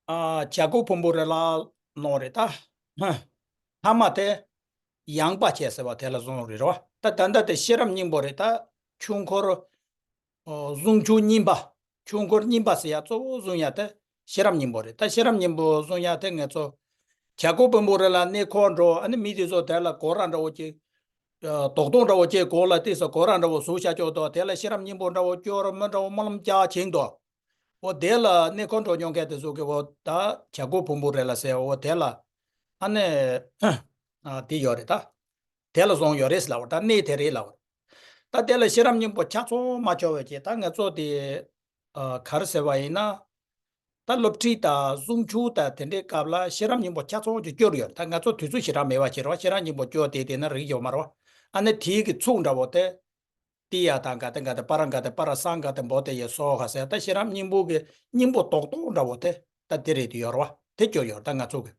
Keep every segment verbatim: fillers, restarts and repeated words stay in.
ཨ། བྱ་རྒོད་ཕུང་པོའི་རི་ལ་ནོ་རེད་ད། ཐ་མ་དེ་ཡངས་པ་བྱས་ཟེར་བ་དེ་ལ་བཟུང་རེད་རོ། ད་ད་ལྟ་དེ་ཤེས་རབ་སྙིང་པོ་རེད་ད། ཆོས་འཁོར། ཨོ། གཟུངས་ཆུང་རྙིང་པ། ཆོས་འཁོར་རྙིང་པ་ཟེར་ཡ་གཙོ་བོ་བཟུང་ཡ་དེ་ཤེས་རབ་སྙིང་པོ་རེད། ད་ཤེས་རབ་སྙིང་པོ་བཟུང་ཡ་དེ་ང་ཚོ་བྱ་རྒོད་ཕུང་པོའི་རི་ལ་གནས་སྐོར་འགྲོ། ཨ་ནི་མི་དེ་ཚོ་དེ་ལ་གོ་ར་འདྲ་བོ་ཅིག་ཨ། རྡོག་རྡོག་འདྲ་བོ་ཅིག་གོ་ལ་ཏིག་ས་གོ་ར་འདྲ་བོ་བཟོ་བྱ་ཅོག་དོ། དེ་ལ་ཤེས་རབ་སྙིང་པོ་འདྲ་བོ་སྐྱོར་མི་འདྲ་བོ་སྨོན་ལམ་རྒྱག་བྱེད་དོ། འོ་དེ་ལ་གནས་སྐོར་འགྲོ་མྱོང་མཁན་དེ་ཚོ་གི་འོ་ད་བྱ་རྒོད་ཕུང་པོའི་རི་ལ་ཟེར། འོ་དེ་ལ་ཨ་ནི་ཨ། དེ་ཡོད་རེད་ད། དེ་ལ་བཟུང་ཡོད་རེད་ལབ་པ་ད། གནས་དེ་རེད་ལབ་པ། ད་དེ་ལ་ཤེས་རབ་སྙིང་པོ་ཆ་ཚང་མ་སྐྱོར་བའི་ཆེད་ད་ང་ཚོ་དེ་ཨ། ག་རེ་ཟེར་བ་ཡིན་ན། ད་སློབ་ཁྲིད་དང་གཟུངས་ཆུང་དང་དེ་འདྲའི་སྐབས་ལ་ཤེས་རབ་སྙིང་པོ་ཆ་ཚང་གི་སྐྱོར་ཡོད། ད་ང་ཚོ་དུས་ཚོད་ཞེ་དྲག་མེད་པ་བྱེད་རོགས། ཤེས་རབ་སྙིང་པོ་སྐྱོར་དེ་དེ་ན་རིག་ཡོད་མ་རོ། ཨ་ནི་དེའི་གི་ཚུགས་འདྲ་བོ་དེ། ཏི་ཡ་ཐ་ག་ཏེ་ག་ཏེ་པ་ར་ག་ཏེ་པ་ར་སང་ག་ཏེ་བོ་ཏེ་ཡེ་སོ་ཧ་ཟེར། ད་ཤེས་རབ་སྙིང་པོ་གི་སྙིང་པོ་རྡོག་རྡོག་འདྲ་བོ་དེ་ད་དེ་རེད་དེ་ཡོད་རོ། དེ་སྐྱོར་ཡོད་ད་ང་ཚོ་གི།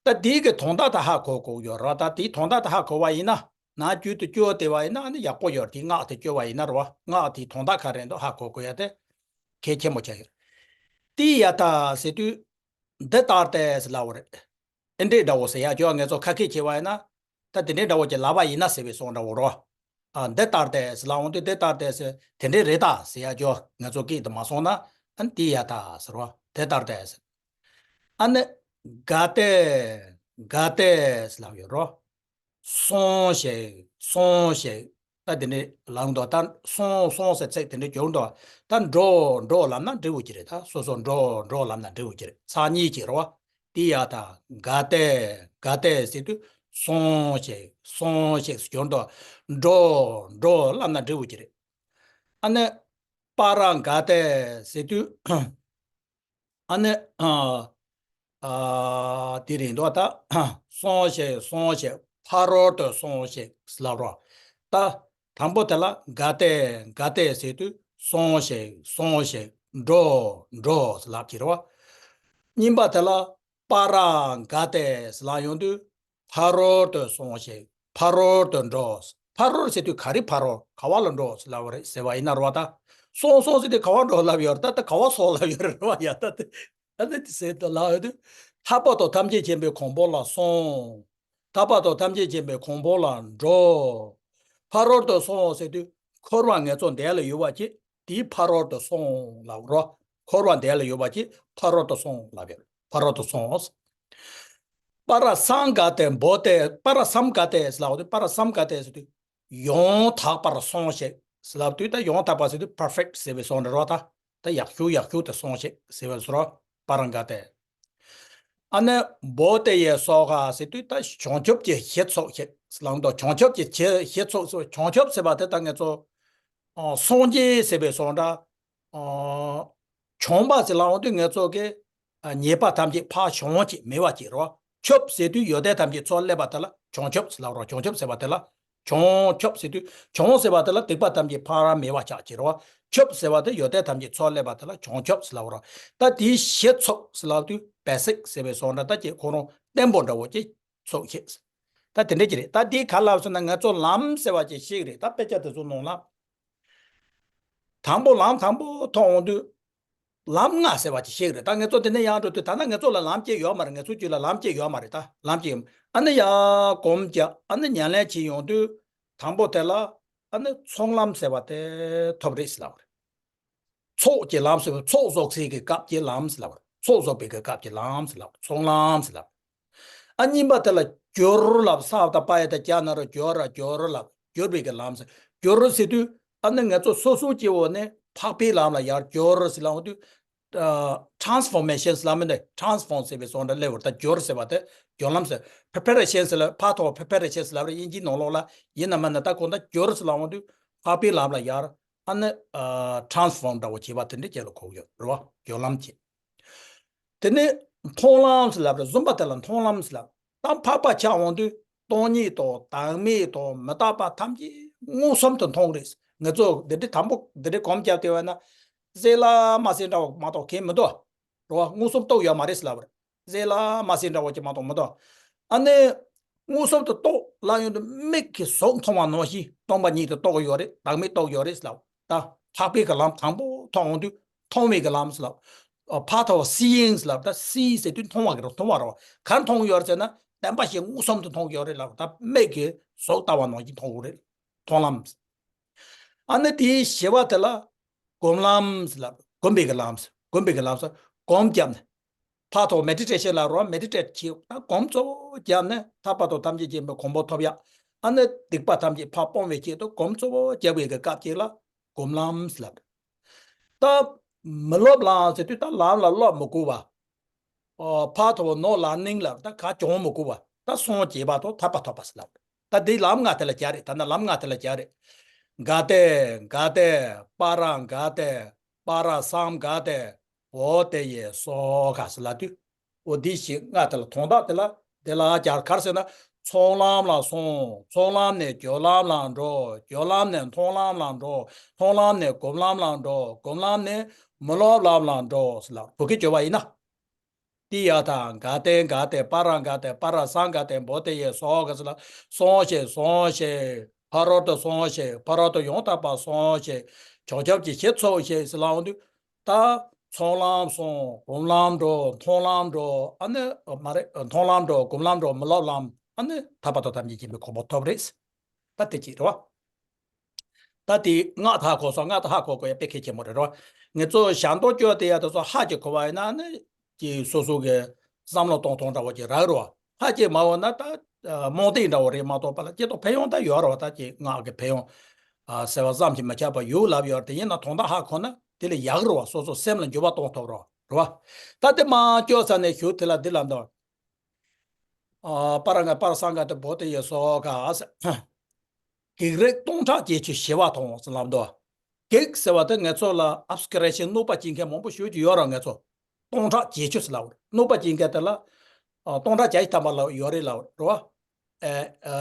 ད་དེའི་གི་དོན་དག་ད་ཧ་གོ་གོ་ཡོད་རོ། ད་དེའི་དོན་དག་ད་ཧ་གོ་བ་ཡིན་ན། ནང་རྒྱུད་དུ་སྐྱོར་དེ་བ་ཡིན་ན་ཨ་ནི་ཡག་པོ་ཡོད། དེའི་སྔགས་དེ་སྐྱོར་བ་ཡིན་ན་རོ། སྔགས་དེའི་དོན་དག་ག་རེ་འདུག་ཧ་གོ་གོ་ཡ་དེ་གལ་ཆེན་པོ་ཆགས་ཡོད། ཏི་ཡ་ཐ་ཟེར་དུས་འདི་ལྟར་ཏེ་ཟེར་ལབ་པ་རེད། ཨེ་འདྲས་འདྲ་བོ་ཟེར་ཡ་ཅོ་ང་ཚོ་ཁ་སྐད་བྱེད་བ་ཡིན་ན། ད་དེ་འདྲས་འདྲ་བོ་ཅིག་ལབ་པ་ཡིན་ན་ཟེར་བའི་སོང་འདྲ་བོ་རོ། ཨ། འདི་ལྟར་ཏེ་ཟེར་ལབ་འོང་དུས་འདི་ལྟར་ཏེ་ཟེར་དེ་འདྲས་རེད་ད་ཟེར་ཡ་ཅོ་ང་ཚོ་སྐད་དུ་མ་སོང་ན། ཨ་ནི་ཏི་ཡ་ཐ་ཟེར་བ་དེ་ལྟར་ཏེ་ཟེར། ཨ་ནི་ག་ཏེ་ག་ཏེ་ཟེར་ལབ་ཡོད་རོ། སོང་ཞིག་སོང་ཞིག་ད་དེ་འདྲས་ལབ་འདུག་ད་སོང་སོང་ཟེར་ཚིག་དེ་འདྲས་སྦྱོར་འདུག་ད་འགྲོ་འགྲོ་ལབ་ན་འབྲས་བུ་ཅིག་རེད། ད་སོ་སོ་འགྲོ་འགྲོ་ལབ་ན་འབྲས་བུ་ཅིག་རེད། ཚར་གཉིས་ཅིག་རེད་བ། ཏི་ཡ་ཐ་ག་ཏེ་ག་ཏེ་ཟེར་དུས་སོང་ཞིག་སོང་ཞིག་སྦྱོར་འདུག་འགྲོ་འགྲོ་ལབ་ན་འབྲས་བུ་ཅིག་རེད། ཨ་ནི་པ་ར་ག་ཏེ་ཟེར་དུས། ཨ་ནི། ཨ། ཨ། དེ་རེད་འདུག་ད། སོང་ཞིག་སོང་ཞིག་ཕ་རོལ་ཏུ་སོང་ཞིག་ལབ་རོགས། ད། དང་པོ་དེ་ལ་ག་ཏེ་ག་ཏེ་ཟེར་དུས་སོང་ཞིག་སོང་ཞིག་འགྲོ་འགྲོ་ལབ་ཀྱི་རེད་བ། གཉིས་པ་དེ་ལ་པ་ར་ག་ཏེ་ལབ་ཡོང་དུས། ཕ་རོལ་ཏུ་སོང་ཞིག་ཕ་རོལ་ཏུ་འགྲོ། ཕ་རོལ་ཟེར་དུས་ག་རེ་ཕ་རོལ་ག་བ་ལ་འགྲོ་ཟེར་ལབ་པ་རེད་ཟེར་བ་ཡིན་ན་རེད་བ་ད། སོང་སོང་ཟེར་དུས་ག་བ་འགྲོ་ལབ་ཡོད་རེད་ད། ད་ག་བ་སོང་ལབ་ཡོད་རེད་བ་ཡ་ད་དེ། ཨ་ནི་དེ་ཟེར་དུ་ལབ་ཡོད་དུས། ཐར་པ་དང་ཐམས་ཅད་མཁྱེན་པའི་གོ་འཕང་ལ་སོང་། ཐར་པ་དང་ཐམས་ཅད་མཁྱེན་པའི་གོ་འཕང་ལ་འགྲོ། ཕ་རོལ་ཏུ་སོང་ཟེར་དུས་འཁོར་བ་ངན་སོང་འདས་ལ་ཡོད་པ་ཅིག་དེའི་ཕ་རོལ་ཏུ་སོང་ལབ་རོ། འཁོར་བ་འདས་ལ་ཡོད་པ་ཅིག་ཕ་རོལ་ཏུ་སོང་ལབ་ཡོད། ཕ་རོལ་ཏུ་སོང་། པ་ར་སམ་ག་ཏེ་བོ་ཏེ། པ་ར་སམ་ག་ཏེ་ཟེར་ལབ་དུས། པ་ར་སམ་ག་ཏེ་ཟེར་དུས་ཡང་དག་པར་སོང་ཞིག་ཟེར་ལབ་དུས། ད་ཡང་དག་པ་ཟེར་དུས་པར་ཕེག་ཊི་ཟེར་བའི་སོང་འདྲ་རོ། ད་ད་ཡག་ཤོས་ཡག་ཤོས་དེ་སོང་ཞིག་ཟེར་བའི་སོ་རོ། པ་ར་ག་ཏེ། ཨ་ནི་བོ་ཏེ་ཡེ་སོ་ཧ་ཟེར་དུས་ད་བྱང་ཆུབ་ཀྱི་གཞི་ཚོགས་ཞིག་ཟེར་ལབ་འདུག་བྱང་ཆུབ་ཀྱི་གཞི་གཞི་ཚོགས་ཟེར། བྱང་ཆུབ་ཟེར་བ་དེ་ད་ངེད་ཚོ་ཨ་སངས་རྒྱས་ཟེར་བའི་སོང་འདྲ། ཨ་བྱང་པ་ཟེར་ལབ་འོང་དུས་ངེད་ཚོ་གི་ཨ་ཉེས་པ་ཐམས་ཅད་ཕར་བྱང་བྱས་མེད་པ་བྱས་རོ། ཆུབ་ཟེར་དུས་ཡོན་ཏན་ཐམས་ཅད་ཚོགས་སླེབས་པ་དེ་ལ་བྱང་ཆུབ་ཟེར་ལབ་རོ། བྱང་ཆུབ་ཟེར་བ་དེ་ལ་བྱང་ཆུབ་ཟེར་དུས། བྱང་ཟེར་བ་དེ་ལ་སྡིག་པ་ཐམས་ཅད་ཕར་མེད་པ་ཆགས་བྱས་རོ། ཆུབ་ཟེར་བ་དེ་ཡོན་ཏན་ཐམས་ཅད་ཚོགས་སླེབས་པ་དེ་ལ་བྱང་ཆུབ་ཟེར་ལབ་རོ། ད་དེའི་གཞི་ཚོགས་ཟེར་ལབ་དུས་བེ་སིག་ཟེར་བའི་སོང་འདྲ། ད་ཀྱེ་ཁོ་རང་བརྟན་པོ་འདྲ་བོ་ཅིག་ཚོགས་ཤིག་ད་དེ་འདྲ་ཅིག་རེད། ད་འདི་ག་ལབ་སོང་ན་ང་ཚོ་ལམ་ཟེར་བ་ཅིག་ཤེས་ཀྱི་རེད། ད་དཔེ་ཆ་དེ་ཚོ་ནང་ལ། དང་པོ་ལམ་དང་པོ་མཐོང་འོང་དུས། ལམ་ལྔ་ཟེར་བ་ཅིག་ཤེས་ཀྱི་རེད། ད་ང་ཚོ་དེ་ནས་ཡར་འགྲོ་དུས་ད་ལྟ་ང་ཚོ་ལ་ལམ་གཅིག་ཡོད་མ་རེད། ང་ཚོ་རྒྱུད་ལ་ལམ་གཅིག་ཡོད་མ་རེད། ད་ལམ་གཅིག་ཡོད། ཨ་ནི་ཡར་གོམས་ཀྱི་ཨ་ནི་ཉམས་ལེན་བྱེད་ཡོང་དུས། དང་པོ་དེ་ལ་ཨ་ནི་ཚོགས་ལམ་ཟེར་བ་དེ་ཐོབ་རེད་ཟེར་ལབ་པ་རེད། ཚོགས་ཀྱི་ལམ་ཟེར་བ། ཚོགས་རྫོགས་སའི་གི་སྐབས་ཀྱི་ལམ་ཟེར་ལབ་པ་རེད། ཚོགས་རྫོགས་པའི་གི་སྐབས་ཀྱི་ལམ་ཟེར་ལབ་པ་རེད། ཚོགས་ལམ་ཟེར་ལབ་པ་རེད། ཨ་གཉིས་པ་དེ་ལ་སྦྱོར་ལབ། ས་ད་པ་ཡ་ད་ཀྱ་ན་རོ་སྦྱོར་ར་སྦྱོར་ལབ། སྦྱོར་བའི་གི་ལམ་ཟེར། སྦྱོར་ཟེར་དུས་ཨ་ནི་ང་ཚོ་སོ་སོ་སྐྱེ་བོ་ནས་འཕགས་པའི་ལམ་ལ་ཡར་སྦྱོར་ཟེར་ལབ་འོང་དུས། ཊ་རན་སི་ཕོར་མེ་ཤན་ལབ་མི་འདུག་ཊ་རན་སི་ཕོརམ་ཟེར་བའི་སོང་འདྲ་སླེབས་པ་རེད། ད་སྦྱོར་ཟེར་བ་དེ་སྦྱོར་ལམ་ཟེར། པི་རི་པེ་རེ་ཤན་ཟེར་ལ་ཕར་ཐོག་པི་རི་པེ་རེ་ཤན་ཟེར་ལབ་རེད། དབྱིན་ཇིའི་ནང་ལོགས་ལ་ཡིན་ན་མིན་ན་ད་གོ་ད་སྦྱོར་ཟེར་ལབ་འོང་དུས་འཕགས་པའི་ལམ་ལ་ཡར་ཨ་ནི་ཊ་རན་སི་ཕོརམ་འདྲ་བོ་བྱེད་པ་དེ་འདྲ་ཅིག་ལ་གོ་གི་ཡོད་རེད་བ། སྦྱོར་ལམ་བྱེད། དེ་ནས་མཐོང་ལམ་ཟེར་ལབ་རེད། བཟུང་བ་དེ་ལ་མཐོང་ལམ་ཟེར་ལབ། ད་འཕགས་པ་ཆགས་འོང་དུས་སྟོང་ཉིད་དང་བདག་མེད་དང་མི་རྟག་པ་ཐམས་ཅད་མངོན་སུམ་དུ་མཐོང་རེད། ང་ཚོ་འདི་འདྲའི་དང་པོ་འདི་འདྲའི་གོམས་བརྒྱབ་བསྡད་པ་ན། གསལ་ལ་མ་གསལ་འདྲ་བ་མ་གཏོགས་གང་མི་འདུག་རེད་བ། མངོན་སུམ་རྟོགས་ཡོད་མ་རེད་ཟེར་ལབ་པ་རེད། གསལ་ལ་མ་གསལ་འདྲ་བ་ཅིག་མ་གཏོགས་མི་འདུག་ཨ་ནི་མངོན་སུམ་དུ་རྟོགས་ལབ་ཡོང་དུས་མིག་གིས་གཟུགས་མཐོང་བ་ནང་བཞིན་སྟོང་པ་ཉིད་དུ་རྟོགས་ཡོད་རེད། བདག་མེད་རྟོགས་ཡོད་རེད་ཟེར་ལབ། ད་འཕགས་པའི་གི་ལམ་དང་པོ་མཐོང་འོང་དུས་མཐོང་བའི་གི་ལམ་ཟེར་ལབ། ཕར་ཐོག་སི་ཡིང་ལབ། ད་སི་ཟེར་དུས་མཐོང་བ་གི་རེད། མཐོང་བ་རེད། ག་རེ་མཐོང་ཡོད་རེད་ཟེར་ན། བདེན་པ་བཞིན་མངོན་སུམ་དུ་མཐོང་གི་ཡོད་རེད་ལབ། ད་མིག་གིས་གཟུགས་ལྟ་བ་ནང་བཞིན་མཐོང་གི་རེད། མཐོང་ལམ། ཨ་ནི་དེའི་བཞི་པ་དེ་ལ་སྒོམ་ལམ་ཟེར་ལབ། སྒོམ་པའི་གི་ལམ། སྒོམ་པའི་གི་ལམ་ཟེར། སྒོམ་བརྒྱབ་ནས། ཕར་ཐོག་མེ་ཌི་ཊེ་ཤན་ལབ་རོགས། མེ་ཌི་ཊེ་ཊི་བྱེད། ད་སྒོམ་གཙོ་བོ་བརྒྱབ་ནས་ཐར་པ་དང་ཐམས་ཅད་མཁྱེན་པའི་གོ་འཕང་ཐོབ་ཡ། ཨ་ནི་སྡིག་པ་ཐམས་ཅད་ཕར་སྤོང་བའི་ཆེད་དུ་སྒོམ་གཙོ་བོ་བརྒྱབ་པའི་གི་སྐབས་ཅིག་ལ་སྒོམ་ལམ་ཟེར་ལབ། ད་མི་སློབ་ལམ་ཟེར་དུས་ད་ལམ་ལ་སློབ་མི་དགོས་པ། ཨོ། ཕར་ཐོག་ནོ་ལར་ནིང་ལབ། ད་ག་སྦྱོང་མི་དགོས་པ། ད་སོང་བྱེད་པ་དང་ཐར་པ་ཐོབ་པ་ཟེར་ལབ། ད་འདི་ལམ་ལྔ་དེ་ལ་སྦྱར་རེད། ད་ནི་ལམ་ལྔ་དེ་ལ་སྦྱར་རེད། ག་ཏེ་ག་ཏེ་པ་ར་ག་ཏེ་པ་ར་སཾ་ག་ཏེ་བོ་དྷི་ཡེ་སྭཱ་ཧཱ་ཟེར་ལབ་དུས། འོ་འདི་བཞི་ལྔ་དེ་ལ་དོན་དག་དེ་ལ་དེ་ལ་སྦྱར། ག་རེ་ཟེར་ན། ཚོགས་ལམ་ལ་སོང་། ཚོགས་ལམ་ནས་སྦྱོར་ལམ་ལ་འགྲོ། སྦྱོར་ལམ་ནས་མཐོང་ལམ་ལ་འགྲོ། མཐོང་ལམ་ནས་སྒོམ་ལམ་ལ་འགྲོ། སྒོམ་ལམ་ནས་མི་སློབ་ལམ་ལ་འགྲོ་ཟེར་ལབ། བོད་སྐད་བརྗོད་པ་ཡིན་ན། ཏདྱ་ཐཱ། ག་ཏེ་ག་ཏེ་པ་ར་ག་ཏེ་པ་ར་སཾ་ག་ཏེ་བོ་དྷི་ཡེ་སྭཱ་ཧཱ་ཟེར་ལབ། སོང་ཞིག་སོང་ཞིག་ཕ་རོལ་ཏུ་སོང་ཞིག་ཕ་རོལ་ཏུ་ཡང་དག་པར་སོང་ཞིག་བྱང་ཆུབ་ཀྱི་ཞིང་ཚོལ་ཞིག་ཟེར་ལབ་འོང་དུས། ད་ཚོགས་ལམ་སོང་། སྒོམ་ལམ་འགྲོ། མཐོང་ལམ་འགྲོ། ཨ་ནི་མ་རེད། མཐོང་ལམ་འགྲོ། སྒོམ་ལམ་འགྲོ། མི་སློབ་ལམ། ཨ་ནི་ཐར་པ་དང་ཐམས་ཅད་མཁྱེན་པའི་གོ་འཕང་ཐོབ་རེད། ད་དེ་གཅིག་རེད་བ། ད་དེ་སྔགས་ཧ་གོ་སོང་། སྔགས་དེ་ཧ་གོ་དགོས་ཡ་དཔེ་གལ་ཆེན་པོ་རེད་རོ། ངེད་ཚོ་ཞལ་འདོན་སྐྱོར་དེ་ཡ་དེ་ཚོ་ཧ་ཅིག་གོ་བ་ཡིན་ན་ནི་ཀྱི་སོ་སོ་གི་བསམ་བློ་གཏོང་སྟངས་འདྲ་བོ་ཅིག་རག་རོ། ཧ་ཅིག་མ་གོ་ན་ད་རྨོངས་དད་འདྲ་བོ་རེད་མ་གཏོགས་པ་ལ་སྐྱེ་ཐོག་ཕན་ཡོན་ད་ཡོད་རོ། ད་ཀྱི་སྔགས་ཀྱི་ཕན་ཡོན་ཟེར་བ་བསམ་གྱིས་མི་ཁྱབ་པ་ཡོད་ལབ་ཡོད་རེད། དེ་ཡིན་ན་དོན་དག་ཧ་གོ་ན་དེ་ལས་ཡག་རོ། སོ་སོ་སེམས་ལ་འགྱུར་བ་གཏོང་ཐུབ་རོ། རོ། ད་དེ་མ་སྐྱོར་ས་ནས་ཞུ་དེ་ལ་འདི་ལ་འདོན། ཨ། པ་ར་ག་པ་ར་སཾ་ག་ཏེ་བོ་དྷི་ཡེ་སྭཱ་ཧཱ་ཟེར། བགེགས་རིགས་སྟོང་ཕྲག་བརྒྱད་ཅུ་ཞི་བར་མཐོང་ཟེར་ལབ་འདུག་བགེགས་ཟེར་བ་དེ་ངེད་ཚོ་ལ་ཨབ་སི་ཀི་རེ་ཤན་གནོད་པ་བྱེད་མཁན་མང་པོ་ཞེ་པོ་ཅིག་ཡོད་རེད། ངེད་ཚོ་སྟོང་ཕྲག་བརྒྱད་ཅུ་ཟེར་ལབ་རེད། གནོད་པ་བྱེད་མཁན་དེ་ལ་ཨ་སྟོང་ཕྲག་བརྒྱད་ཅུ་ཐམ་པ་ལ་ཡོད་རེད་ལབ་རེད་བ། ཨེ་ཨ་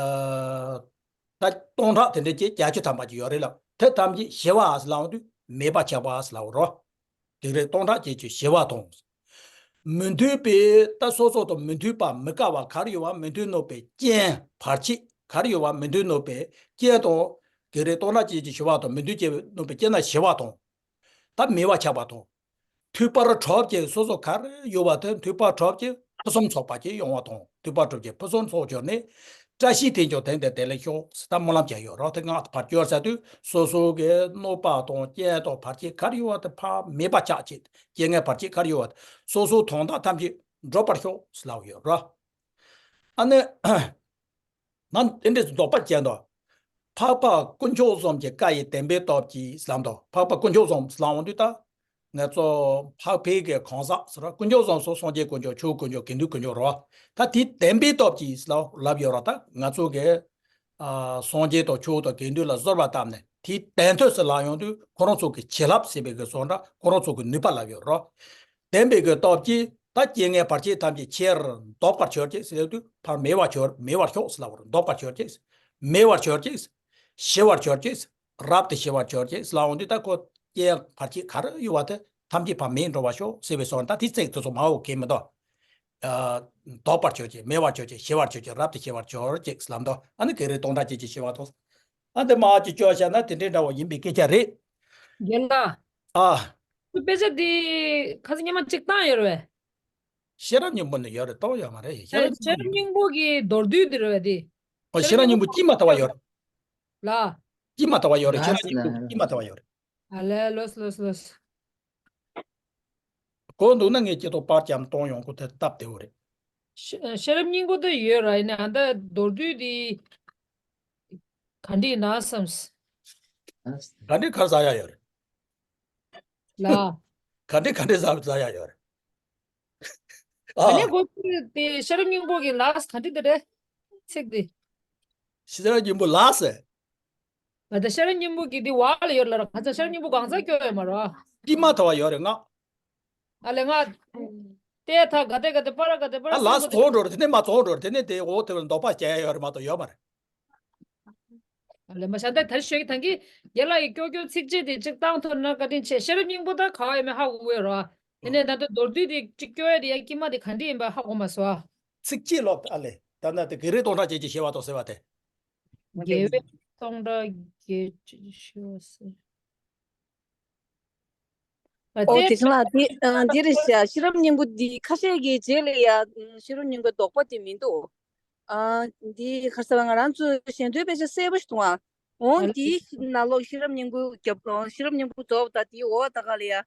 ད་སྟོང་ཕྲག་དེ་འདྲ་ཅིག་བརྒྱད་ཅུ་ཐམ་པ་ཅིག་ཡོད་རེད་ལབ། དེ་ཐམས་ཅད་ཞི་བ་ཟེར་ལབ་དུས་མེད་པ་ཆགས་པ་ཟེར་ལབ་རེད། བགེགས་རིགས་སྟོང་ཕྲག་བརྒྱད་ཅུ་ཞི་བར་མཐོང་། མི་མཐུན་པའི་ད་སོ་སོ་དང་མི་མཐུན་པ་མི་དགའ་བ་ག་རེ་ཡོད་པ། མི་མཐུན་གནོད་པའི་རྐྱེན་བར་ཆད་ག་རེ་ཡོད་པ། མི་མཐུན་གནོད་པའི་རྐྱེན་དང་། བགེགས་རིགས་སྟོང་ཕྲག་བརྒྱད་ཅུ་ཞི་བར་མཐོང་། མི་མཐུན་རྐྱེན་གནོད་པའི་རྐྱེན་རྣམས་ཞི་བར་མཐོང་། ད་མེད་པ་ཆགས་པ་མཐོང་། མཐུན་པར་གྲུབ་ཅིང་སོ་སོ་ག་རེ་ཡོད་པ་དེ་མཐུན་པར་གྲུབ་ཅིང་ཕུན་སུམ་ཚོགས་པ་ཅིག་ཡོང་བ་མཐོང་། མཐུན་པར་གྲུབ་ཅིང་ཕུན་སུམ་ཚོགས་གྱུར་ནས། བཀྲ་ཤིས་དེས་ཀྱང་དེང་འདིར་བདེ་ལེགས་ཤོག་ད་སྨོན་ལམ་བརྒྱབ་ཡོད་རོ། དེ་སྔགས་ཕར་སྐྱོར་ཟེར་དུས་སོ་སོ་གི་གནོད་པ་དང་རྐྱེན་དང་བར་ཆད་ག་རེ་ཡོད་པ་དེ་ཕར་མེད་པ་ཆགས་ཅིག་རྐྱེན་ངན་བར་ཆད་ག་རེ་ཡོད་པ་དེ་སོ་སོའི་དོན་དག་ཐམས་ཅད་འགྲུབ་པར་ཤོག་ཟེར་ལབ་ཡོད་རོ། ཨ་ནི། ནང་དེ་འདྲའི་རྫོགས་པ་ཅན་དང་། འཕགས་པ་དཀོན་མཆོག་གསུམ་གྱི་བཀའ་ཡི་བདེན་པའི་སྟོབས་ཀྱིས་ལམ་དང་། འཕགས་པ་དཀོན་མཆོག་གསུམ་ལམ་འོང་དུས་ད། ང་ཚོ་འཕགས་པའི་གི་གང་ཟག་ཟེར་བ་དཀོན་མཆོག་གསུམ་སོགས་སངས་རྒྱས་དཀོན་མཆོག་ཆོས་དཀོན་མཆོག་དགེ་འདུན་དཀོན་མཆོག་རོ། ད་དེའི་བདེན་པའི་སྟོབས་ཀྱིས་ལ་ལབ་ཡོད་ར། ད་ང་ཚོ་གི་ཨ་སངས་རྒྱས་དང་ཆོས་དང་དགེ་འདུན་ལ་གསོལ་བ་བཏབ་ནས་དེའི་བདེན་དོན་ཟེར་ལ་ཡོང་དུས་ཁོ་རང་ཚོ་གི་བྱིན་རླབས་ཟེར་བའི་གི་སོགས་འདྲ་ཁོ་རང་ཚོ་གི་ནུས་པ་ལབ་ཡོད་རོ། བདེན་པའི་གི་སྟོབས་ཀྱིས་ད་རྐྱེན་ངན་བར་ཆད་ཐམས་ཅད་ཕྱིར་ལྡོག་པར་གྱུར་ཅིག་ཟེར་དུས་ཕར་མེད་པར་གྱུར། མེད་པར་ཤོག་ཟེར་ལབ་པ་རེད། ལྡོག་པར་གྱུར་ཅིག་ཟེར། མེད་པར་གྱུར་ཅིག་ཟེར། ཞི་བར་གྱུར་ཅིག་ཟེར། རབ་ཏུ་ཞི་བར་གྱུར་ཅིག་ཟེར་ལབ་འོང་དུས་ད་ཁོ་རྐྱེན་བར་ཆད་ག་རེ་ཡོད་པ་དེ་ཐམས་ཅད་ཕར་མེད་འགྲོ་བར་ཤོག་ཟེར་བའི་སོགས་ད་དེ་ཚིག་དེ་ཚོ་མ་འོ་གེ་མི་འདུག་ཨ་ལྡོག་པར་གྱུར་ཅིག་མེད་པར་གྱུར་ཅིག་ཞི་བར་གྱུར་ཅིག་རབ་ཏུ་ཞི་བར་གྱུར་ཅིག་ཟེར་ལབ་འདུག་ཨ་ནི་བགེགས་རིགས་སྟོང་ཕྲག་བརྒྱད་ཅུ་ཞི་བར་མཐོང་། ཨ་འདི་མ་ཅིག་སྐྱོར་བྱས་ན་དེ་འདྲའི་འདྲ་བོ་ཡིན་པའི་སྐད་ཆ་རེད། རྒན་ལགས། ཨ། ཁོ་དཔེ་ཆ་འདི་ཁ་སང་སྔོན་མ་གཅིག་བཏང་ཡོད་རེད་པས། ཤེས་རབ་སྙིང་པོ་ནི་ཡོད་རེད། གཏོང་ཡོད་མ་རེད། ཤེས་ཨེ། རབ་ཤེས་རབ་སྙིང་པོ་གི་མདོར་བསྡུས་འདི་རེད་པས་འདི། ཨོ། ཤེས་རབ་སྙིང་པོ་དཀྱིལ་མ་ལྟ་བ་ཡོད་རེད། ལགས། དཀྱིལ་མ་ལྟ་བ་ཡོད་རེད། ཤེས་རབ་སྙིང་པོ་དཀྱིལ་མ་ལྟ་བ་ཡོད་རེད། ཨ་ལས། ལོས་ལོས་ལོས། གོ་འདུག་ན་ངས་སྐྱེ་ཐོག་པར་ཅམ་གཏོང་ཡོང་གི་དེ་སྟབས་བདེ་བོ་རེད། ཤེས་ཤེས་རབ་སྙིང་པོ་དེ་ཡོད་ར། ཡིན་ནའང་ད་མདོར་བསྡུས་དེ་ག་འདྲ་ཡིན་ན་བསམས། ག་འདྲ་ག་རེ་ཟ་ཡ་ཡོད་རེད། ལགས། ག་འདྲ་ག་འདྲ་ཟ་ཟ་ཡ་ཡོད་རེད། ཨ། ད་ནི་གོ་དེ་ཤེས་རབ་སྙིང་པོ་གི་ལགས་ག་འདྲ་དེ་རེད། ཚིག་དེ། ཤེས་རབ་སྙིང་པོ་ལགས་ཟེར། ང་ད་ཤེས་རབ་སྙིང་པོ་གི་འདི་བ་ལ་ཡོད་ལ་ར། ཁ་ཚ་ཤེས་རབ་སྙིང་པོ་གང་ཚ་སྐྱོ་ཡོད་མ་རོ། དཀྱིལ་མ་ལྟ་བ་ཡོད་རེད་ང་། ཨ་ལས་ང་། ཏདྱ་ཐཱ་ག་ཏེ་ག་ཏེ་པཱ་ར་ག་ཏེ་པཱ་ར། ཨ་ལགས་སོ། རྫོགས་འགྲོ་རེད། དེ་ནས་མ་རྫོགས་འགྲོ་རེད། དེ་ནས་དེ་འོ་དེ་ལ་འདོགས་པ་བྱེད་ཡ་ཡོད་རེད་མ་གཏོགས་ཡོད་མ་རེད། ཨ་ལས་མ་ཤ་འདི་ད་ཤོད་ཀྱི་ཐང་གི་རྒན་ལགས་ཀྱི་སྐྱོ་སྐྱོ་ཚིགས་བཅད་དེ་གཅིག་བཏང་ཐུབ་ན་བཀའ་དྲིན་ཆེ། ཤེས་རབ་སྙིང་པོ་ད་ག་བ་ཡོད་མེད་ཧ་གོ་གི་ཡོད་རོ། དེ་ནས་ད་ལྟ་མདོར་བསྡུས་དེ་གཅིག་སྐྱོ་ཡ་དེ་ཡ་དཀྱིལ་མ་དེ་ག་འདྲ་ཡིན་པ་ཧ་གོ་མ་སོང་ཨ། ཚིགས་བཅད་ཀློག་ཨ་ལས། ད་ནི་དེ་བགེགས་རིགས་སྟོང་ཕྲག་བརྒྱད་ཅུ་ཞི་བར་མཐོང་ཟེར་བ་དེ། བགེགས་རིགས་སྟོང་ཕྲག་བརྒྱད་ཅུ་ཞི་བར་མཐོང་ཟེར། ཨོ་དེ་དེ་ཚོ་ལ་འདི་ཨ་འདི་རེད་ཤག་ཤེས་རབ་སྙིང་པོ་འདི་ཁ་ཤས་ཀྱི་རྗེས་ལ་ཡ་ཤེས་རབ་སྙིང་པོའི་དོགས་པ་དེ་མི་འདུག་ཨ་འདི་ཁ་སང་ང་རང་ཚོའི་ཞལ་འདོན་དཔེ་ཆ་གསལ་པོ་ཞིག་འདུག་ཨ་འོང་འདིའི་ནང་ལོགས་ཤེས་རབ་སྙིང་པོ་རྒྱབ་ཤེས་རབ་སྙིང་པོ་རྫོགས་པ་དང་དེའི་འོག་ད་ག་ལ་ཡ་ཨ་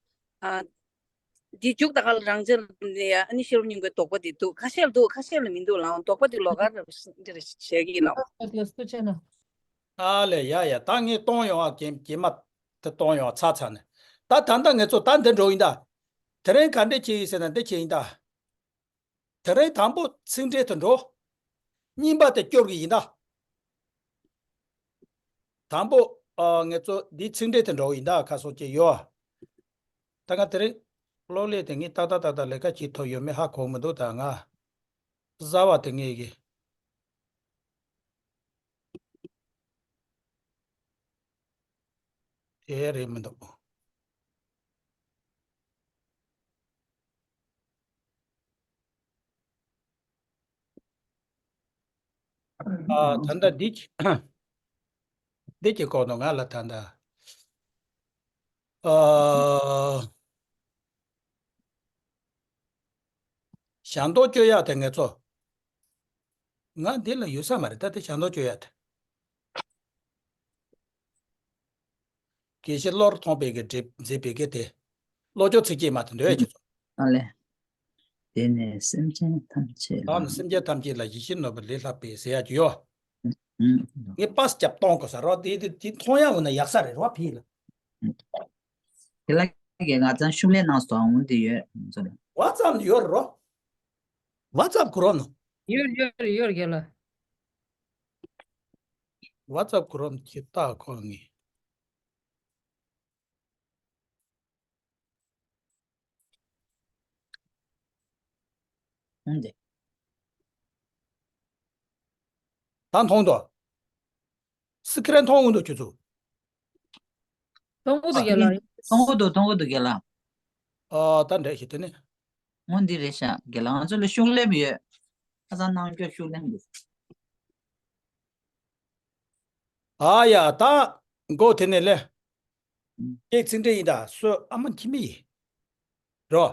འདི་མཇུག་ད་ག་ལ་རང་ཅན་ལ་ཡ་ཨ་ནི་ཤེས་རབ་སྙིང་པོའི་དོགས་པ་དེ་འདུག་ཁ་ཤས་ལ་འདུག་ཁ་ཤས་ལ་མི་འདུག་ལ་འོང་དོགས་པ་དེ་ལོགས་ཀ་རེ་བྱེད་ཀྱི་ཡིན་ནོ། ཨ་ལས་ཡ་ཡ་ད་ངས་གཏོང་ཡོང་ཨ་གེ་གེ་མ་དེ་གཏོང་ཡོང་ཨ་ཚ་ཚ་ནས་ད་ད་ལྟ་ངས་ཚོ་ད་འདི་འགྲོ་ཡིན་ད། དེ་རིང་ག་འདྲས་བྱེད་ཡིན་ཟེར་ན་འདི་བྱེད་ཡིན་ད། དེ་རིང་དང་པོ་ཚིག་འགྲེལ་དུ་འགྲོ། གཉིས་པ་དེ་སྐྱོར་གི་ཡིན་ད། དང་པོ་ཨ་ངེད་ཚོ་འདི་ཚིག་འགྲེལ་དུ་འགྲོ་གི་ཡིན་ད་ཁ་སོགས་ཀྱི་ཡོད། ད་ང་དེ་རིང་གློག་ཀླད་དེ་ངས་ཏག་ཏག་ཏག་ཏག་ལས་ཀ་བྱེད་ཐུབ་ཡོད་མེད་ཧ་གོ་མི་འདུག་ད་ང་གཟའ་བ་དེ་ངས་གི་དེ་རེད་མི་འདུག་ཨ་ད་ལྟ་འདི་འདི་གི་སྐོར་དུ་ང་ལ་ད་ལྟ་ཨ་ཞལ་འདོན་སྐྱོར་ཡག་དེ་ངེད་ཚོ་ང་འདི་ལ་ཡོད་ས་མ་རེད། ད་དེ་ཞལ་འདོན་སྐྱོར་ཡག་དེ། དགེ་བཤེས་བློ་ཐོངས་པའི་གི་འགྲེལ་མཛད་པའི་གི་དེ། བློ་སྦྱོར་ཚིགས་བཅད་མ་དེ་འདོད་ཀྱི་ཚོ། ཨ་ལས། དེ་ནས་སེམས་ཅན་ཐམས་ཅད་ལ། ཨ་ནི་སེམས་ཅན་ཐམས་ཅད་ལ་ཡིད་བཞིན་ནོར་བུ་ལས་ལྷག་པའི་ཟེར་ཡག་ཅིག་ཡོད། ངས་པར་རྒྱབ་གཏོང་དགོས་ས་རོ། དེ་དེ་དེ་མཐོང་ཡག་འོ་ན་ཡག་ས་རེད་རོ་ཕི་ལ། དེ་ལ་གི་ང་ཚང་ཤུགས་ལས་གནང་སོང་འོང་དེ་ཡོད་ཚོ་ལ། ཝ་ཙམ་ཡོད་རོ། ཝ་ཙམ་ཁོ་རང་ནོ། ཡོད་ཡོད་ཡོད་རྒན་ལགས། ཝ་ཙམ་ཁོ་རང་གི་ལྟ་ཁོ་ངས། འོང་དེ། ད་མཐོང་དོ། སི་ཁི་རན་མཐོང་འོང་དོ་ཁྱོད་ཚོ། མཐོང་གི་འདུག་རྒན་ལགས། མཐོང་གི་འདུག་མཐོང་གི་འདུག་རྒན་ལགས། ཨ་ད་འདྲ་ཞིག་དེ་ནི། འོང་འདི་རེད་ཤག་རྒན་ལགས་ང་ཚོ་ལ་ཤུགས་ལེབ་ཡོད། ཁ་སང་གནང་རྒྱུ་ཤུགས་ལེབ་འདུག་ཨ་ཡ་ད་མགོ་དེ་ནས་ལེ། ཀྱེ་ཚིག་འགྲེལ་ཡིན་ད་སུ་ཨ་མ་ཁྱི་མི་ཡིན། རོ།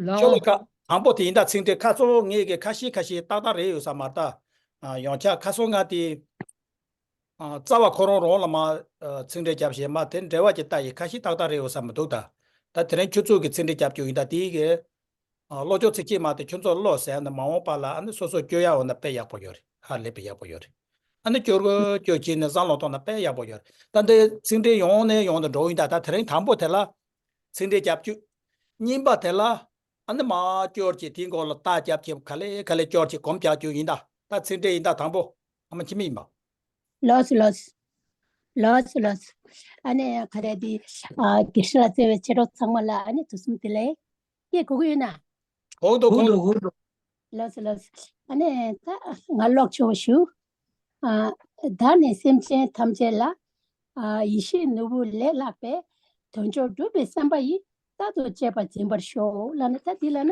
ལའོ། ཤོ་ལོ་ཀ་དང་པོ་དེ་ཡིན་ད་ཚིག་འགྲེལ་ཁ་ཚོ་ངེད་ཀྱི་ཁ་ཤས་ཁ་ཤས་ཏག་ཏག་རེད་ཡོད་ས་མ་ད། ཡོང་ཆ་ཁ་སོ་ང་དེ། རྩ་བ་ཁོ་རང་རང་ལ་མ་ཚིག་འགྲེལ་རྒྱབ་བྱས་མ་དེ་འབྲེལ་བ་གྱི་ལྟ་ཡི་ཁ་ཤས་ཏག་ཏག་རེད་ཡོད་ས་མི་འདུག་ད། ད་དེ་རིང་ཁྱོད་ཚོ་གི་ཚིག་འགྲེལ་རྒྱབ་རྒྱུ་ཡིན་ད་དེའི་གི་བློ་སྦྱོར་ཚིགས་བཅད་མ་དེ་ཁྱོད་ཚོ་བློ་ཟེར་ན་མ་འོངས་པ་ལ་ཨ་ནི་སོ་སོ་སྐྱོ་ཡ་འོ་ན་དཔེ་ཡག་པོ་ཡོད་རེད། ཧ་ལས་པའི་ཡག་པོ་ཡོད་རེད། ཨ་ནི་སྐྱོ་དགོས་སྐྱོ་བྱས་ནས་བསམ་བློ་གཏོང་ན་དཔེ་ཡག་པོ་ཡོད་རེད། ད་འདི་ཚིག་འགྲེལ་ཡོང་ནས་ཡོང་དུ་འགྲོ་ཡིན་ད། ད་དེ་རིང་དང་པོ་དེ་ལ་ཚིག་འགྲེལ་རྒྱབ་རྒྱུ། གཉིས་པ་དེ་ལ་ཨ་ནི་མ་སྐྱོར་གྱི་དེའི་མགོ་ལ་རྟགས་རྒྱབ་ཀྱི་ག་ལེ་ག་ལེ་སྐྱོར་གྱི་གོམ་རྒྱག་རྒྱུ་ཡིན་ད། ད་ཚིག་འགྲེལ་ཡིན་ད་དང་པོ་ཨ་མ་ཁྱི་མི་ཡིན་པ། ལོས་ལོས། ལོས་ལོས། ཨ་ནི་ག་རེ་དེ་ཨ་དགེ་བཤེས་ལ་བརྩེ་བའི་མཆེད་གྲོགས་ཚང་མ་ལ་ཨ་ནི་དུས་གསུམ་བདེ་ལེགས། ཀྱེ་གོ་གི་ཡོད་ན། གོ་འདུག་གོ་འདུག་གོ་འདུག་ལགས་སོ་ལགས་སོ། ཨ་ནི་ད་ང་ཀློག་ཆོག་ཞུ། ཨ་བདག་ནི་སེམས་ཅན་ཐམས་ཅད་ལ། ཨ་ཡིད་བཞིན་ནོར་བུ་ལས་ལྷག་པའི། དོན་མཆོག་སྒྲུབ་པའི་བསམ་པ་ཡིས། རྟག་ཏུ་གཅེས་པར་འཛིན་པར་ཤོག་ལབ་ན་ད་འདི་ལབ་ན་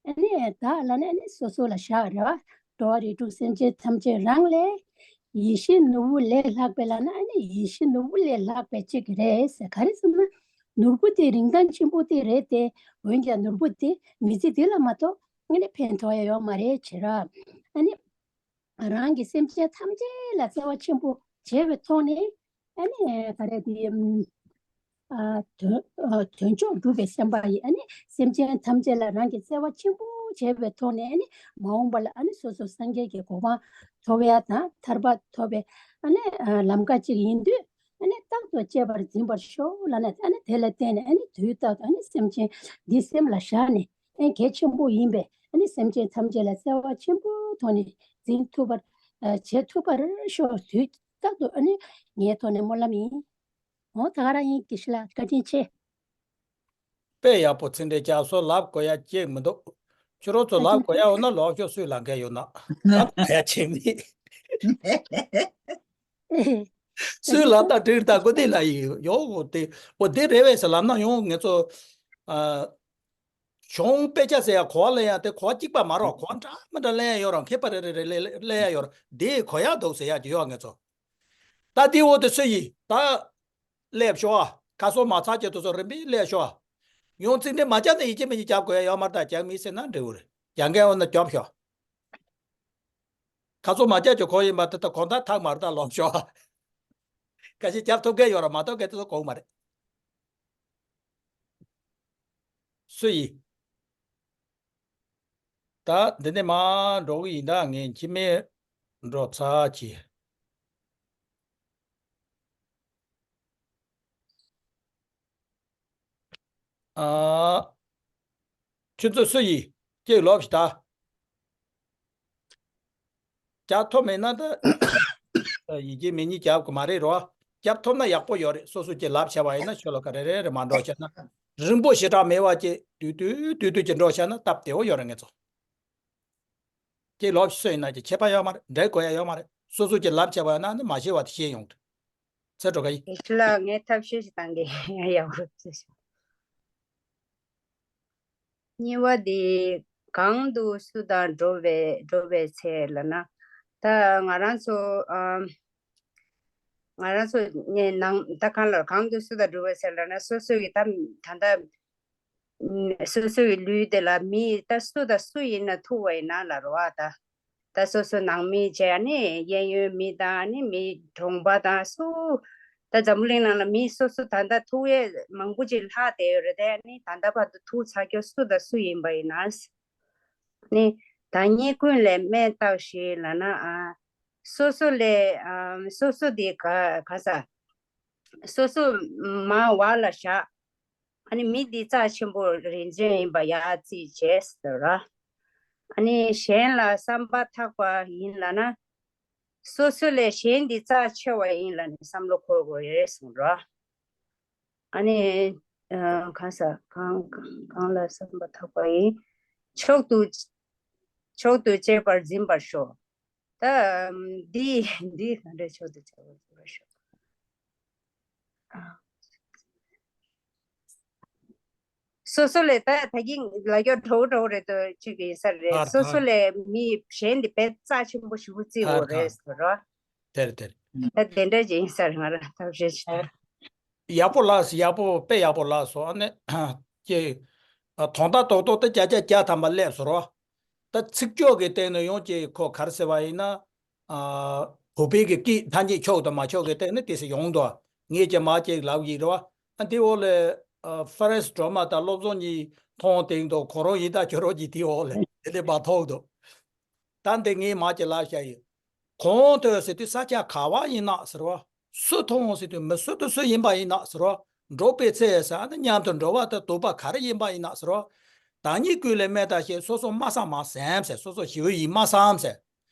ཨ་ནི་བདག་ལབ་ན་ཨ་ནི་སོ་སོ་ལ་བཞག་རེད་བ། འགྲོ་བ་རིགས་དྲུག་སེམས་ཅན་ཐམས་ཅད་རང་ལས། ཡིད་བཞིན་ནོར་བུ་ལས་ལྷག་པའི་ལབ་ན་ཨ་ནི་ཡིད་བཞིན་ནོར་བུ་ལས་ལྷག་པའི་གཅིག་རེད་ཟེར། ག་རེ་ཟེར་ན། ནོར་བུ་དེ་རིན་ཐང་ཆེན་པོ་དེ་རེད་དེ། འོན་ཀྱང་ནོར་བུ་དེ་མི་ཚེ་འདི་ལ་མ་གཏོགས་ཨ་ནི་ཕན་ཐོགས་ཡ་ཡོད་མ་རེད་བྱས་ར། ཨ་ནི་རང་གི་སེམས་ཅན་ཐམས་ཅད་ལ་བརྩེ་བ་ཆེན་པོ་བྱས་པའི་ཐོག་ནས་ཨ་ནི་ག་རེ་དེ། ཨ་དོན་ཨ་དོན་མཆོག་སྒྲུབ་པའི་སེམས་པ་ཡིས་ཨ་ནི་སེམས་ཅན་ཐམས་ཅད་ལ་རང་གི་བརྩེ་བ་ཆེན་པོ་བྱས་པའི་ཐོག་ནས་ཨ་ནི་མ་འོངས་པ་ལ་ཨ་ནི་སོ་སོ་སངས་རྒྱས་ཀྱི་གོ་འཕང་ཐོབ་ཡ་དང་ཐར་པ་ཐོབ་པའི་ཨ་ནི་ཨ་ལམ་ཁ་ཅིག་ཡིན་དུས་ཨ་ནི་རྟག་ཏུ་གཅེས་པར་འཛིན་པར་ཤོག་ལབ་ནས་ཨ་ནི་དེ་ལ་བརྟེན་ནས་ཨ་ནི་དུས་རྟག་ཏུ་ཨ་ནི་སེམས་ཅན་འདི་སེམས་ལ་བཞག་ནས་ཨ་ནི་གལ་ཆེན་པོ་ཡིན་པས་ཨ་ནི་སེམས་ཅན་ཐམས་ཅད་ལ་བརྩེ་བ་ཆེན་པོའི་ཐོག་ནས་འཛིན་ཐུབ་པར་ཨ་བྱེད་ཐུབ་པར་ཤོག་དུས་རྟག་ཏུ་ཨ་ནི་ངའི་ཐོག་ནས་སྨོན་ལམ་ཡིན། འོ་ད་ག་རང་ཡིན། དགེ་བཤེས་ལགས་བཀའ་དྲིན་ཆེ། དཔེ་ཡག་པོ་ཚིག་འགྲེལ་རྒྱབ་སོང་། ལབ་དགོས་ཡ་གཅིག་མི་འདུག་ཁྱོད་རང་ཚོ་ལབ་དགོས་ཡ་འོ་ན་ལོག་ཤོག་སུས་ལབ་མཁན་ཡོད་ན་ད་ལབ་ཡ་བྱེད་མི། སུས་ལབ་ད་འགྲིག་ད་གོ་དེ་ལ་ཡིན་ཡོང་འོ་དེ་འོ་དེ་རེད་བས་ཟེར་ལབ་ན་ཡོང་ངེད་ཚོ་ཨ། གཞུང་དཔེ་ཆ་ཟེར་ཡ་གོ་བ་ལེན་ཡ་དེ་གོ་བ་གཅིག་པ་མ་རོགས། གོ་བ་འདྲ་མི་འདྲ་ལེན་ཡ་ཡོད་རང་མཁས་པ་རེ་རེ་རེ་ལེན་ཡ་ཡོད་རང་དེ་གོ་ཡ་འདུག་ཟེར་ཡ་ཅིག་ཡོད་ངེད་ཚོ། ད་དེ་འོ་དེ་སུ་ཡིན་ད། སླེབས་ཤོག་ཨ། ཁ་སོ་མ་ཚར་གྱི་དུས་ཚོད་རིམ་པས་སླེབས་ཤོག་ཡང་ཚིག་འགྲེལ་མ་བརྒྱབ་ན་ཡིད་ཆེས་མེད་ཀྱི་རྒྱབ་དགོས་ཡ་ཡོད་མ་རེད། ད་རྒྱག་མི་སྲིད་ན་འགྲིག་གི་རེད། རྒྱག་མཁན་འོ་ན་རྒྱོབ་ཤོག་ཁ་སོ་མ་རྒྱབ་ཀྱི་གོ་ཡིན་པ་དེ་ད་གོང་ཐག་ཐག་མ་རེད། ད་ལོབས་ཤོག་ཁ་ཤས་རྒྱབ་ཐུབ་མཁན་ཡོད་ར་མ་གཏོགས་གལ་ཏེ་ཚོ་གོ་མ་རེད། སུ་ཡིན། ད་འདི་ནས་མར་འགྲོ་གི་ཡིན། ད་ངས་འཆི་མེད་འགྲོ་ཚར་གྱིས། ཨ། ཁྱོད་ཚོ་སུ་ཡིན། ཅིག་ལོབས་ཤིག་ད། རྒྱབ་ཐོབ་མེད་ན་ད། ཡིན་གཅིག་མིན་གཉིས་རྒྱབ་དགོས་མ་རེད་རོ། རྒྱབ་ཐོབ་ན་ཡག་པོ་ཡོད་རེད། སོ་སོ་ཀྱི་ལབ་བྱས་པ་ཡིན་ན་ཁྱོད་ལ་ག་རེ་རེ་རེ་མ་འགྲོ་བྱས་ན། རིང་པོ་ཞེ་དྲག་མེད་པ་ཀྱི་དུས་དུས་དུས་དུས་ཀྱི་འགྲོ་བྱས་ན་སྟབས་བདེ་བོ་ཡོད་རེད་ངེད་ཚོ། ཀྱི་ལོབས་ཤིག་སུ་ཡིན་ན་ཀྱི་ཁྱད་པར་ཡོད་མ་རེད། འགྲིག་དགོས་ཡ་ཡོད་མ་རེད། སོ་སོ་ཀྱི་ལབ་བྱས་པ་ཡིན་ན་ནི་མ་ཤེས་པ་དེ་ཤེས་ཡོང་གི་རེད། ཚེ་འགྲོ་ག་ཡིན། ཁྱེད་ལ་ངས་ཐབས་ཤེས་ཤིག་བཏང་གི་ཡག་པོ་བྱས་ཤོག་གཉིས་པ་དེ་གང་དུ་སུ་དང་འགྲོ་བའི་འགྲོ་བའི་ཚེ་ལབ་ན། ད་ང་རང་ཚོ་ཨམ། ང་རང་ཚོ་ནས་ནང་ད་གང་ལ་གང་དུ་སུ་དང་འགྲོ་བའི་ཚེ་ལབ་ན། སོ་སོ་གི་ད་ད་ལྟ་སོ་སོ་གི་ལུས་དེ་ལ་མི་ད་སུ་དང་སུ་ཡིན་ན་ཐུག་པ་ཡིན་ན་ལབ་རོ་ཨ། ད་ད་སོ་སོ་ནང་མི་བྱས་ནས་གཡས་གཡོན་མི་དང་ནི་མི་གྲོང་པ་དང་སུ། ད་འཛམ་བུ་གླིང་ནང་ལ་མི་སོ་སོ་ད་ལྟ་ཐུག་ཡས་མང་པོ་ཅིག་ལྷག་བསྡད་ཡོད་རེད་དེ། ནི་ད་ལྟ་བར་དུ་ཐུག་ཚར་རྒྱུ་སུ་དང་སུ་ཡིན་པ་ཡིན་ན། ནི་བདག་ཉིད་ཀུན་ལས་སྨྲས་བརྟགས་ཤིག་ལབ་ན་ཨ། སོ་སོ་ལས་ཨ་སོ་སོ་དེ་ག་ག་ས། སོ་སོ་མ་བ་ལ་བཞག་ཨ་ནི་མི་འདི་རྩ་ཆེན་པོ་རིན་ཆེན་ཡིན་པ་ཡ་རྩིས་བྱས་ཟེར་ར། ཨ་ནི་གཞན་ལ་བསམ་པ་ཐག་པ་ཡིན་ལབ་ན། སོ་སོ་ལས་གཞན་འདི་རྩ་ཆེ་བ་ཡིན་ལབ་ནས་བསམ་བློ་འཁོར་དགོས་རེད་གསུངས་ར། ཨ་ནི་ཨ་གང་ས་གང་གང་ལ་བསམ་པ་ཐག་པ་ཡིན། མཆོག་ཏུ་མཆོག་ཏུ་གཅེས་པར་འཛིན་པར་ཤོག་ད་འདི་འདི་ག་འདྲ་མཆོག་ཏུ་གཅེས་པར་འཛིན་པར་ཤོག་ཨ། སོ་སོ་ལས་ད་ད་གིན་ལ་རྒྱོ་གྲོགས་གྲོགས་རེད་དོ་ཅིག་ཡིན་ས་རེད། ཨ་སོ་སོ་ཨ་ལས་མི་གཞན་འདི་དཔེ་རྩ་ཆེན་པོ་ཞུ་རྩིས་ཨ་འོ་རེད་ཨ་ཟེར་རོ། དེར་དེར། ད་དེ་འདྲ་ཅིག་ཡིན་ས་རེད། ང་རང་ཐབས་ཤེས་ཤིག་ཨ། ཡག་པོ་ལགས་སོ། ཡག་པོ་དཔེ་ཡག་པོ་ལགས་སོ། ཨ་ནི་ཀྱེ། ཨ་དོན་དག་རྡོག་རྡོག་དེ་བརྒྱ་ཆ་བརྒྱ་ཐམ་པ་སླེབས་སོང་རོ། ད་ཚིག་སྐྱོ་གི་སྟེང་ནས་ཡོང་ཀྱེ་ཁོ་ག་རེ་ཟེར་བ་ཡིན་ན། ཨ་བོད་པའི་གི་སྐད་ཐ་སྙད་ཆོག་དང་མ་ཆོག་གི་སྟེང་ནས་དེ་སེ་ཡོང་དོ། ངས་ཀྱེ་མ་ཀྱེ་ལབ་ཡིན་རོ། ཨ་འདི་འོག་ལས་ཨ་ཧྥ་རན་སི་སྒྲོལ་མ་དང་བློ་བཟང་གཉིས་མཐོང་དེང་དོ་ཁོ་རང་ཡིན་ད་ཁྱོད་རང་གི་དེའི་འོག་ལས་དེ་ལས་མ་ཐོག་དོ། ད་འདི་ངས་མ་ཀྱེ་ལབ་བྱ་ཡིན། གང་དུ་ཟེར་དུས་ས་ཆ་ག་བ་ཡིན་ན་ཟེར་བ། སུ་མཐོང་ཟེར་དུས་མི་སུ་དང་སུ་ཡིན་པ་ཡིན་ན་ཟེར་བ། འགྲོགས་པའི་ཚེ་ཟེར་ཨ་ནི་མཉམ་དུ་འགྲོ་བ་དང་འདུག་པ་ག་རེ་ཡིན་པ་ཡིན་ན་ཟེར་བ། བདག་ཉིད་ཀུན་ལས་སྨྲས་བརྟགས་ཤིག་སོ་སོ་སྨྲ་བསམ་མ་བསམ་ཟེར། སོ་སོ་ཞི་བའི་ཡིད་སྨྲ་བསམ་ཟེར།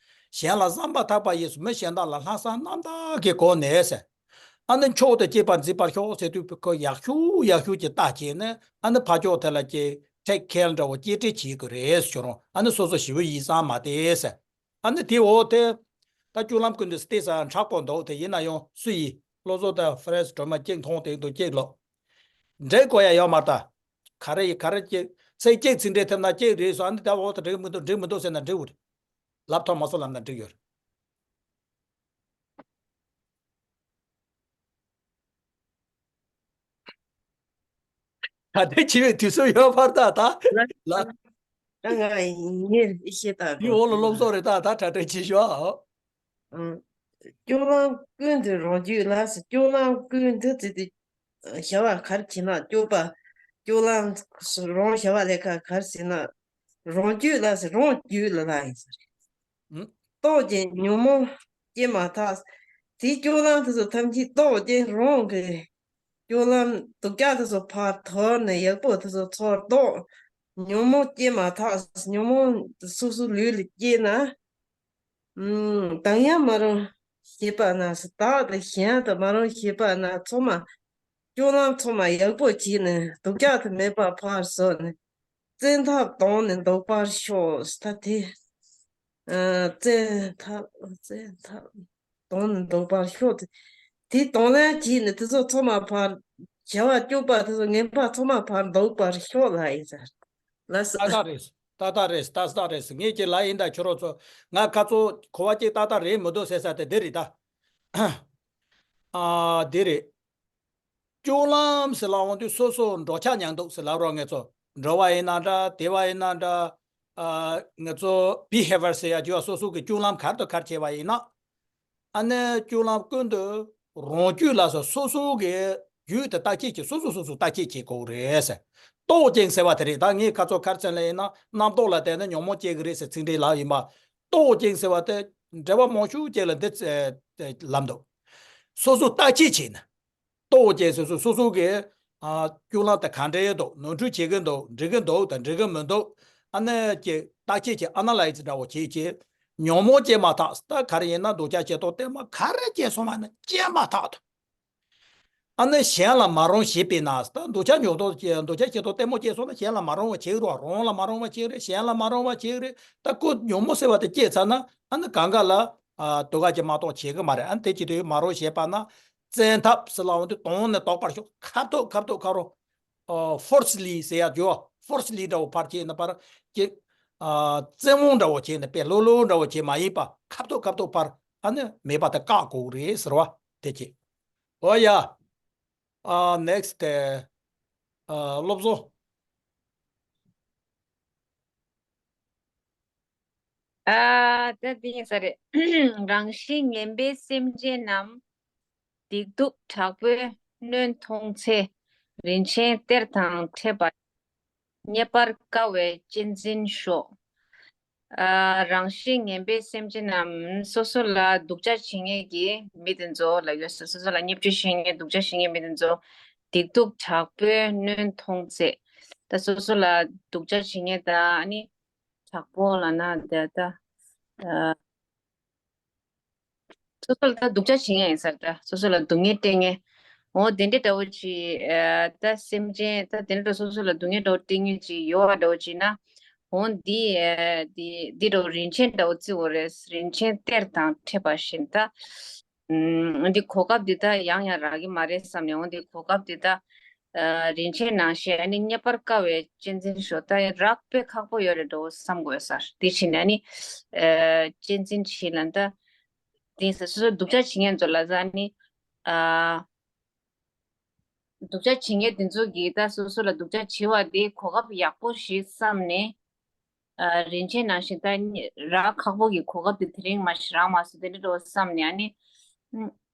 གཞན་ལ་བསམ་པ་ཐག་པ་ཡིས་སུ་མི་གཞན་དག་ལ་ལྷག་བསམ་རྣམ་དག་གི་སྒོ་ནས་ཟེར། ཨ་ནི་མཆོག་ཏུ་གཅེས་པར་འཛིན་པར་ཤོག་ཟེར་དུས་ཁོ་ཡག་ཤོས་ཡག་ཤོས་ཀྱི་རྟགས་བྱས་ནས་ཨ་ནི་ཕ་ཕྱོགས་དེ་ལ་ཀྱེ་ཊེག་ཁེར་འདྲ་བོ་གཅེས་སྤྲས་བྱེད་དགོས་རེད་ཟེར་རུང་ཨ་ནི་སོ་སོ་ཞི་བའི་ཡིད་བསམ་མ་དེ་ཟེར། ཨ་ནི་དེ་འོག་དེ། ད་སྤྱོད་ལམ་ཀུན་ཏུ་སྟེ་ས་མཁྲེགས་པོ་འདུག་དེ་ཡིན་ན་ཡང་སུ་ཡིས་བློ་བཟང་དང་ཧྥ་རན་སི་སྒྲོལ་མ་གཅིག་མཐོང་དེ་འདུག་གཅིག་ལོ། འགྲིག་དགོས་ཡ་ཡོད་མ་རེད་ད། ག་རེ་ཡིན་ག་རེ་གཅིག་ཚེ་གཅིག་ཚིག་འགྲེལ་ཐེབས་ན་གཅིག་རེད་སོ། ཨ་ནི་ད་འོག་ཏུ་འགྲིག་མི་འདུག་འགྲིག་མི་འདུག་ཟེར་ན་འགྲིག་གི་རེད། ལབ་ཐོག་མ་སོ་ལབ་ན་འགྲིག་ཡོད་རེད། ད་ལྟའི་བྱེད་པའི་དུས་ཚོད་ཡོད་པར་ད་ད་ལ། ད་ང་ངས་ཤེས་ད་དེའི་འོག་ལ་སློབ་གསོ་རེད་ད་ད་གྲ་སྒྲིག་བྱེད་ཤོག་ཨ། སྤྱོད་ལམ་ཀུན་ཏུ་རང་རྒྱུད་ལ་ཟེར། སྤྱོད་ལམ་ཀུན་ཏུ་ཟེར་དུས་བྱ་བ་ག་རེ་བྱེད་ན་སྤྱོད་པ་སྤྱོད་ལམ་རང་བྱ་བ་ལས་ཀ་ག་རེ་བྱེད་ན་རང་རྒྱུད་ལ་ཟེར། རང་རྒྱུད་ལ་ལ་ཡིན་ཟེར། ཨུ། རྟོག་གེ་ཉོན་མོངས་སྐྱེས་མ་ཐག་དེའི་སྤྱོད་ལམ་དེ་ཚོ་ཐམས་ཅད་རྟོག་གེ་རང་གི་སྤྱོད་ལམ་སྡུག་ཅག་དེ་ཚོ་ཕར་དོར་ནས་ཡག་པོ་དེ་ཚོ་ཚུར་རྟོག་ཉོན་མོངས་སྐྱེས་མ་ཐག་ཉོན་མོངས་སོ་སོའི་ལུས་ལ་སྐྱེས་ན། ཨུམ། བདག་ཡང་མ་རུངས་ཤེས་པ་ན་ཟེར། བདག་དང་གཞན་དུ་མ་རུངས་ཤེས་པ་ན་ཚང་མ། སྤྱོད་ལམ་ཚང་མ་ཡག་པོ་བྱས་ནས་སྡུག་ཅག་དེ་མེད་པ་ཕར་བཟོས་ནས་བཙན་ཐབས་དོང་ནས་འདུག་པར་ཤོག་ད་དེ། ཨ་བཙན་ཐབས་བཙན་ཐབས་དོང་ནས་འདུག་པར་ཤོག་དེ་དེ་དོང་ལེན་བྱས་ནས་དེ་ཚོ་ཚང་མ་ཕར་བྱ་བ་སྤྱོད་པ་དེ་ཚོ་ངན་པ་ཚང་མ་ཕར་འདུག་པར་ཤོག་ལ་ཡིན་ཟེར། ལགས་སོ། ཏག་ཏག་རེད། ཏག་ཏག་རེད། ཏག་ཏག་རེད། ངས་ཀྱི་ལ་ཡིན་ད་ཁྱོད་རོགས་ཚོ་ང་ཁ་ཚོ་གོ་བ་གཅིག་ཏག་ཏག་རེད་མི་འདུག་ཟེར་ས་དེ་འདི་རེད་ད། ཨ་འདི་རེད། སྐྱོད་ལམ་ཟེར་ལབ་འོང་དུས་སོ་སོ་འགྲོ་འཆག་མྱང་འདུག་ཟེར་ལབ་རོགས། ངེད་ཚོ་འགྲོ་བ་ཡིན་ན་འདྲ། དེ་བ་ཡིན་ན་འདྲ། ཨ་ང་ཚོ་བྷི་ཧེ་ཝར་ཟེར་ཡ་བརྗོད་པ། སོ་སོ་གི་སྐྱོད་ལམ་ག་རེ་དང་ག་རེ་བྱས་པ་ཡིན་ན། ཨ་ནི་སྐྱོད་ལམ་ཀུན་ཏུ་རང་རྒྱུད་ལ་སོ་སོ་སོ་གི་རྒྱུད་དེ་བརྟག་དཔྱད་བྱེད། སོ་སོ་སོ་སོ་བརྟག་དཔྱད་བྱེད་དགོས་རེད་ཟེར། རྟོག་ཅིང་ཟེར་བ་དེ་རེད། ད་ངས་ཁ་ཚོ་ག་རེ་ཟེར་ལབ་ཡིན་ན། རྣམ་རྟོག་ལ་བརྟེན་ནས་ཉོན་མོངས་སྐྱེ་གི་རེད་ཟེར་ཚིག་འགྲེལ་ལབ་ཡིན་པ། རྟོག་ཅིང་ཟེར་བ་དེ་འགྲེལ་པ་མང་ཤོས་ཅིག་ལ་འདི་ལབ་འདུག་སོ་སོ་བརྟག་དཔྱད་བྱེད་ན། རྟོག་ཅིང་ཟེར་སོ་སོ་སོ་གི་ཨ་སྐྱོད་ལམ་དེ་ག་འདྲ་འདུག་ནོར་འཁྲུལ་བྱེད་ཀྱི་འདུག་འགྲིག་གི་འདུག་དང་འགྲིག་གི་མི་འདུག་ཨ་ནི་ཀྱི་བརྟག་དཔྱད་ཀྱི་ཨ་ན་ལའི་ཛི་འདྲ་བོ་བྱེད་ཀྱི། ཉོན་མོངས་སྐྱེ་མ་ཐག་ད་ག་རེ་ཡིན་ན་འདོད་ཆགས་ཞེ་སྡང་གཏི་མུག་ག་རེ་སྐྱེས་སོང་བ་ན་སྐྱེ་མ་ཐག་ཏུ། ཨ་ནི་གཞན་ལ་མ་རུངས་བྱས་པས་ན། ད་འདོད་ཆགས་ཉོག་ཏོ་འདོད་ཆགས་ཞེ་སྡང་གཏི་མུག་སྐྱེས་སོང་ན་གཞན་ལ་མ་རུངས་པ་བྱེད་རོགས། རང་ལ་མ་རུངས་པ་བྱེད་རེད། གཞན་ལ་མ་རུངས་པ་བྱེད་རེད། ད་ཁོ་ཉོན་མོངས་ཟེར་བ་དེ་སྐྱེས་ཚར་ན་ཨ་ནི་གང་ག་ལ་ཨ་དུ་ག་ཅིག་མ་གཏོགས་བྱེད་གི་མ་རེད། ཨ་ནི་དེ་བྱེད་དུས་མ་རུངས་བྱས་པ་ན། བཙན་ཐབས་ཟེར་ལབ་འོང་དུས་དོན་ནི་རྟོགས་པར་ཤོག་ཁ་ཐུག་ཁ་ཐུག་ཁ་རོ། ཨ་ཕོར་སི་ལི་ཟེར་ཡ་བརྗོད། ཕོར་སི་ལི་འདྲ་བོ་ཕར་བྱས་ན་ཕར་ཅིག་ཨ་བཙན་དབང་འདྲ་བོ་བྱས་ན་དཔེ་ལྷོད་ལྷོད་འདྲ་བོ་བྱས་མ་ཡིན་པ། ཁ་ཐུག་ཁ་ཐུག་ཕར་ཨ་ནི་མེད་པ་དེ་བཀག་དགོས་རེད་ཟེར་བ་དེ་བྱས། འོ་ཡ། ཨ་ནེག་སི་ཊི་དེ། ཨ་སློབ་གསོ། ཨ་ད་འདི་ཡིན་ས་རེད། རང་བཞིན་ངན་པའི་སེམས་ཅན་རྣམས། སྡིག་སྡུག་དྲག་པོས་གནོན་མཐོང་ཚེ། རིན་ཆེན་གཏེར་དང་འཕྲད་པ། རྙེད་པར་དཀའ་བའི་གཅེས་འཛིན་ཤོག་ཨ་རང་བཞིན་ངན་པའི་སེམས་ཅན་རྣམས། སོ་སོ་ལ་སྡུག་ཅག་བྱེད་མཁན་གྱི་མི་དེ་ཚོ་ལ་ཡོད་ས། སོ་སོ་ལ་བརྙས་བཅོས་བྱེད་མཁན་སྡུག་ཅག་བྱེད་མཁན་མི་དེ་ཚོ་སྡིག་སྡུག་དྲག་པོས་གནོན་མཐོང་ཚེ། ད་སོ་སོ་ལ་སྡུག་ཅག་བྱེད་མཁན་ད་ཨ་ནི་དྲག་པོ་ལབ་ན་དེ་ད་ཨ། སོ་སོ་ལ་ད་སྡུག་ཅག་བྱེད་མཁན་ཡིན་ས་རེད། ད་སོ་སོ་ལ་སྡུག་བསྔལ་སྤྲད་མཁན། འོ་དེ་འདྲ་འདྲ་བོ་ཅིག་ཨ་ད་སེམས་ཅན་ད་དེ་འདྲ་སོ་སོ་ལ་སྡུག་བསྔལ་འདྲ་བོ་སྤྲད་མཁན་ཅིག་ཡོད་པ་འདྲ་བོ་ཅིག་ན། འོ་འདི་ཨ་འདི་འདི་འདྲ་བོ་རིན་ཆེན་འདྲ་བོ་བརྩི་དགོས་རེད། རིན་ཆེན་གཏེར་དང་འཕྲད་པ་བཞིན། ད་ཨུམ་འདི་གོ་སྐབས་འདི་ད་ཡང་ཡང་རག་གི་མ་རེད་བསམ་ནས། འོ་འདི་གོ་སྐབས་འདི་ད་ཨ་རིན་ཆེན་ནང་བཞིན་ཨ་ནི་རྙེད་པར་དཀའ་བའི་གཅེས་འཛིན་ཤོག་ད་རག་དཔེ་ཁག་པོ་ཡོད་རེད་འགྲོ་བསམ་དགོས་ས་རེད། དེ་བྱས་ནས་ཨ་ནི་ཨ་གཅེས་འཛིན་བྱེད་ལ་ད་དེང་སང་སོ་སོ་སྡུག་ཅག་བྱེད་མཁན་ཚོ་ལ་ཟ་ནི་ཨ་སྡུག་ཅག་བྱེད་མཁན་དེ་ཚོ་གིས་ད་སོ་སོ་ལ་སྡུག་ཅག་བྱེད་པ་དེ་གོ་སྐབས་ཡག་པོ་ཞིག་བསམ་ནས་ཨ་རིན་ཆེན་ནང་བཞིན་ད་རག་ཁག་པོ་གི་གོ་སྐབས་དེ་དེ་རིང་མ་ཞིག་རག་མ་སོང་། དེ་འདྲ་འགྲོ་བསམ་ནས་ཨ་ནི་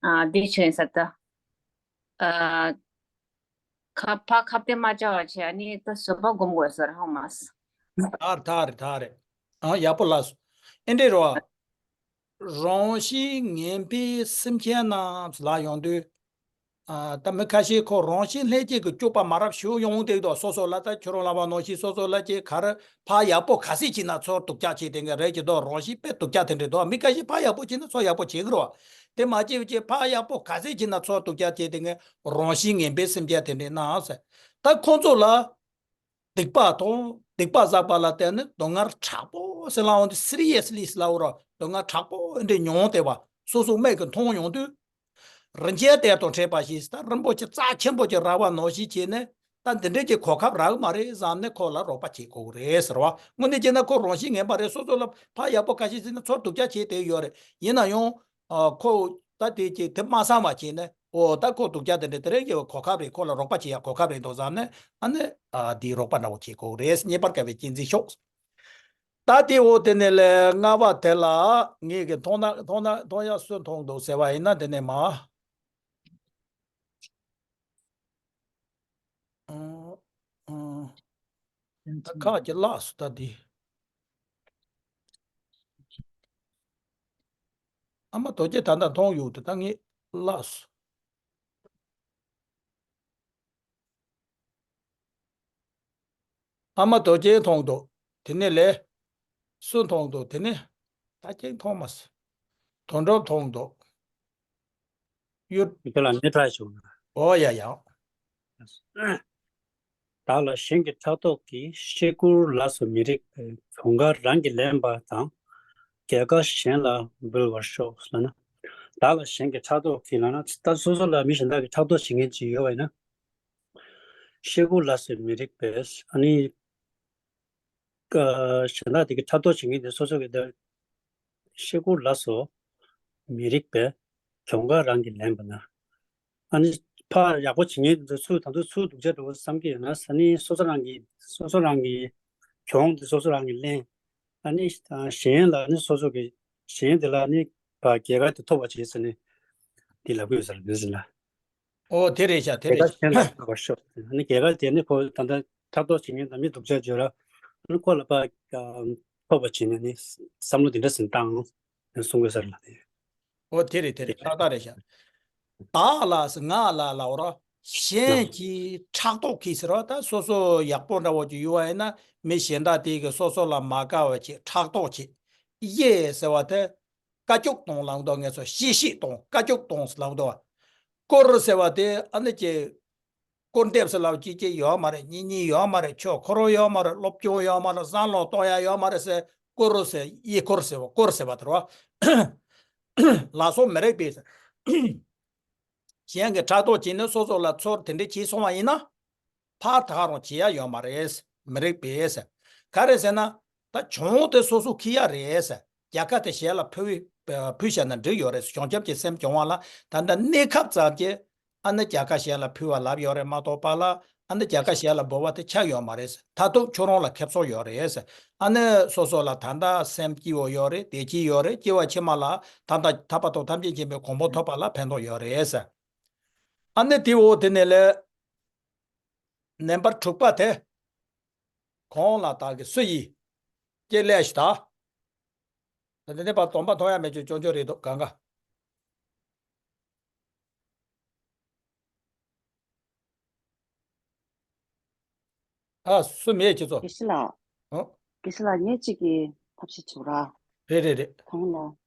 ཨ་དེ་བྱས་ས་ད་ཨ། ཁ་ཕ་ཁ་གཏད་མ་བཅག་པ་བྱས་ཨ་ནི་ད་བཟོད་པ་སྒོམ་དགོས་ཟེར་ཧང་མ་སོང་། ཐག་རེད་ཐག་རེད་ཐག་རེད། ཨ་ཡག་པོ་ལབ་སོང་། ཨེ་འདྲས་རོ། རང་བཞིན་ངན་པའི་སེམས་ཅན་རྣམས་ལ་ཡོང་དུས། ཨ་ད་མི་ཁ་ཤས་ཁོ་རང་བཞིན་ལྷན་སྐྱེས་ཀྱི་སྤྱོད་པ་མ་རབས་ཞིག་ཡོང་དེ་དོ་སོ་སོ་ལ་ད་ཁྱོད་རང་ལབ་པ་ནང་བཞིན་སོ་སོ་ལ་ཅིག་ག་རེ་ཕ་ཡག་པོ་ག་ཚད་བྱས་ན་ཚུར་སྡུག་ཅག་བྱེད་དེ་འགའ་རེད་ཀྱི་དོ། རང་བཞིན་དཔེ་སྡུག་ཅག་དེ་འདྲས་དོ། མི་ཁ་ཤས་ཕ་ཡག་པོ་བྱས་ན་ཚུར་ཡག་པོ་བྱེད་ཀྱི་རེད་བ། དེ་མ་བྱས་ཀྱི་ཕ་ཡག་པོ་ག་ཚད་བྱས་ན་ཚུར་སྡུག་ཅག་བྱེད་དེ་འགའ་རང་བཞིན་ངན་པའི་སེམས་ཅན་དེ་འདྲས་ན་ཟེར། ད་ཁོང་ཚོ་ལ་སྡིག་པ་དང་སྡིག་པ་བསགས་པ་ལ་བརྟེན་ནས་སྡུག་བསྔལ་དྲག་པོ་ཟེར་ལབ་འོང་དུས་སི་རི་ཡ་སི་ལི་ལབ་རོ། སྡུག་བསྔལ་དྲག་པོ་འདྲ་མྱོང་བསྡད་པ་སོ་སོ་མིག་གིས་མཐོང་ཡོང་དུས། རིན་ཆེན་གཏེར་དང་འཕྲད་པ་ཞིག་ད་རིན་པོ་ཆེ་རྩ་ཆེན་པོ་ཅིག་རག་པ་ནང་བཞིན་བྱས་ནས་ད་འདི་འདྲས་ཀྱི་གོ་སྐབས་རག་གི་མ་རེད་བསམ་ནས་ཁོ་ལ་རོགས་པ་བྱེད་དགོས་ཀྱི་རེད་ཟེར་བ། དངོས་གནས་བྱས་ན་ཁོ་རང་བཞིན་ངན་པ་རེད། སོ་སོ་ལ་ཕ་ཡག་པོ་ཁ་ཤས་ཟིན་ན་ཚུར་སྡུག་ཅག་བྱེད་བསྡད་ཡོད་རེད། ཡིན་ན་ཡང་ཨ་ཁོ་ད་དེ་ཀྱི་དེ་མ་བསམ་པ་བྱས་ནས། འོ་ད་ཁོ་སྡུག་ཅག་དེ་འདྲ་དེ་རིང་གི་གོ་སྐབས་རེད། ཁོ་ལ་རོགས་པ་བྱེད་ཡ་གོ་སྐབས་རེད་འདུག་བསམ་ནས་ཨ་ནི་ཨ་འདིའི་རོགས་པ་འདྲ་བོ་བྱེད་དགོས་རེད། རྙེད་པར་དཀའ་བའི་གཅེས་འཛིན་ཤོག་ད་དེ་འོ་དེ་ནས་ལས་ལྔ་པ་དེ་ལ་ངེད་ཀྱི་མཐོང་ན་མཐོང་ན་མཐོང་ཡ་སུ་མཐོང་འདུག་ཟེར་བ་ཡིན་ན་དེ་ནས་མ། ཨ་ཨ་ད་ཁག་ཅིག་བརླགས་སོང་ད་འདི། ཨ་མ་རྡོ་རྗེ་ད་ལྟ་མཐོང་ཡོད་དེ་ད་ངས་བརླགས་སོང་། ཨ་མ་རྡོ་རྗེ་མཐོང་འདུག་དེ་ནས་ལས། སུ་མཐོང་འདུག་དེ་ནས་ད་ཅིག་མཐོང་མ་སོང་། དོན་གྲུབ་མཐོང་འདུག་གཡུ། དེ་ལ་ནི་ཕྲ་བྱུང་། ཨོ་ཡ་ཡ། བདག་ལ་གཞན་གྱི་ཕྲག་དོག་གིས། ཤེལ་སྒོར་ལ་སོགས་མི་རིགས་པས། གྱོང་ཁ་རང་གིས་ལེན་པ་དང་། རྒྱལ་ཁ་གཞན་ལ་འབུལ་བར་ཤོག་ཟེར་ན། བདག་ལ་གཞན་གྱི་ཕྲག་དོག་གིས་ལབ་ན་ད་སོ་སོ་ལ་མི་གཞན་དག་གིས་ཕྲག་དོག་བྱེད་མཁན་ཅིག་ཡོད་པ་ཡིན་ན། ཤེལ་སྒོར་ལ་སོགས་མི་རིགས་པས། ཨ་ནི། གཞན་དག་དེ་གའི་ཕྲག་དོག་བྱེད་མཁན་དེ་སོ་སོ་གི་དེ། ཤེལ་སྒོར་ལ་སོགས་མི་རིགས་པས། གྱོང་ཁ་རང་གིས་ལེན་པ་ན། ཨ་ནི་ ཕར་ཡག་པོ་བྱེད་མཁན་དེ་ཚོ་ཚུར་ད་དུང་ཚུར་སྡུག་ཅག་འགྲོ་བསམ་གྱི་ཡོད་ན། ས་ནི་སོ་སོ་རང་གི་སོ་སོ་རང་གི་གྱོང་དེ་སོ་སོ་རང་གིས་ལེན། ཨ་ནི་གཞན་ལ་ནི་སོ་སོ་གི་གཞན་དེ་ལ་ནི་རྒྱལ་ཁ་དེ་ཐོབ་པ་བྱེད་ཟེར་ནས་དེ་ལབ་ཀྱི་ཡོད་ས་རེད། འདི་ཟེར་ན། ཨོ་དེ་རེད་ཤག་དེ་རེད་ཤག་རྒྱལ་ཁ་གཞན་ལ་ཐོབ་པ་ཤོག་ཨ་ནི་རྒྱལ་ཁ་དེ་ནི་ཁོ་ད་ལྟ་ཕྲག་དོག་བྱེད་མཁན་དང་མི་སྡུག་ཅག་བྱོས་ར། ཨ་ནི་ཁོ་ལ་ཕར་ཐོབ་པ་བྱེད་ནས་ནི་བསམ་བློ་དེ་འདྲ་ཟིན་བཏང་ནས་གསུང་དགོས་ས་རེད་ལ། དེ་ཨོ་དེ་རེད་དེ་རེད། ཏག་ཏག་རེད་ཤག་བདག་ལ་ཟེར་ང་ལ་ལབ་ར། གཞན་གྱིས་ཕྲག་དོག་གིས་ཟེར་བ་ད་སོ་སོ་ཡག་པོ་འདྲ་བོ་ཅིག་ཡོད་པ་ཡིན་ན་མི་གཞན་དག་དེ་གིས་སོ་སོ་ལ་མ་དགའ་བ་ཅིག་ཕྲག་དོག་ཅིག་གཡས་ཟེར་བ་དེ་དཀའ་སྤྱད་གཏོང་ལབ་འདུག་ངས་སོ་གཤེ་གཤེ་གཏོང་དཀའ་སྤྱད་གཏོང་ལབ་འདུག་སྐོར་ཟེར་བ་དེ་ཨ་ནི་ཅིག་སྐོར་འདེབས་ཟེར་ལབ་ཅིག་ཅིག་ཡོད་མ་རེད། གཉིས་གཉིས་ཡོད་མ་རེད། ཆོས་འཁོར་ཡོད་མ་རེད། སློབ་སྦྱོང་ཡོད་མ་རེད། བསམ་བློ་གཏོང་ཡ་ཡོད་མ་རེད་ཟེར་སྐོར་ཟེར་གཡས་སྐོར་ཟེར་བ་སྐོར་ཟེར་བ་དེ་རེད་བ། ལ་སོགས་མི་རིགས་པས་ཟེར། གཞན་གྱིས་ཕྲག་དོག་བྱས་ནས་སོ་སོ་ལ་ཚུར་དེ་འདྲ་བྱས་སོང་བ་ཡིན་ན། ཕར་ད་ག་རང་བྱེད་ཡ་ཡོད་མ་རེད། མི་རིགས་པས་ཟེར། ག་རེ་ཟེར་ན། ད་གྱོང་དེ་སོ་སོ་འཁྱེར་ཡ་རེད་ཟེར། རྒྱལ་ཁ་དེ་གཞན་ལ་ཕུལ་ཕུལ་བཞག་ན་འགྲིག་ཡོད་རེད། གྱོང་རྒྱབ་ཀྱི་སེམས་སྦྱོང་བ་ལ་ད་ལྟ་གནས་སྐབས་ཙམ་གྱི་ཨ་ནི་རྒྱལ་ཁ་གཞན་ལ་ཕུལ་བ་ལབ་ཡོད་རེད་མ་གཏོགས་པ་ལ་ཨ་ནི་རྒྱལ་ཁ་གཞན་ལ་འབུལ་བ་དེ་ཆགས་ཡོད་མ་རེད་ཟེར། མཐར་ཐུག་ཁྱོད་རང་ལ་ཁེ་བཟང་ཡོད་རེད་ཟེར། ཨ་ནི་སོ་སོ་ལ་ད་ལྟ་སེམས་སྐྱིད་པོ་ཡོད་རེད། བདེ་སྐྱིད་ཡོད་རེད། སྐྱེ་བ་ཕྱི་མ་ལ་ད་ལྟ་ཐར་པ་དང་ཐམས་ཅད་མཁྱེན་པའི་གོ་འཕང་ཐོབ་པ་ལ་ཕན་ཐོགས་ཡོད་རེད་ཟེར། ཨ་ནི་དེ་འོ་དེ་ནས་ལས། ནམ་བར་དྲུག་པ་དེ། གོང་ལ་བདག་གིས་སུ་ཡིས། ཀྱེ་ལས་ཤིག་ད། ད་དེ་ནས་ཕར་སྡོམ་པ་མཐོང་ཡ་མེད་ཅེས་སྐྱོན་བརྗོད་རེད་འདུག་གང་ག་ཨ་སུ་མེད་ཁྱེད་ཚོ། དགེ་བཤེས་ལགས། ཨོ། དགེ་བཤེས་ལགས་ངས་གཅིག་གི་ཐབས་ཤེས་བྱེད་ར། རེད་རེད་རེད། གང་ལ།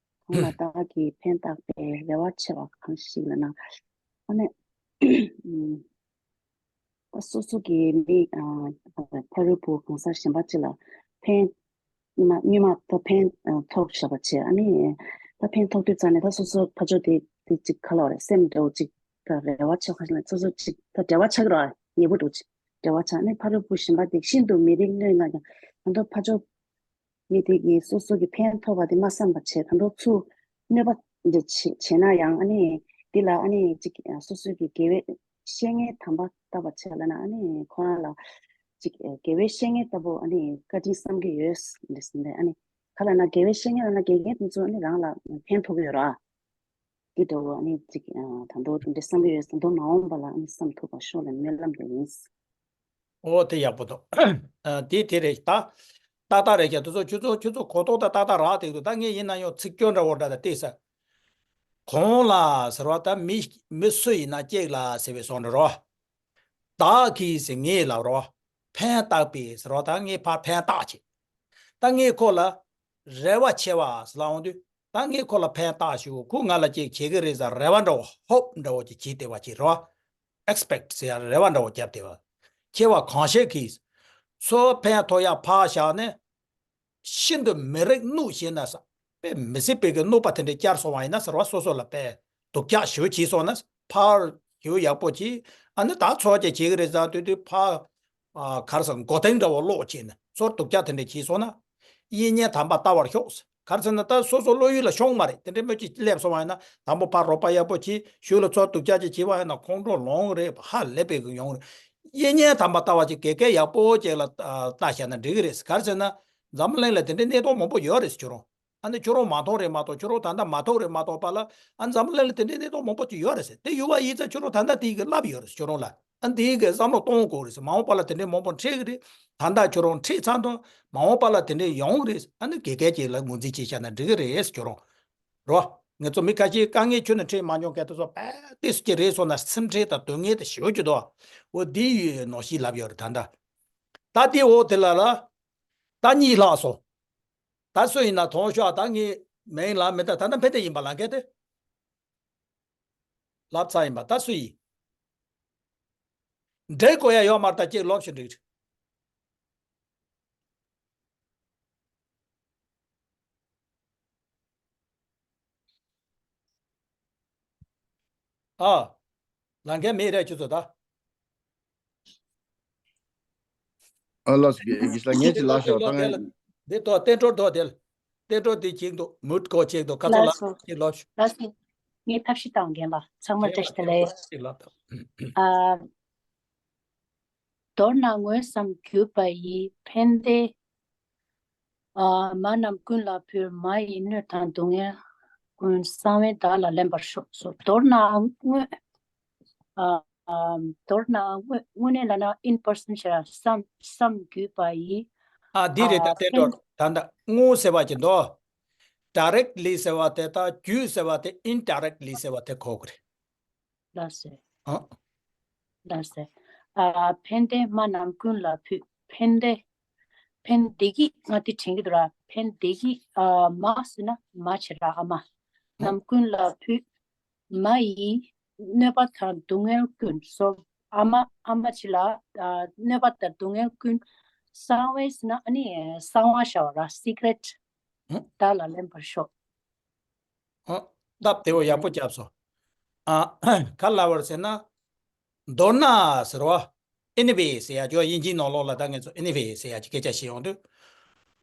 གང་ལ་བདག་གིས་ཕན་བཏགས་པའི་རེ་བ་ཆེ་བ་གང་ཞིག་ལ་ན། ཨ་ནི། ད་སོ་སོ་གི་མི་ཕ་རོལ་པོ་གང་ཟག་གཞན་པ་ཅིག་ལ་ཕན་སྔོན་མ་སྔོན་མ་ད་ཕན་ཐོགས་བཞག་པ་བྱས། ཨ་ནི་ད་ཕན་ཐོགས་དུས་ཙང་ནས་ད་སོ་སོ་ཕར་ཕྱོགས་དེ་དེ་ཅིག་ག་ལ་བ་རེད། སེམས་འདྲ་བོ་ཅིག་ད་རེ་བ་ཆེ་ཁ་ཞིག་ལ་སོ་སོ་ཅིག་ད་འབྲེལ་བ་ཆགས་ཀྱི་རེད་བ། ཉེ་པོ་འདྲ་བོ་ཅིག་འབྲེལ་བ་ཆགས། ཨ་ནི་ཕ་རོལ་པོ་གཞན་པ་དེ་ཤིན་ཏུ་མི་རིགས་གནོད་ན་ཀྱང་ད་དུང་ཕར་ཕྱོགས་མི་དེ་གིས་སོ་སོ་གི་ཕན་ཐོགས་པ་དེ་མ་བསམ་པ་བྱས། ད་དུང་ཚུར་གནོད་པ་འདི་བྱས་བྱས་ན་ཡང་། ཨ་ནི་འདི་ལ་ཨ་ནི་ཅིག་སོ་སོ་གི་དགེ་བའི་བཤེས་གཉེན་དམ་པ་ལྟ་བུ་བྱས་ལབ་ན། ཨ་ནི་ཁོ་རང་ལ་ཅིག་དགེ་བའི་བཤེས་གཉེན་ལྟ་བུ་ཨ་ནི་བཀའ་དྲིན་བསམ་གྱི་ཡོད་འདི་ཟེར་ནས། ཨ་ནི་ག་ལབ་ན་དགེ་བའི་བཤེས་གཉེན་ལབ་ན་དགེ་རྒན་དེ་ཚོ་ཨ་ནི་རང་ལ་ཕན་ཐོགས་ཀྱི་ཡོད་ར། འདི་འདྲ་བོ་ཨ་ནི་ཅིག་ད་དུང་འདི་འདྲ་བསམ་གྱི་ཡོད། ད་དུང་མ་འོངས་པ་ལ་ཨ་ནི་བསམ་ཐུབ་པ་ཤོག་ལབ་སྨོན་ལམ་དེ་ཡིན། ཨོ་དེ་ཡག་པོ་འདུག་ཨ། དེ་དེ་རེད་ད། ཏག་ཏག་རེད་ཀྱང་དེ་ཚོ་ཁྱོད་ཚོ་ཁྱོད་ཚོ་གོ་རྟོགས་ད་ཏག་ཏག་རག་བསྡད་འདུག་ད་ངས་ཡིན་ན་ཡང་ཚིག་སྐྱོན་འདྲ་བོ་འདྲ་ད་བལྟས་ས། གང་ལ་ཟེར་བ་ད་མི་མི་སུ་ཡིན་ན་ཅིག་ལ་ཟེར་བའི་བཟོ་འདྲ་རོ། བདག་གིས་ཟེར་ངས་ལབ་རོ། ཕན་བཏགས་པའི་ཟེར་བ་ད་ངས་ཕར་ཕན་བཏགས་བྱེད། ད་ངས་ཁོ་ལ་རེ་བ་ཆེ་བ་ཟེར་ལབ་འོང་དུས། ད་ངས་ཁོ་ལ་ཕན་བཏགས་ཞུ། ཁོ་ང་ལ་ཅིག་བྱེད་ཀྱི་རེད་ཟེར་རེ་བ་འདྲ་བོ་ཧོབ་འདྲ་བོ་ཅིག་བྱེད་བསྡད་པ་ཅིག་རེད་བ། ཨེགས་པེག་ཊི་ཟེར་ཡ་རེ་བ་འདྲ་བོ་བརྒྱབ་བསྡད་པ། ཆེ་བ་གང་ཤེས་ཀྱིས། ཚུར་ཕན་ཐོགས་ཡ་ཕར་བཞག་ནས། ཤིན་ཏུ་མི་རིགས་གནོད་བྱེད་ན་ས། དཔེ་མི་སྲིད་པའི་གི་གནོད་པ་དེ་འདྲ་བསྐྱལ་སོང་བ་ཡིན་ན་ཟེར་བ། སོ་སོ་ལ་དཔེ་སྡུག་ཅག་ཞེ་པོ་བྱས་སོང་ན་ཕར་ཞེ་པོ་ཡག་པོ་བྱས། ཨ་ནི་ད་ཚོགས་ཀྱི་བྱེད་ཀྱི་རེད་ཟེར་དུས་དུས་ཕར། ཨ། ག་རེ་ཟེར། མགོ་རྟིང་འདྲ་བོ་སློག་བྱས་ནས་ཚུར་སྡུག་ཅག་དེ་འདྲ་བྱས་སོང་ན། གཡས་གཉེན་དམ་པ་ལྟ་བར་ཤོག་ཟེར། ག་རེ་ཟེར་ན་ད་སོ་སོ་བློ་ཡུལ་ལ་ཤོང་མ་རེད། དེ་འདྲའི་མི་གཅིག་སླེབས་སོང་བ་ཡིན་ན་དང་པོ་ཕར་རོགས་པ་ཡག་པོ་བྱས། གཞུག་ལ་ཚུར་སྡུག་ཅག་ཅིག་བྱས་པ་ཡིན་ན་ཁོང་ཁྲོ་ལངས་རེད། ཧ་ལས་པའི་གི་ཡོང་རེད། གཡས་གཉེན་དམ་པ་ལྟ་བ་ཅིག་དགེ་རྒན་ཡག་པོ་ཅིག་ལ་ལྟ་བཞག་ན་འགྲིག་གི་རེད། ག་རེ་ཟེར་ན། འཛམ་བུ་གླིང་ལ་དེ་འདྲའི་གནས་སྟངས་མང་པོ་ཡོད་རེད་ཟེར། ཁྱོད་རང་། ཨ་ནི་ཁྱོད་རང་མ་མཐོང་རེད་མ་གཏོགས། ཁྱོད་རང་ད་ལྟ་མ་ཐུག་རེད་མ་གཏོགས་པ་ལ། ཨ། འཛམ་བུ་གླིང་ལ་དེ་འདྲའི་གནས་སྟངས་མང་པོ་ཅིག་ཡོད་རེད་ཟེར། དེ་ཡོད་པ་ཡིན་ཙང་ཁྱོད་རང་ད་ལྟ་དེའི་གི་ལབ་ཡོད་རེད་ཟེར། ཁྱོད་རང་ལ། ཨ། དེའི་གི་བསམ་བློ་གཏོང་དགོས་རེད་ཟེར། མ་འོངས་པ་ལ་དེ་འདྲའི་མང་པོ་འཕྲད་གི་རེད། ད་ལྟ་ཁྱོད་རང་འཕྲད་ཚར་དང་མ་འོངས་པ་ལ་དེ་འདྲའི་ཡོང་གི་རེད། ཨ་ནི་དགེ་རྒན་ཅིག་ལ་ངོས་འཛིན་བྱས་བཞག་ན་འགྲིག་གི་རེད་ཟེར། ཁྱོད་རང་རོ། ངེད་ཚོ་མི་ཁ་ཤས་དཀའ་ངལ་ཁྱོན་ནས་འཕྲད་མ་མྱོང་མཁན་དེ་ཚོ་དཔེ་ཏོག་ཙམ་ཅིག་རེད་སོང་ན་སེམས་ཁྲལ་དང་དོན་ངན་དེ་ཞེ་པོ་ཅིག་འདུག་འོ་དེ་ཡི་ནང་བཞིན་ལབ་ཡོད་རེད་ད་ལྟ། ད་དེ་འོ་དེ་ལ་ལ། ད་གཉིད་ལྷག་སོང་། ད་སུ་ཡིན་ན་ཐོང་ཤོག་ད་ངའི་མིང་ལ་མི་ད་ད་ལྟ་ཕན་བདེ་ཡིན་པ་ལ་མཁན་དེ། ལབ་ཚར་ཡིན་པ་ད་སུ་ཡིན། འབྲི་དགོས་ཡ་ཡོད་མ་རེད། ད་ཅིག་ལོབས་ཤིག་འགྲིག་ཨ། ལ་མཁན་མེད་རེད་ཁྱོད་ཚོ་ད། ཨ་ལགས་སོ། དགེ་རྒན་ལགས་ཤོག་ད་ངས། འདི་ཐོག་བསྟན་འགྲོར་ཐོག་དེ་ལ། བསྟན་འགྲོར་འདི་གཅིག་འདུག་མུད་གོ་གཅིག་འདུག་ཁ་ཚོ་ལ་ལགས་སོ། གཅིག་ལོབས་ཤོག་ལགས་སོ། ངས་ཐབས་ཤེས་བཏང་། རྒན་ལགས་ཚང་མར་བཀྲ་ཤིས་བདེ་ལེགས། ཨ། མདོར་ན་དངོས་སམ་བརྒྱུད་པ་ཡིས། ཕན་བདེ། ཨ། མ་རྣམས་ཀུན་ལ་ཕུལ། མ་ཡིས་གནོད་དང་སྡུག་བསྔལ་ཀུན། གསང་བས་བདག་ལ་ལེན་པར་ཤོག། སོ། མདོར་ན་དངོས། ཨ། མདོར་ན་དངོས། དངོས་གནས་ལབ་ན་in person ཞེས་སམ་སམ་བརྒྱུད་པ་ཡིས། ཨ། འདི་རེད། ད་ཨ། བསྟན་འགྲོ། ཕན། ད་ད་དངོས་ཟེར་བ་ཅིག་འདུག། directly ཟེར་བ་དེ་དང་བརྒྱུད་ཟེར་བ་དེ་indirectly ཟེར་བ་དེ་གོ་དགོས་རེད། ལགས་སོ། ཨ། ལགས་སོ། ཨ། ཕན་བདེ་མ་རྣམས་ཀུན་ལ་ཕུལ། ཕན་བདེ། ཕན་བདེ་སྐྱིད། ང་དེ་དྲན་གྱི་འདུག་ར། ཕན་བདེ་སྐྱིད། ཨ། མ་ཟེར་ན་མ་བྱེད་ར། ཨ་མ། ཨ། རྣམས་ཀུན་ལ་ཕུལ། མ་ཡིས་གནོད་པ་དང་སྡུག་བསྔལ་ཀུན། སོ། ཨ་མ། ཨ་མ་ཅིག་ལ། ཨ། གནོད་པ་དང་སྡུག་བསྔལ་ཀུན། གསང་བས་ཟེར་ན་ཨ་ནི་གསང་བ་བྱ་བ་ར། secret། ཨ། བདག་ལ་ལེན་པར་ཤོག། ཨ། སྟབས་བདེ་བོ་ཡག་པོ་བརྒྱབ་སོང་། ཨ། ག་ལབ་པ་རེད་ཟེར་ན། མདོར་ན་ཟེར་བ། anyway ཟེར་ཡ་ཅོ། དབྱིན་ཇིའི་ནང་ལོགས་ལ་ད་ངས་ཚོ་anyway ཟེར་ཡ་ཅིག་སྐད་ཆ་བཤད་ཡོང་དུས།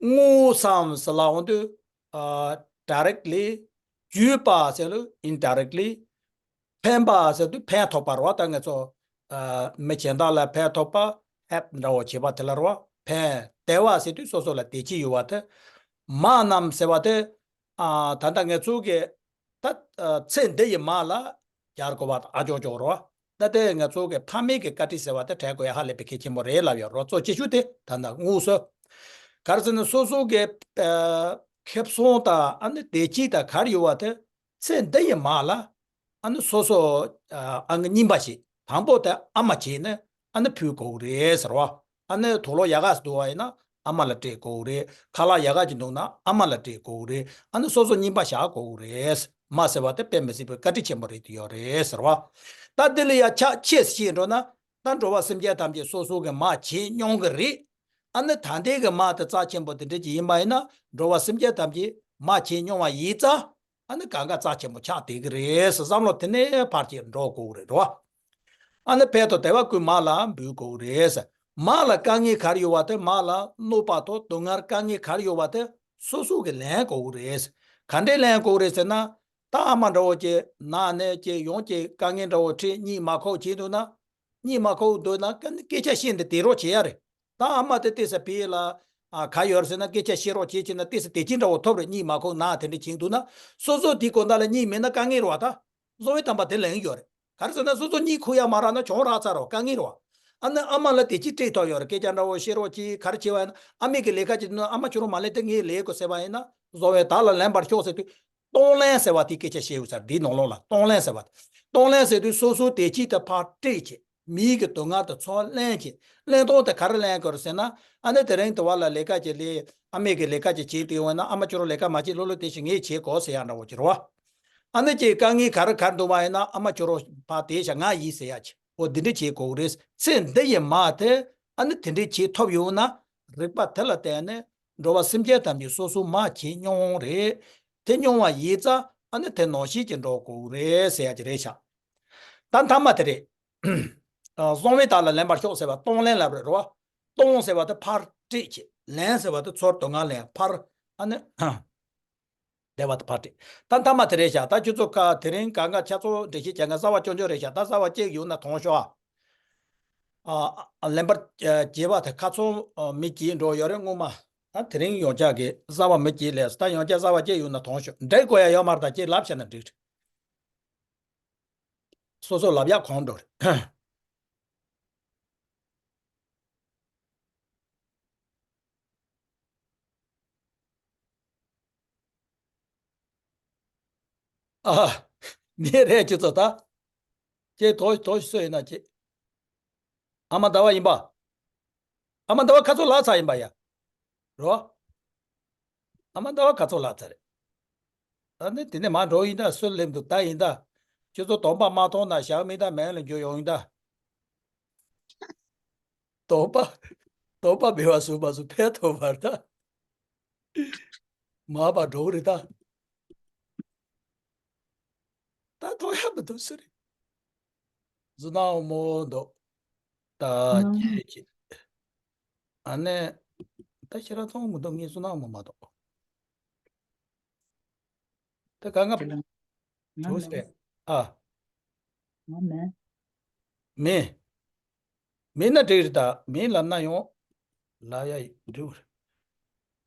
དངོས་སམ་ཟེར་ལབ་ཡོང་དུས། ཨ། directly། བརྒྱུད་པ་ཟེར་ལ་indirectly། ཕན་པ་ཟེར་དུས་ཕན་ཐོགས་པ་རེད་བ། ད་ངས་ཚོ། ཨ། མི་གཞན་དག་ལ་ཕན་ཐོགས་པ། help འདྲ་བོ་བྱེད་པ་དེ་ལ་རེད་བ། ཕན། བདེ་བ་ཟེར་དུས་སོ་སོ་ལ་བདེ་སྐྱིད་ཡོད་པ་དེ། མ་རྣམས་ཟེར་བ་དེ། ཨ། ད་ལྟ་ངས་ཚོ་གི། ད། ཨ། ཚེ་འདི་ཡི་མ་ལ་སྦྱར་དགོས་པ་དང་ཨ་ཅོ་ཅོ་རེད་བ། ད་དེ་ངས་ཚོ་གི་ཕ་མེས་ཀྱི་བཀའ་དྲིན་ཟེར་བ་དེ་དྲན་དགོས་ཡ་ཧ་ལས་པའི་གལ་ཆེན་པོ་རེད་ལབ་ཡོད་རེད་བ། གཙོ་ཆེ་ཤོས་དེ་ད་ལྟ་དངོས་སུ། ག་རེ་ཟེར་ན་སོ་སོ་གི། ཨ། ཁེ་བཟང་དང་ཨ་ནི་བདེ་སྐྱིད་དང་ག་རེ་ཡོད་པ་དེ། ཚེ་འདི་ཡི་མ་ལ། ཨ་ནི་སོ་སོ། ཨ། ཨ་ནི་རྙིང་པ་ཞིག་དང་པོ་དེ་ཨ་མ་བྱས་ནས་ཨ་ནི་ཕུལ་དགོས་རེད་ཟེར་བ། ཨ་ནི་དུག་ལོག་ཡག་ག་ཞིག་འདུག་པ་ཡིན་ན་ཨ་མ་ལ་སྤྲད་དགོས་རེད། ཁ་ལག་ཡག་ག་ཅིག་འདུག་ན་ཨ་མ་ལ་སྤྲད་དགོས་རེད། ཨ་ནི་སོ་སོ་རྙིང་པ་བཞག་དགོས་རེད། མ་ཟེར་བ་དེ་དཔེ་མི་སྲིད་པའི་བཀའ་དྲིན་ཆེན་པོ་རེད་དུ་ཡོད་རེད་ཟེར་བ། ད་དེ་ལ་ཡ་ཆ་ཆེས་བཤད་འགྲོ་ན། ད་འགྲོ་བ་སེམས་ཅན་ཐམས་ཅད་སོ་སོ་གི་མ་བྱེད་མྱོང་གི་རེད། ཨ་ནི་ད་ལྟའི་གི་མ་དེ་རྩ་ཆེན་པོ་དེ་འདྲ་ཅིག་ཡིན་པ་ཡིན་ན། འགྲོ་བ་སེམས་ཅན་ཐམས་ཅད་མ་བྱེད་མྱོང་བ་ཡིན་ཙང་། ཨ་ནི་གང་ག་རྩ་ཆེན་པོ་ཆགས་བསྡད་ཀྱི་རེད་ཟེར་བསམ་བློ་དེ་ནས་ཕར་ཅིག་འགྲོ་དགོས་ཀྱི་རེད་རོ། ཨ་ནི་ཕན་དང་བདེ་བ་ཀུན་མ་ལ་འབུལ་དགོས་ཀྱི་རེད་ཟེར། མ་ལ་དཀའ་ངལ་ག་རེ་ཡོད་པ་དེ། མ་ལ་གནོད་པ་དང་སྡུག་བསྔལ་དཀའ་ངལ་ག་རེ་ཡོད་པ་དེ་སོ་སོ་གིས་ལེན་དགོས་ཀྱི་རེད་ཟེར། ག་འདྲས་ལེན་དགོས་ཀྱི་རེད་ཟེར་ན། ད་ཨ་མ་འདྲ་བོ་ཅིག་ན་ནས་ཅིག་ཡོང་ཅིག་དཀའ་ངལ་འདྲ་བོ་འཕྲད། གཉིད་མ་ཁུག་བྱེད་འདུག་ན། གཉིད་མ་ཁུག་འདུག་ན་སྐད་ཆ་བཤད་འདི་བསྡད་རོགས་བྱེད་ཡ་རེད། ད་ཨ་མ་དེ་ཏོག་ཙམ་ཕ་གི་ལ། ཨ། ག་ཡོད་རེད་ཟེར་ན་སྐད་ཆ་བཤད་རོགས་བྱེད་བྱས་ན་ཏོག་ཙམ་བདེ་སྐྱིད་འདྲ་བོ་ཐོབ་རེད། གཉིད་མ་ཁུག་ན་དེ་འདྲ་བྱེད་འདུག་ན། སོ་སོ་དེའི་དགོང་དག་ལ་གཉིད་མེད་ན་དཀའ་ངལ་རེད་བ། ད་གསང་བའི་དམ་པ་དེ་ལེན་ཡོད་རེད། ག་རེ་ཟེར་ན་སོ་སོ་གཉིད་ཁུག་ཡ་མ་རག་ན་གྱོང་རག་ཚར་རེད་བ། དཀའ་ངལ་རེད་བ། ཨ་ནི་ཨ་མ་ལ་བདེ་སྐྱིད་སྤྲད་ཐུབ་ཡོད་རེད། སྐད་ཆ་འདྲ་བོ་བཤད་རོགས་གྱིས། ག་རེ་བྱེད་པ་ཡིན་ན། ཨ་མས་ཀྱི་ལས་ཀ་བྱེད་དུས་ན་ཨ་མ་ཁྱོད་རང་མ་ལས་དེ་ངས་ལས་དགོས་ཟེར་བ་ཡིན་ན། གསང་བས་བདག་ལ་ལེན་པར་ཤོག་ཟེར་དུས། གཏོང་ལེན་ཟེར་བ་དེའི་སྐད་ཆ་བཤད་ཡོད་ས་རེད། འདིའི་ནང་ལོགས་ལ་གཏོང་ལེན་ཟེར་བ། གཏོང་ལེན་ཟེར་དུས་སོ་སོའི་བདེ་སྐྱིད་དེ་ཕར་སྤྲད་བྱས། མིའི་གི་སྡུག་བསྔལ་དེ་ཚུར་ལེན་བྱས། ལེན་སྟངས་དེ་ག་རེ་ལེན་དགོས་རེད་ཟེར་ན། ཨ་ནི་དེ་རིང་དུ་བ་ལ་ལས་ཀ་བྱེད་ལས། ཨ་མས་ཀྱི་ལས་ཀ་ཅིག་བྱེད་དུས་ཡོང་ན། ཨ་མ་ཁྱོད་རང་ལས་ཀ་མ་བྱེད། ལོ་ལོ་དེ་བཞིན་ངས་བྱེད་དགོས་ཟེར་ཡ་འདྲ་བོ་ཅིག་རེད་བ། ཨ་ནི་ཅིག་དཀའ་ངལ་ག་རེ་ག་རེ་འདུག་པ་ཡིན་ན། ཨ་མ་ཁྱོད་རང་ཕར་བསྡད་ཤག་ང་ཡིན་ཟེར་ཡ་ཅིག་འོ་འདི་འདྲ་བྱེད་དགོས་རེད། ཚེ་འདི་ཡི་མ་དེ་ཨ་ནི་དེ་འདྲ་བྱེད་ཐུབ་ཡོང་ན། རིག་པ་དེ་ལ་བརྟེན་ནས་འགྲོ་བ་སེམས་ཅན་ཐམས་ཅད་སོ་སོ་མ་བྱེད་མྱོང་རེད། དེ་མྱོང་བ་ཡིན་ཙང་ཨ་ནི་དེ་ནང་བཞིན་གྱི་འགྲོ་དགོས་རེད་ཟེར་ཡ་ཅིག་རེད་ཤག་ད་མཐའ་མ་དེ་རེད། ཨ། གསང་བས་བདག་ལ་ལེན་པར་ཤོག་ཟེར་བ་གཏོང་ལེན་ལབ་རེད་རོ། གཏོང་ཟེར་བ་དེ་ཕར་སྤྲད་བྱས། ལེན་ཟེར་བ་དེ་ཚུར་སྡུག་བསྔལ་ལེན། ཕར། ཨ་ནི། བདེ་བ་དེ་ཕར་སྤྲད། ད་མཐའ་མ་དེ་རེད་ཤག་ད་ཁྱོད་ཚོ་ཁ་དེ་རིང་གང་ག་ཆ་ཚོ་འགྲེལ་བཤད་བྱ་མཁན་གསར་བ་སྐྱོན་བརྗོད་རེད་ཤག་ད་གསར་བ་གཅིག་ཡོད་ན་ཐོངས་ཤོག་ཨ། ཨ། ལེན་པར་བྱེད་པ་དེ་ཁ་ཚོན་མི་བྱེད་འགྲོ་ཡོད་རེད་སྔོན་མ། ད་དེ་རིང་ཡོངས་ཁྱབ་ཀྱི་གསར་བ་མི་བྱེད་ལས། ད་ཡོངས་ཁྱབ་གསར་བ་གཅིག་ཡོད་ན་ཐོངས་ཤོག་འགྲིག་དགོས་ཡ་ཡོད་མ་རེད། ད་ཁྱེད་ལབ་བྱས་ན་འགྲིག་རེད། སོ་སོ་ལབ་ཡག་གོམས་འགྲོ་རེད། ཨ། ནི་རེད། ཁྱེད་ཚོ་ད། ཁྱེད་དོ་དོ་སུ་ཡིན་ན་ཁྱེད། ཨ་མ་ཟླ་བ་ཡིན་པ། ཨ་མ་ཟླ་བ་ཁ་ཚོ་ལག་ཚ་ཡིན་པ་ཡ། རོ། ཨ་མ་ཟླ་བ་ཁ་ཚོ་ལག་ཚ་རེད། ཨ་ནི་དེ་ནས་མ་འགྲོ་ཡིན་ད། སུ་སླེབས་འདུག་ད་ཡིན་ད། ཁྱོད་ཚོ་དོམ་པ་མ་མཐོང་ན་ཞག་མི་ད་མེད་ལ་འགྱོ་ཡོང་ཡིན་ད། དོམ་པ། དོམ་པ་མེད་པ་བཟོས་མ་བཟོས་ཕན་ཐོགས་མ་རེད་ད། མ་པ་འགྲོ་གི་རེད་ད། ད་ཐོག་ཡག་མི་འདུག་སུ་རེད། བཟོ་ན་འོ་མོ་འདུག་ད་ཁྱེད་ཀྱིས། ཨ་ནི། ད་ཁྱེད་རང་མཐོང་མི་འདུག་ངས་བཟོ་ན་འོ་མོ་མ་འདུག་ད་ག་ང་། ང་མེད། ཨ། ང་མེད། མེད། མེད་ན་འགྲིག་རེད་ད། མེད་ལབ་ན་ཡང་ལབ་ཡ་འགྲིག་རེད།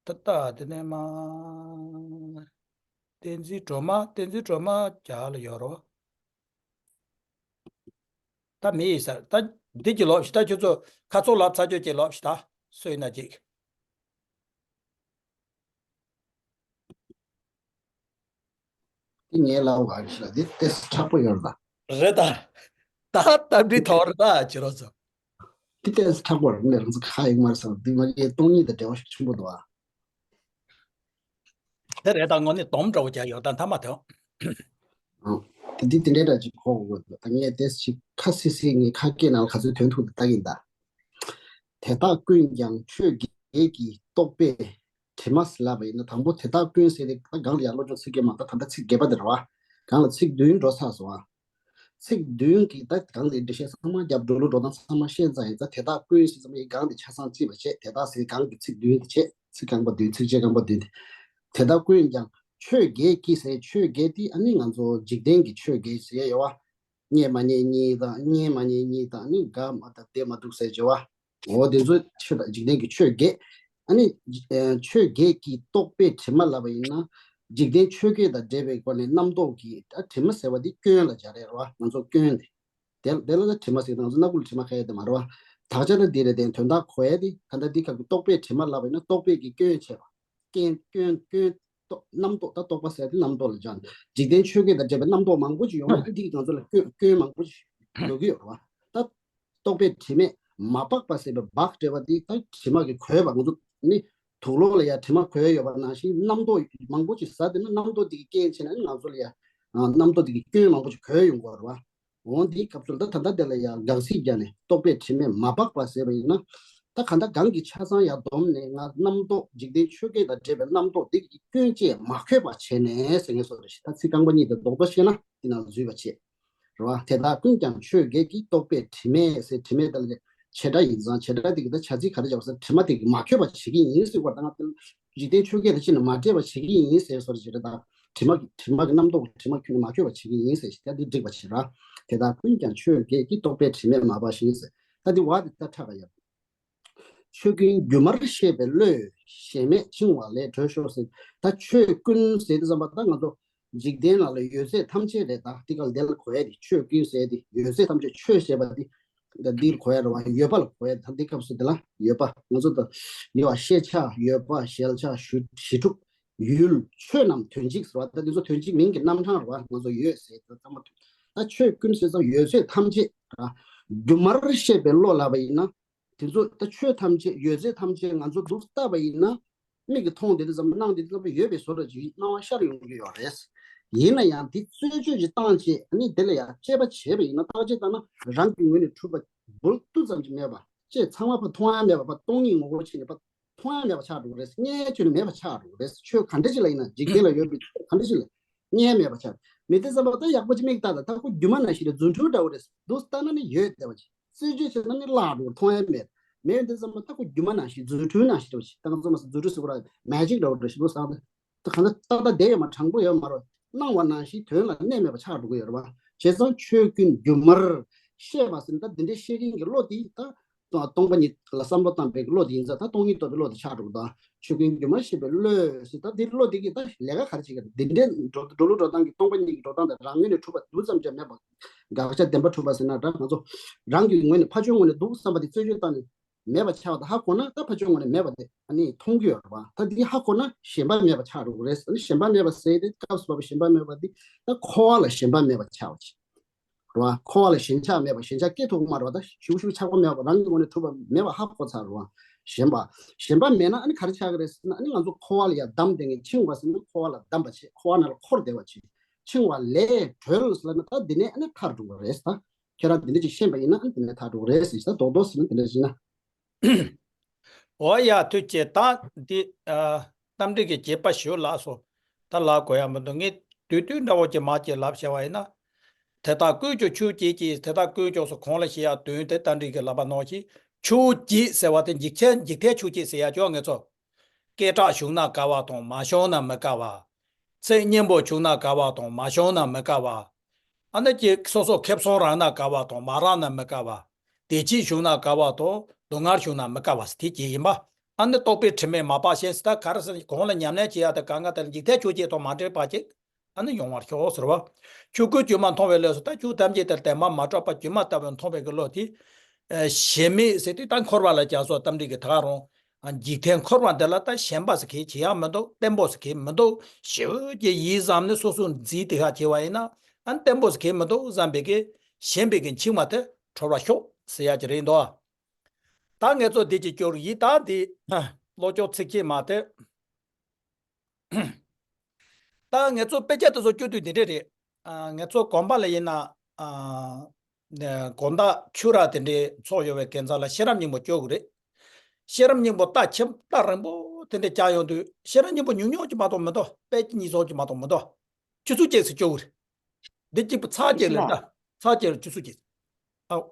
ད་ད་དེ་ནས་མ། བསྟན་འཛིན་སྒྲོལ་མ། བསྟན་འཛིན་སྒྲོལ་མ་རྒྱ་ལ་ཡོད་རོ། ད་མེད་ཡིན་ས་རེད། ད་འདི་གྱི་ལོབས་ཤིག་ད་ཁྱོད་ཚོ་ཁ་ཚོགས་ལབ་ཚར་ཁྱོད་ཀྱི་ལོབས་ཤིག་ད་སུ་ཡིན་ན་ཅིག་དེ་ངའི་ལབ་དགོས་ཞིག་ལ་འདི་ཏེས་མཁྲེགས་པོ་ཡོད་རེད་ད། རེད་ད། ད་ལྟ་འདི་ཐོག་རེད་ད་ཁྱེད་རང་ཚོ། འདི་ཏེས་མཁྲེགས་པོ་རེད་ནས་རང་ཚོ་ཁ་ཡོད་མ་རེད་ཟེར་འདི་མ་གིའི་སྟོང་ཉིད་དང་འབྲེལ་བ་ཞིག་ཆེན་པོ་འདུག་ཨ། དེ་རེད་ད། དངོས་གནས་སྡོམ་འདྲ་བོ་རྒྱག་ཡོད་ད་མཐའ་མ་དེ། ཨང་། དེ་འདི་དེ་འདྲའི་འདྲ་ཅིག་གོ་དགོས་འདུག་ད་ངས་ཏེས་ཅིག་ཁ་སི་སི་ངའི་ཁ་སྐད་ནང་ལ་ག་ཚོད་ཐོན་ཐུབ་འདུག་ལྟ་གིན་ད། དེ་དག་ཀུན་ཀྱང་ཆོས་བརྒྱད་ཀྱི་རྟོག་པས་དྲི་མ་ཟེར་ལབ་པ་ཡིན་ན། དང་པོ་དེ་དག་ཀུན་ཟེར་ཏེ་ད་སྒང་ལ་ཡར་སློབ་སྦྱོང་ཚིག་བརྒྱད་མ་ད་ད་ལྟ་ཚིག་བརྒྱད་པ་དེ་རེད་བ། སྒང་ལ་ཚིག་བདུན་འགྲོ་ཚར་སོང་ཨ། ཚིག་བདུན་གྱིས་ད་སྒང་དེ་འགྲེལ་བཤད་ཚང་མ་བརྒྱབ། འགྲོ་ལུགས་འགྲོ་སྟངས་ཚང་མ་ཤེས་ཚར་ཡིན་ཙང་དེ་དག་ཀུན་ཟེར་ཙམ་ཡིན་སྒང་དེ་ཆ་ཚང་གཅིག་པ་བྱས། དེ་དག་ཟེར་སྒང་གི་ཚིག་བདུན་དེ་བྱས། ཚིག་རྐང་པ་བདུན། ཚིགས་བཅད་རྐང་པ་བདུན་དེ། དེ་དག་ཀུན་ཀྱང་ཆོས་བརྒྱད་ཀྱིས་ཟེར། ཆོས་བརྒྱད་དེ་ཨ་ནི་ང་ཚོ་འཇིག་རྟེན་གྱི་ཆོས་བརྒྱད་ཟེར་ཡ་ཡོད་བ། རྙེད་མ་རྙེད་གཉིས་དང་། རྙེད་མ་རྙེད་གཉིས་དང་། ཨ་ནི་དགའ་མ་དང་བདེ་མ་འདུག་ཟེར་བྱ་བ། འོ་དེ་ཚོ་ཆོས་དང་འཇིག་རྟེན་གྱི་ཆོས་བརྒྱད། ཨ་ནི་ཨ་ཆོས་བརྒྱད་ཀྱི་རྟོག་པས་དྲི་མ་ལབ་པ་ཡིན་ན། འཇིག་རྟེན་ཆོས་བརྒྱད་དང་འབྲེལ་བའི་སྒོ་ནས་རྣམ་རྟོག་གི་ཨ་དྲི་མ་ཟེར་བ་འདི་སྐྱོན་ལ་སྦྱར་ཡ་རེད་བ། ང་ཚོ་སྐྱོན་དེ། དེ་དེ་ལ་ད་དྲི་མ་ཟེར་ན་ང་ཚོ་སྣ་ཁུག་ལ་དྲི་མ་ཁ་ཡ་དེ་མ་རེད་བ། དག་ཆ་ད་འདི་རེད་དེ། དོན་དག་གོ་ཡ་དེ་ད་ལྟ་འདི་སྐབས་ཀྱི་རྟོག་པས་དྲི་མ་ལབ་པ་ཡིན་ན་རྟོག་པས་ཀྱི་སྐྱོན་བྱས་པ། སྐྱོན་སྐྱོན་སྐྱོན། རྟོག་རྣམ་རྟོག་ད་རྟོག་པ་ཟེར་དེ་རྣམ་རྟོག་ལ་སྦྱར། འཇིག་རྟེན་ཆོས་བརྒྱད་དང་འབྲེལ་བའི་རྣམ་རྟོག་མང་པོ་ཅིག་ཡོང་བ་དེ་འདི་གི་ང་ཚོ་ལ་སྐྱོན་སྐྱོན་མང་པོ་ཅིག་འགྲོ་གི་ཡོད་རེད་བ། ད་རྟོག་པས་དྲི་མས་མ་སྦགས་པ་ཟེར་བའི་སྦགས་འབྲེལ་བ་དེ་ད་དྲི་མ་གིས་གོས་པ། ང་ཚོ་ནི་དུག་ལོག་ལ་ཡ་དྲི་མ་གོས་ཡོད་པ་ནང་བཞིན་རྣམ་རྟོག་མང་པོ་ཅིག་ཟ་དེ་ན་རྣམ་རྟོག་དེ་གི་རྐྱེན་བྱས་ན་ང་ཚོ་ལ་ཡ་རྣམ་རྟོག་དེ་གི་སྐྱོན་མང་པོ་ཅིག་གོས་ཡོང་གི་ཡོད་རེད་བ། འོ་འདིའི་སྐབས་སུ་ད་ད་ལྟ་དེ་ལ་ཡང་འགག་ཚིག་བརྒྱབ་ནས་རྟོག་པས་དྲི་མས་མ་སྦགས་པ་ཟེར་བ་ཡིན་ན། ད་གང་ལྟར་གང་གི་ཆ་ཚང་ཡར་བསྡོམས་ནས་ང་རྣམ་རྟོག་འཇིག་རྟེན་ཆོས་བརྒྱད་དང་འབྲེལ་བའི་རྣམ་རྟོག་འདི་གི་སྐྱོན་བཅས་མ་གོས་པ་བྱས་ནས་ཟེར་ངེས་སོ་རེ་ཞིག་ད་ཚིག་རྐང་པ་གཉིས་དེ་རྡོག་རྡོག་བཤད་ན་འདི་ནང་འཛུལ་བ་བྱེད། རེད་བ། དེ་དག་ཀུན་ཀྱང་ཆོས་བརྒྱད་ཀྱི་རྟོག་པས་དྲི་མས་ཟེར། དྲི་མས་ད་ལ་བྱེད་སྒྲ་ཡིན་ཙང་བྱེད་སྒྲ་དེ་གི་ད་བྱ་ཚིག་ག་རེ་བྱ་བ་ཟེར་དྲི་མ་དེ་གི་མ་གོས་པ་བྱེད་ཀྱི་ཡིན་ཟེར་བ་དང་འཇིག་རྟེན་ཆོས་བརྒྱད་དང་ཅི་ནས་མ་འདྲེས་པ་བྱེད་ཀྱི་ཡིན་ཟེར་སོ་རེ་ཞིག་རེད་ད། དྲི་མ་གི་དྲི་མ་གི་རྣམ་རྟོག་དྲི་མ་ཁྱོན་ནས་མ་གོས་པ་བྱེད་ཀྱི་ཡིན་ཟེར་ཞིག་ད་འདི་འགྲིག་པ་བྱེད་ར། དེ་དག་ཀུན་ཀྱང་ཆོས་བརྒྱད་ཀྱི་རྟོག་པས་དྲི་མས་མ་སྦགས་ཤིང་ཟེར། ད་འདི་བ་འདི་ད་ཁྲག་ག་ཡབ། ཆོས་ཀུན་སྒྱུ་མར་ཤེས་པའི་བློས་ཞེན་མེད་འཆིང་བ་ལས་གྲོལ་ཤོག་ཟེར། ད་ཆོས་ཀུན་ཟེར་དུས་ཙམ་པ་ད་ང་ཚོ་འཇིག་རྟེན་ནང་ལ་ཡོད་ཚད་ཐམས་ཅད་རེད་ད། འདི་ག་ལ་འདི་ལ་གོ་ཡ་དེ་ཆོས་ཀུན་ཟེར་དེ་ཡོད་ཚད་ཐམས་ཅད་ཆོས་ཞེས་པ་དེ་ད་འདི་ལ་གོ་ཡ་རེད་བ། ཡོད་པ་ལ་གོ་ཡ་ད་འདི་སྐབས་སུ་དེ་ལ་ཡོད་པ་ང་ཚོ་ད་ཡོད་པ་ཤེས་བྱ་ཡོད་པ་གཞལ་བྱ་ཞི་ཞི་ཕྲུག་ཡུལ་ཆོས་རྣམས་དོན་གཅིག་ཟེར་བ་ད་འདི་ཚོ་དོན་གཅིག་མིང་གི་རྣམ་གྲངས་རེད་བ། ང་ཚོ་ཡོད་ཟེར་དུས་ཙམ་པ་ད་ཆོས་ཀུན་ཟེར་ཙམ་ཡོད་ཚད་ཐམས་ཅད་ར་སྒྱུ་མར་ཤེས་པའི་བློ་ལབ་པ་ཡིན་ན། དེ་ཚོ་ད་ཆོས་ཐམས་ཅད་ཡོད་ཚད་ཐམས་ཅད་ང་ཚོ་འདུག་ལྟ་བ་ཡིན་ན། མིག་གིས་མཐོང་བསྡད་དུས་ཙམ་པ་སྣང་བསྡད་དུས་ཙམ་པ་ཡོད་པའི་བཟོ་འདྲ་ཅིག་སྣང་བ་ཤར་ཡོང་གི་ཡོད་རེད། ཡིན་ན་ཡང་དེ་རྩད་གཅོད་ཅིག་བཏང་བྱས་ཨ་ནི་དེ་ལ་ཡང་དཔྱད་པ་བྱས་པ་ཡིན་ན་བརྟག་དཔྱད་བཏང་ན་རང་གི་ངོས་ནས་གྲུབ་པ་འབུར་ཏོག་ཙམ་ཅིག་མེད་པ་ཅེས་ཚང་མ་ཕར་མཐོང་ཡ་མེད་པ་ཕར་སྟོང་ཉིད་ངོ་བོ་ཕྱིན་ནས་ཕར་མཐོང་ཡ་མེད་པ་ཆགས་འགྲོ་གི་རེད། རྙེད་ཁྱོན་ནས་མེད་པ་ཆགས་འགྲོ་གི་རེད། ཆོས་ག་འདྲ་ཅིག་ལ་ཡིན་ན་འཇིག་རྟེན་ལ་ཡོད་པའི་ཆོས་ག་འདྲ་ཅིག་ལ་རྙེད་མེད་པ་ཆགས། མི་དེ་ཙམ་པ་ད་ཡག་པོ་ཅིག་མིག་ལྟ་ད་ད་ཁོ་སྒྱུ་མ་ནང་བཞིན་རེད། རྫུ་འཕྲུལ་འདྲ་བོ་རེད། འདུག་ལྟ་ན་ནི་ཡོད་བསྡད་པ་ཅིག་རྩད་གཅོད་བྱས་ན་ནི་བརླག་འགྲོ་མཐོང་ཡ་མེད། མེད་དེ་ཙམ་པ་ད་ཁོ་སྒྱུ་མ་ནང་བཞིན་རྫུ་འཕྲུལ་ནང་བཞིན་རེད་པ་ཅིག་ད་ང་ཚོ་མ་ཟེར་རྫུ་འཕྲུལ་ཟེར་བ་ར་མེ་ཇིག་འདྲ་བོ་རེད་ཞེ་པོ་བསམ་སྟེ། ད་གང་ལྟར་ཏག་ཏག་བསྡད་ཡོད་མ་དྲང་པོ་ཡོད་མ་རེད། སྣང་བ་ནང་བཞིན་དོན་ལ་གནས་མེད་པ་ཆགས་འགྲོ་གི་ཡོད་རེད་བ། བྱས་ཙང་ཆོས་ཀུན་སྒྱུ་མར་ཤེས་པ་ཟེར་ན་ད་འདི་འདྲའི་ཤེས་མཁན་གྱི་བློ་དེ་ད་སྟོང་པ་ཉིད་ལ་བསམ་བློ་བཏང་བའི་བློ་དེ་ཡིན་ཙང་ད་སྟོང་ཉིད་རྟོགས་པའི་བློ་དེ་ཆགས་འགྲོ་གི་འདུག་ཆོས་ཀུན་སྒྱུ་མར་ཤེས་པའི་བློས་ཟེར་ད་འདི་བློ་དེ་གིས་ད་ལས་ཀ་ག་རེ་བྱེད་ཀྱི་རེད། འདི་འདྲའི་འགྲོ་འགྲོ་ལུགས་འགྲོ་སྟངས་ཀྱི་སྟོང་པ་ཉིད་ཀྱི་འགྲོ་སྟངས་དང་རང་ངོས་ནས་གྲུབ་པ་འདུག་ཙམ་ཅིག་མེད་པ། དགག་བྱ་བདེན་པ་གྲུབ་པ་ཟེར་ན་འདྲ། ང་ཚོ་རང་གི་ངོས་ནས་ཕར་ཕྱོགས་ངོས་ནས་འདུག་བསམ་པ་དེ་རྩད་གཅོད་བཏང་ནས། མེད་པ་ཆགས་པ་དང་ཧ་གོ་ན་ད་ཕར་ཕྱོགས་ངོས་ནས་མེད་པ་དེ་ཨ་ནི་མཐོང་གི་ཡོད་རེད་བ། ད་འདི་ཧ་གོ་ན་ཞེན་པ་མེད་པ་ཆགས་འགྲོ་གི་རེད། ཨ་ནི་ཞེན་པ་མེད་པ་ཟེར་ཏེ་སྐབས་སུ་བབ་པའི་ཞེན་པ་མེད་པ་འདི་ད་འཁོར་བ་ལ་ཞེན་པ་མེད་པ་ཆགས་པ་ཅིག་རེད་བ། འཁོར་བ་ལ་ཞེན་ཆགས་མེད་པ་ཞེན་ཆགས་སྐྱེ་ཐུབ་ཀྱི་མ་རེད་བ། ད་ཞུགས་ཞུགས་ཆགས་པ་མེད་པ་རང་གི་ངོས་ནས་གྲུབ་པ་མེད་པ་ཧ་གོ་ཚར་རེད་བ། ཞེན་པ་ཞེན་པ་མེད་ན་ཨ་ནི་ག་རེ་ཆགས་ཀྱི་རེད་ཟེར་ན་ཨ་ནི་ང་ཚོ་འཁོར་བ་ལ་ཡང་བསྡམས་བསྡད་མཁན་འཆིང་བ་ཟེར་ན་འཁོར་བ་ལ་བསྡམས་པ་བྱེད། འཁོར་བ་ནང་ལ་འཁོར་བསྡད་པ་བྱེད། འཆིང་བ་ལས་གྲོལ་ཟེར་ན་ད་འདི་ནས་ཨ་ནི་ཐར་འགྲོ་གི་རེད་ད། ཁྱེད་རང་འདི་འདྲ་ཅིག་ཤེས་པ་ཡིན་ན་ཨ་ནི་དེ་ནས་ཐག་འགྲོ་གི་རེད་ཟེར་ད་རྡོག་རྡོག་ཟེར་ན་དེ་འདྲ་ཞིག་ན། འོ་ཡ་ཐུགས་རྗེ་ཆེ། ད་འདི་ཨ་རྟ་མགྲིན་གྱི་བརྒྱད་པ་ཞུ་ལགས་སོ། ད་ལབ་དགོས་ཡ་མི་འདུག་ངས་དུས་དུས་འདྲ་བོ་ཅིག་མ་ཅིག་ལབ་བྱས་པ་ཡིན་ན། དེ་དག་ཀུན་ཀྱང་ཆོས་བརྒྱད་ཀྱིས། དེ་དག་ཀུན་ཀྱང་སོགས་གོང་ལ་བཤད་ཡ་དོན་དེ་རྟ་མགྲིན་གྱིས་ལབ་པ་ནང་བཞིན་ཆོས་བརྒྱད་ཟེར་བ་དེ་འཇིག་རྟེན་འཇིག་རྟེན་ཆོས་བརྒྱད་ཟེར་ཡ་ཅོག་ངེས་ཚོ། སྐད་གྲགས་བྱུང་ན་དགའ་བ་དང་མ་བྱུང་ན་མི་དགའ་བ། ཚེ་སྙིང་པོ་བྱུང་ན་དགའ་བ་དང་མ་བྱུང་ན་མི་དགའ་བ། ཨ་ནི་ཀྱི་སོ་སོ་ཁེ་བཟང་རག་ན་དགའ་བ་དང་མ་རག་ན་མི་དགའ་བ། བདེ་སྐྱིད་བྱུང་ན་དགའ་བ་དང་སྡུག་བསྔལ་བྱུང་ན་མི་དགའ་བ་ཟེར་དེ་ཅིག་ཡིན་པ། ཨ་ནི་རྟོག་པའི་དྲི་མས་མ་སྦགས་ཤིང་ཟེར་ད་ག་རེ་ཟེར་གོང་ལ་ཉམས་ལེན་བྱེད་ཡག་དེ་གང་ག་དེ་ལ་འཇིག་རྟེན་ཆོས་བརྒྱད་དང་མ་འདྲེས་པ་ཅིག་ཨ་ནི་ཡོང་བར་ཤོག་ཟེར་བ། ཆོས་སྐུའི་སྒྱུ་མ་མཐོང་བའི་ལས་སུ་ད་ཆོས་ཐམས་ཅད་དེར་དེ་མ་མ་གྲགས་པ་སྒྱུ་མ་ལྟ་བུ་མཐོང་བའི་གི་བློ་དེ། ཨ་ཞེན་མེད་ཟེར་དུས་ད་འཁོར་བ་ལ་སྦྱར་སོགས་གཏམ་འདི་གི་ད་ག་རང་། ཨ་འཇིག་རྟེན་འཁོར་བ་འདི་ལ་ད་ཞེན་པ་ཟེར་མཁན་ཅི་ཡང་མི་འདུག་བརྟན་པོ་ཟེར་མཁན་མི་འདུག་ཞེ་པོ་ཅིག་ཡིད་བཟུང་ནས་སོ་སོ་འཛིན་དེ་ཧ་ཆེ་བ་ཡིན་ན། ཨ་བརྟན་པོ་ཟེར་མཁན་མི་འདུག་བསམ་པའི་གི་ཞེན་པའི་གི་འཆིང་བ་དེ་གྲོལ་བར་ཤོག་ཟེར་ཡག་ཅིག་རེད་འདུག་ད་ངེད་ཚོ་འདི་ཅིག་སྐྱོར་ཡིན་ད་འདི། བློ་ཅོག་ཚིག་གཅིག་མ་དེ། ད་ངེད་ཚོ་དཔེ་ཆ་དེ་ཚོ་བསྐྱོད་དུས་འདི་འདྲས་རེད། ཨ་ངེད་ཚོ་དགོན་པ་ལ་ཡིན་ན། ཨ་ནས་དགོང་དག་ཆུ་རགས་དེ་འདྲས་ཚོགས་ཡོད་པའི་གན་ཚ་ལ་ཤེས་རབ་སྙིང་པོ་སྐྱོར་གི་རེད། ཤེས་རབ་སྙིང་པོ་རྟ་ཁྱིམ་རྟ་རིང་པོ་དེ་འདྲས་བཅག་ཡོང་དུས་ཤེས་རབ་སྙིང་པོ་ཉུང་ཉུང་ཅིག་མ་གཏོགས་མི་འདུག་པད་གཉིས་ཚོགས་ཅིག་མ་གཏོགས་མི་འདུག་ཆུ་ཚོད་གཅིག་ཙམ་སྐྱོར་གི་རེད། འདི་གཅིག་པུ་ཚར་གཅིག་ལ་ད་ཚར་གཅིག་ལ་ཆུ་ཚོད་གཅིག་ཨའོ།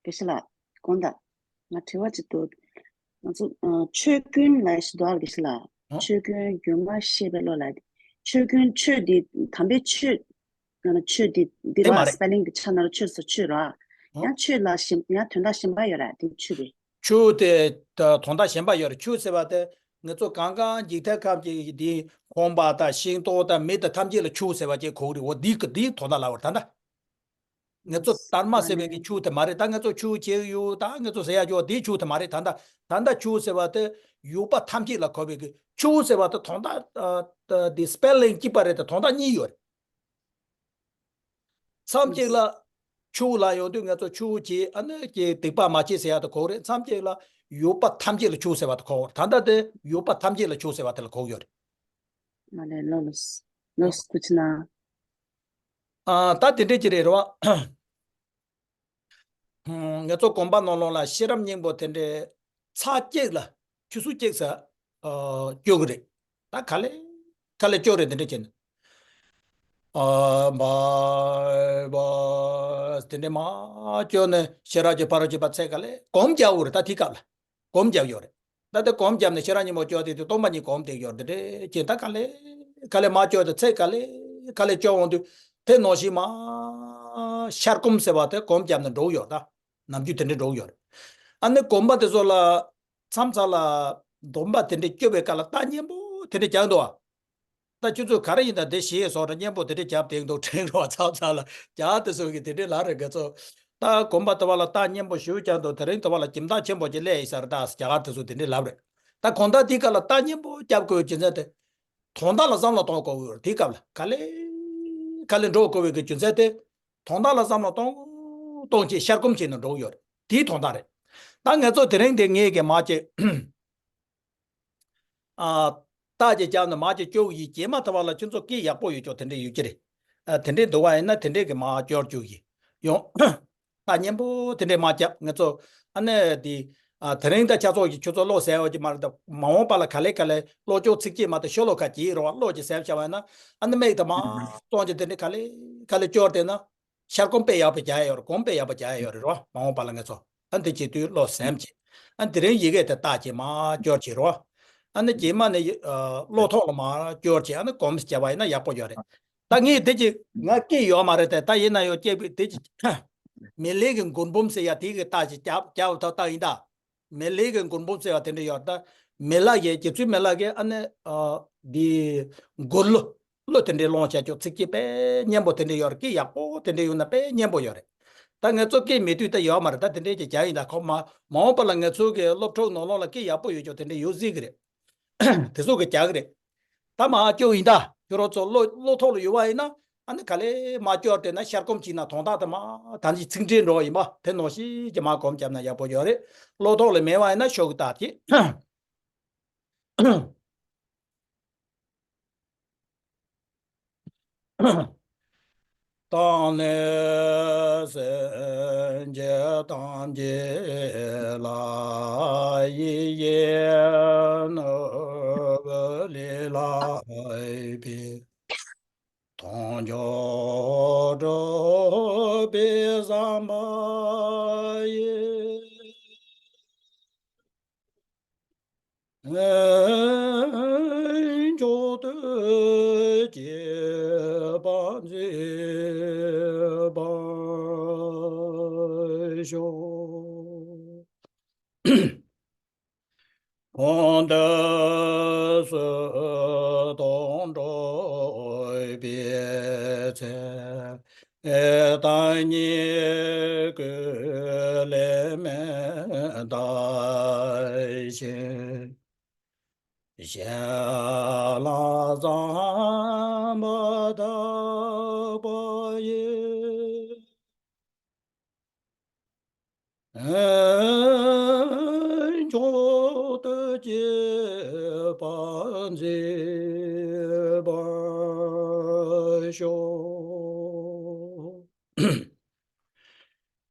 དགེ་བཤེས་ལགས། དགོངས་དག་ང་དྲི་བ་ཅིག་འདུག་ང་ཚོ་ཨ་ཆོས་ཀུན་ལ་ཞིག་འདུག་ཨ་དགེ་བཤེས་ལགས། ཨོ། ཆོས་ཀུན་སྒྱུ་མ་ཤེས་པའི་བློ་ལ། ཆོས་ཀུན་ཆོས་འདི་དམ་པའི་ཆོས། ང་ལ་ཆོས་འདི་འདི་དེ་མ་ར་རེད། སི་པེ་ལིང་གི་ཆ་ན་ར་ཆོས་སུ་ཆོས་ར། ཨོ། ཡང་ཆོས་ལ་གཞན་ཡང་དོན་དག་གཞན་པ་ཡོད་ར་དེ་ཆོས་རེད། ཆོས་དེ་ད་དོན་དག་གཞན་པ་ཡོད་རེད། ཆོས་ཟེར་བ་དེ་ངེད་ཚོ་གང་གང་འཇིག་རྟེན་ཁམས་ཀྱི་འདི་ཁང་པ་དང་ཤིང་ཏོག་དང་མི་དང་ཐམས་ཅད་ལ་ཆོས་ཟེར་བ་ཅིག་གོ་གི་རེད། འོ་འདི་གི་འདི་དོན་དག་ལ་བར་ད་ལྟ། ངེད་ཚོ་དར་མ་ཟེར་བའི་གི་ཆུ་དེ་མ་རེད། ད་ངེད་ཚོ་ཆུ་བྱེད་ཡོད། ད་ངེད་ཚོ་ཟེར་ཡ་ཆོ་དེའི་ཆུ་དེ་མ་རེད། ད་ད་ད་ད་ཆུ་ཟེར་བ་དེ་ཡོད་པ་ཐམས་ཅད་ལ་གོ་བའི་གི་ཆུ་ཟེར་བ་དེ་དོན་དག་ཨ་ད་དེ་སི་པེ་ལིང་གཅིག་པ་རེད། དེ་དོན་དག་གཉིས་ཡོད་རེད། མཚམས་གཅིག་ལ་ཆུ་ལ་ཡོང་དུས་ངེད་ཚོ་ཆུ་བྱེད་ཨ་ནི་ཀྱི་སྡིག་པ་མ་བྱེད་ཟེར་ཡ་དེ་གོ་རེད། མཚམས་གཅིག་ལ་ཡོད་པ་ཐམས་ཅད་ལ་ཆུ་ཟེར་བ་དེ་གོ་རེད། ད་ད་དེ་ཡོད་པ་ཐམས་ཅད་ལ་ཆུ་ཟེར་བ་དེ་ལ་གོ་ཡོད་རེད། མ་ལས་ལོ་ལོ་ལོ་སྐུ་ཅི་ན། ཨ་ད་དེ་འདྲས་ཅི་རེད་རོ། ཨ་ངེད་ཚོ་དགོན་པ་ནང་ལོགས་ལ་ཤེས་རབ་སྙིང་པོ་དེ་འདྲའི་ཚར་གཅིག་ལ་ཆུ་ཚོད་གཅིག་ཙམ་ཨ་སྐྱོར་གི་རེད། ད་ག་ལེ་ག་ལེ་སྐྱོར་རེད། དེ་འདྲ་བྱས་ནས་ཨ་བ་བ་དེ་འདྲ་མ་སྐྱོར་ནས་ཤེས་རབ་ཀྱི་ཕ་རོལ་ཕྱིན་པ་ཚད་ག་ལེ་གོམ་རྒྱག་དགོས་རེད། ད་དེའི་སྐབས་ལ་གོམ་རྒྱག་ཡོད་རེད། ད་ལྟ་གོམ་བརྒྱབ་ནས་ཤེས་རབ་སྙིང་པོ་སྐྱོར་དེ་དུས་སྟོང་པ་ཉིད་གོམ་བསྡད་ཡོད་རེད། དེ་འདྲས་ཀྱིས་ད་ག་ལེ་ག་ལེ་མ་སྐྱོར་དེ་ཚེ་ག་ལེ་ག་ལེ་སྐྱོར་འོང་དུས་དེ་ནང་བཞིན་མ་ཤར་གོམ་ཟེར་བ་དེ་གོམ་བརྒྱབ་ནས་འགྲོ་གི་ཡོད། ད་ནམ་རྒྱུན་དེ་འདྲས་འགྲོ་གི་ཡོད་རེད། ཨ་ནི་གོམ་པ་དེ་ཚོ་ལ་མཚམས་མཚམས་ལ་སྡོམ་པ་དེ་འདྲས་སྐྱོར་བའི་སྐབས་ལ་རྟ་སྙན་པོ་དེ་འདྲས་རྒྱག་འདུག་ཨ། ད་ཁྱོད་ཚོས་ག་རེ་ཡིན་ད་དེ་ཞེས་སོགས་ར་སྙན་པོ་དེ་འདྲས་རྒྱབ་དེ་འདུག་དྲན་རོགས། མཚམས་མཚམས་ལ་རྒྱག་དེ་ཚོ་གི་དེ་འདྲས་ལབ་རེད། ང་ཚོ་ད་གོམ་པ་དེ་བ་ལ་རྟ་སྙན་པོ་ཞུ་རྒྱག་འདུག་དེ་རིང་དེ་བ་ལ་ཁྱིམ་བདག་ཆེན་པོ་ཅིག་སླེབས་ཡིན་ས་རེད། ད་རྒྱ་གར་དེ་ཚོ་དེ་འདྲས་ལབ་རེད། ད་གོང་ད་དེའི་སྐབས་ལ་རྟ་སྙན་པོ་རྒྱབ་དགོས་རྒྱུ་མཚན་དེ་དོན་དག་ལ་བསམ་བློ་གཏོང་དགོས་ཡོད་རེད། དེའི་སྐབས་ལ་ག་ལེ་ག་ལེ་འགྲོ་དགོས་པའི་གི་རྒྱུ་མཚན་དེ་དོན་དག་ལ་བསམ་བློ་གཏོང་གཏོང་བྱས་ཤར་གོམ་བྱས་ནས་འགྲོ་གི་ཡོད་རེད། དེའི་དོན་དག་རེད། ད་ང་ཚོ་དེ་རིང་དེ་ངས་གི་མ་བྱས། ཨ། རྟ་ཅིག་བརྒྱབ་ནས་མར་ཅིག་སྐྱོར་ཡིན། རྗེས་མ་ཐ་བ་ལ་ཁྱོད་ཚོ་སྐད་ཡག་པོ་ཡོད་ཅོག་དེ་འདྲས་ཡོད་ཀྱི་རེད། ཨ། དེ་འདྲས་འདུག་བ་ཡིན་ན་དེ་འདྲས་ཀྱི་མར་སྐྱོར་བཅུག་ཡིན། ཡོང་། རྟ་སྙན་པོ་དེ་འདྲས་མར་བརྒྱབ། ང་ཚོ་ཨ་ནི་དེ། ཨ། དེ་རིང་ད་ཆ་ཚོགས་ཀྱི་ཁྱོད་ཚོ་བློ་གསལ་བ་ཅིག་མ་རེད། ད་མ་འོངས་པ་ལ་ག་ལེ་ག་ལེ་བློ་ཅོག་ཚིག་གཅིག་མ་གཏོགས་ཤོ་ལོ་ཀ་གཅིག་རེད་བ། བློ་ཅིག་གསལ་བྱ་བ་ཡིན་ན། ཨ་ནི་མིག་དང་མ་སྟོང་ཅིག་དེ་འདྲས་ག་ལེ་ག་ལེ་སྐྱོར་བསྡད་ན། ཤར་གོམ་དཔེ་ཡག་པོ་རྒྱག་ཡ་ཡོད་རེད། གོམ་དཔེ་ཡག་པོ་རྒྱག་ཡ་ཡོད་རེད་རོ། མ་འོངས་པ་ལ་ང་ཚོ་ཨ་འདི་བྱེད་དུས་བློ་སེམས་བྱེད། ཨ་འདི་རིང་ཡི་གེ་དེ་རྟགས་ཀྱིས་མར་སྐྱོར་བྱེད་རོ། ཨ་ནི་རྗེས་མ་ནས་ཨ་བློ་ཐོག་ལ་མར་སྐྱོར་བྱེད། ཨ་ནི་གོམས་བྱས་པ་ཡིན་ན་ཡག་པོ་ཡོད་རེད། ད་ངས་དེ་ཅིག་ང་སྐད་ཡོད་མ་རེད་དེ། ད་ཡིན་ན་ཡང་སྐད་པའི་དེ་ཅིག་མེ་ལེ་གི་མགུར་འབུམ་ཟེར་ཡ་དེ་གི་རྟགས་ཅིག་རྒྱབ་རྒྱབ་ཐོག་བཏགས་ཡིན་ད། མེ་ལེ་གི་མགུར་འབུམ་ཟེར་བ་དེ་འདྲ་ཡོད་ད། མེ་ལ་གི་རྗེ་བཙུན་མེ་ལ་གི་ཨ་ནི་ཨ་འདི་མགུར་གླུ། གླུ་དེ་འདྲའི་སློང་བྱ་ཆོག་ཚིག་གཅིག་དཔེ་སྙན་པོ་དེ་འདྲ་ཡོད་རེད། སྐད་ཡག་པོ་དེ་འདྲ་ཡོད་ན་དཔེ་སྙན་པོ་ཡོད་རེད། ད་ང་ཚོ་སྐད་མེད་དུས་ད་ཡོད་མ་རེད། ད་དེ་འདྲའི་ཅིག་རྒྱག་ཡིན་ད་ཁོ་མ་མ་འོངས་པ་ལ་ང་ཚོ་གི་སློབ་ཕྲུག་ནང་ལོགས་ལ་སྐད་ཡག་པོ་ཡོད་ཆོག་དེ་འདྲ་ཡོད་སྲིད་གི་རེད། དེ་ཚོ་གི་རྒྱག་གི་རེད། ད་མར་སྐྱོར་ཡིན་ད། ཁྱོད་རང་ཚོ་བློ་བློ་ཐོག་ལ་ཡོད་པ་ཡིན་ན། ཨ་ནི་ག་ལེ་མར་སྐྱོར་དེ་ན་ཤར་གོམ་གཅིག་ན་དོན་དག་དེ་མ་ད་ཅི་ཚིག་འགྲེལ་འགྲོ་བ་ཡིན་པ་དེ་ནང་བཞིན་གྱི་མར་གོམ་བརྒྱབ་ན་ཡག་པོ་ཡོད་རེད། བློ་ཐོག་ལ་མེད་པ་ཡིན་ན་ཤོག་གི་ད་ཅི། དང་ནི་སེམས་ཅན་ཐམས་ཅད་ལ་ཡིད་བཞིན་ནོར་བུ་ལས་ལྷག་པའི་དལ་འབྱོར་སྒྲུབ་པའི་བསམ་པ་ཡིས། མཆོག་ཏུ་ སུ་དང་འགྲོགས་པའི་ཚེ། བདག་ཉིད་ཀུན་ལས་མི་འདའ་ཞིང་། གཞན་ལ་བཟང་པོ་བསྟན་པ་ཡི། མཆོག་ཏུ་གྱུར་པ་མཛད་པར་ཤོག།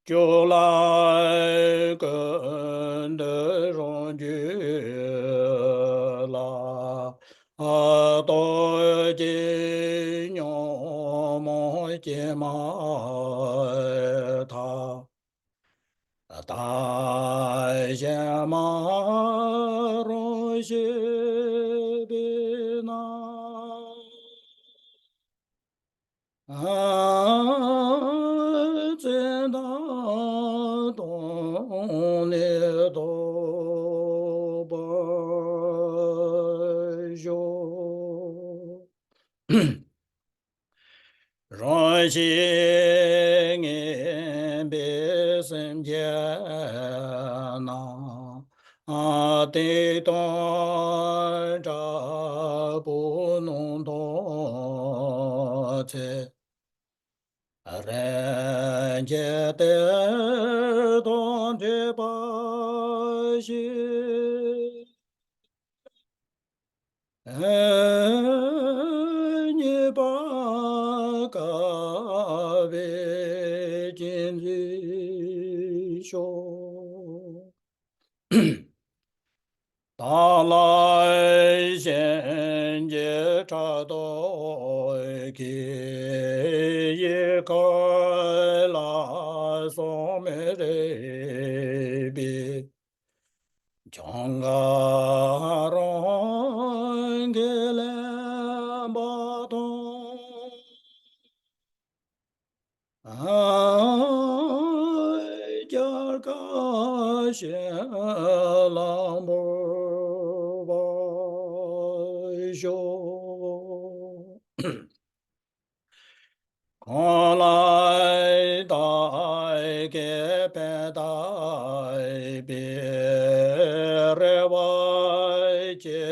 ཅོ་ལགས་ཀུན་ཏུ་རང་རྒྱུད་ལ། རྟོག་གེའི་ཉོན་མོངས་སྐྱེས་མ་ཐག། བདག་གཞན་མ་རུངས་ཤེས་པས་ན། བཙན་དང་སྡང་ནི་བཟློག་པར་ཤོག། རང་བཞིན་ངན་པའི་སེམས་ཅན་རྣམས། གཏི་མུག་དྲག་པོས་ནང་དོགས་ཚེ། རིན་ཆེན་གཏེར་དང་འཕྲད་པ་ཞིག། རྙེད་པར་དཀའ་བའི་རྐྱེན་མཛད་ཤོག། བདག་ལ་གཤིན་རྗེའི་ཕྲག་དོག་གིས། ཡིད་ཁོ་ལ་སྲོག་མི་རིག་པའི། གྱངས་ཁ་རང་གིས་ལེན་པ་དང་། བརྒྱ་སྐད་བཤད་ལ་འབོད་པར་ཤོག། གང་ལ་བདག་གིས་ཕན་བཏགས་པའི། རེ་བ་སྐྱེ་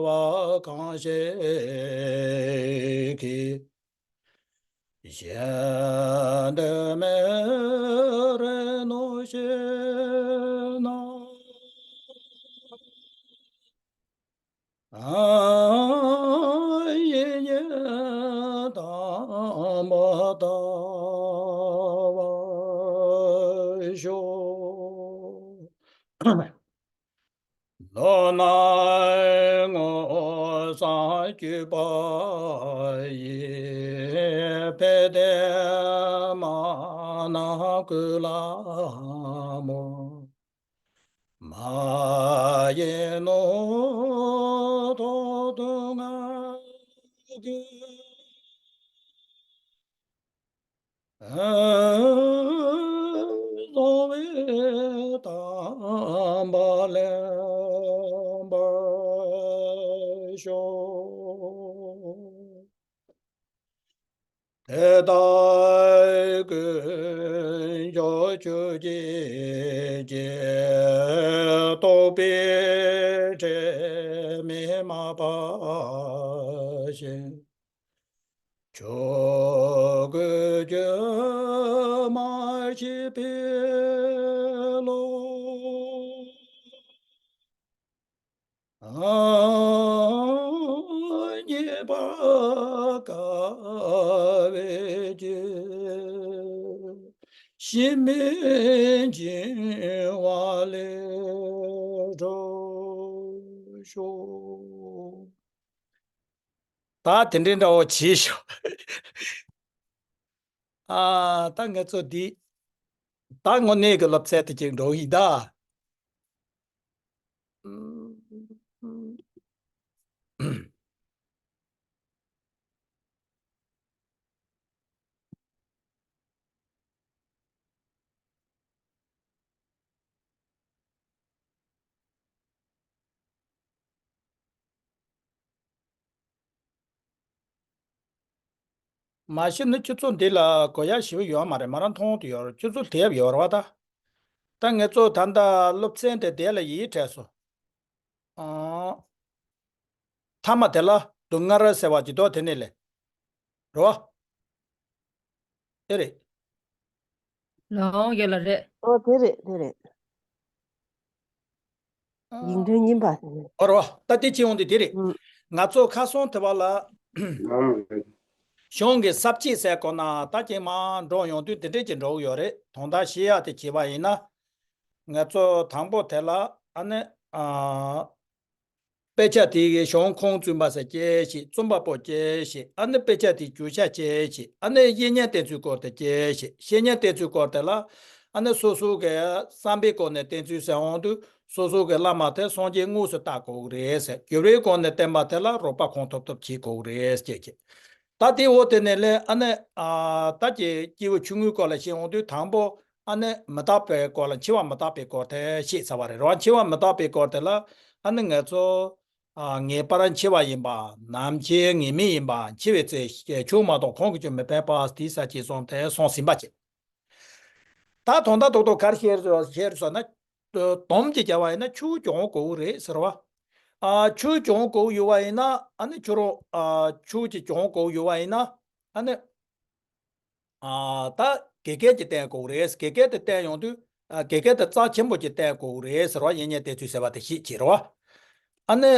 བ་གང་ཞིག་གིས། གཞན་དུ་མི་རེ་གནང་ཞེ་ན། ཡིད་གཉིས་དམ་པ་བལྟ་བར་ཤོག། ལོ་ན་སྔོན་བསམ་བསྐྱོད་པ་ཡིས། ཕན་བདེ་མ་ན་ཀུན་ལ་སྨོད། མ་ཡིན་ནོ་ཐོག་ཏུ་ང་གིས། རྫོགས་པའི་དམ་པ་ལེན་པར་ཤོག། དེ་ལྟར་དཀོན་མཆོག་ཆོས་ཀྱི་རྒྱལ། རྟོག་པའི་དྲི་མས་མ་སྦགས་ཤིང་། ཆོས་སྐུ་སྒྱུ་མར་ཤེས་པའི་བློ། རྙེད་པར་དཀའ་བའི་རྒྱུ། གཤིན་མེད་འཆིང་བ་ལས་སྒྲོལ་ཤོག། ད་དེ་འདྲའི་འདྲ་བོ་བྱེད་ཤོག། ཨ། ད་ངེད་ཚོ་འདི། ད་དངོས་གནས་ཀྱི་སློབ་ཚན་དེ་ཅིག་འགྲོ་གི་ཡིན་ད། མ་གཞི་ནི་ཁྱོད་ཚོ་འདི་ལ་གོ་ཡག་ཞེ་པོ་ཡོད་མ་རེད། མ་རང་མཐོང་དུ་ཡོད་རེད། ཁྱོད་ཚོ་དེབ་ཡོད་རེད་བ་ད། ད་ངེད་ཚོ་ད་ལྟ་སློབ་ཚན་དེ་དེ་ལ་ཡིད་ཆེས་སོང་། ཨང་། མཐའ་མ་དེ་ལ་སྡུག་བསྔལ་ཟེར་བ་ཅིག་འདུག་དེ་ནས་ལས། རེད་བ། དེ་རེད། ལོང་ཡོད་ལ་རེད། ཨོ་དེ་རེད་དེ་རེད། ཡིག་ཨང་། འདོན་ཡིན་པ། ཨོ་རེད་བ། ད་དེ་ཅི་ཡོང་དུས་དེ་རེད། ཨང་། ང་ཚོ་ཁ་སང་དེ་བ་ལ། གཞུང་གི་ས་བཅད་ཟེར་གོ་ན་ད་ཅིག་མར་འགྲོ་ཡོང་དུས་དེ་འདྲས་ཀྱི་འགྲོ་གི་ཡོད་རེད། དོན་དག་ཤེས་ཡག་དེ་བྱས་པ་ཡིན་ན། ང་ཚོ་དང་པོ་དེ་ལ་ཨ་ནི་ཨ། དཔེ་ཆ་དེ་གི་གཞུང་ཁུངས་བཙུན་པ་ཟེར་དཔྱད་ཞིག་རྩོམ་པ་པོ་དཔྱད་ཞིག་ཨ་ནི་དཔེ་ཆ་དེའི་རྒྱུ་ཆ་དཔྱད་ཞིག་ཨ་ནི་བཤེས་གཉེན་བསྟེན་ཚུལ་སྐོར་དེ་དཔྱད་ཞིག་བཤེས་གཉེན་བསྟེན་ཚུལ་སྐོར་དེ་ལ་ཨ་ནི་སོ་སོ་གི་བསམ་པའི་སྒོ་ནས་བསྟེན་ཚུལ་ཟེར་འོང་དུས་སོ་སོ་གི་བླ་མ་དེ་སངས་རྒྱས་དངོས་སུ་བལྟ་དགོས་ཀྱི་རེད་ཟེར། སྒྱུ་རུའི་སྒོ་ནས་བསྟེན་པ་དེ་ལ་རོགས་པ་གང་ཐུབ་ཐུབ་བྱེད་དགོས་ཀྱི་རེད་ཟེར་གྱི། ད་དེ་འོ་དེ་ནས་ལས་ཨ་ནི་ཨ་ད་ཀྱི་སྐྱེས་བུ་ཆུང་ངུའི་སྐོར་ལ་བཤད་འོང་དུས་དང་པོ། ཨ་ནི་མི་རྟག་པའི་སྐོར་ལ་འཆི་བ་མི་རྟག་པའི་སྐོར་དེ་བཤད་ཚར་བ་རེད་རོ། འཆི་བ་མི་རྟག་པའི་སྐོར་དེ་ལ་ཨ་ནི་ང་ཚོ་ཨ་ངེས་པར་འཆི་བ་ཡིན་པ། ནམ་འཆི་ངེས་མེད་ཡིན་པ། འཆི་བའི་ཚེ་ཆོས་མ་གཏོགས་གང་གིས་ཀྱང་མི་ཕན་པ་དེའི་ས་བཅད་གསུམ་དེ་གསུངས་ཟིན་པ་བྱས། ད་དོན་དག་རྡོག་རྡོག་ག་རེ་བཤད་རེད་ཟེར་ན། དོམ་གྱིས་བྱས་པ་ཡིན་ན་ཆུ་གྱོང་དགོས་རེད་ཟེར་བ། ཨ་ཆུ་གྱོང་དགོས་ཡོད་པ་ཡིན་ན་ཨ་ནི་ཁྱོད་རང་ཨ་ཆུ་གྱི་གྱོང་དགོས་ཡོད་པ་ཡིན་ན་ཨ་ནི། ཨ་ད་དགེ་རྒན་གྱིས་བསྟེན་དགོས་རེད། དགེ་རྒན་དེ་བསྟེན་ཡོང་དུས་ཨ་དགེ་རྒན་དེ་རྩ་ཆེན་པོ་གྱིས་བསྟེན་དགོས་རེད་ཟེར་བ། བཤེས་གཉེན་བསྟེན་ཚུལ་ཟེར་བ་དེ་ཤེས་བྱེད་རོ། ཨ་ནི་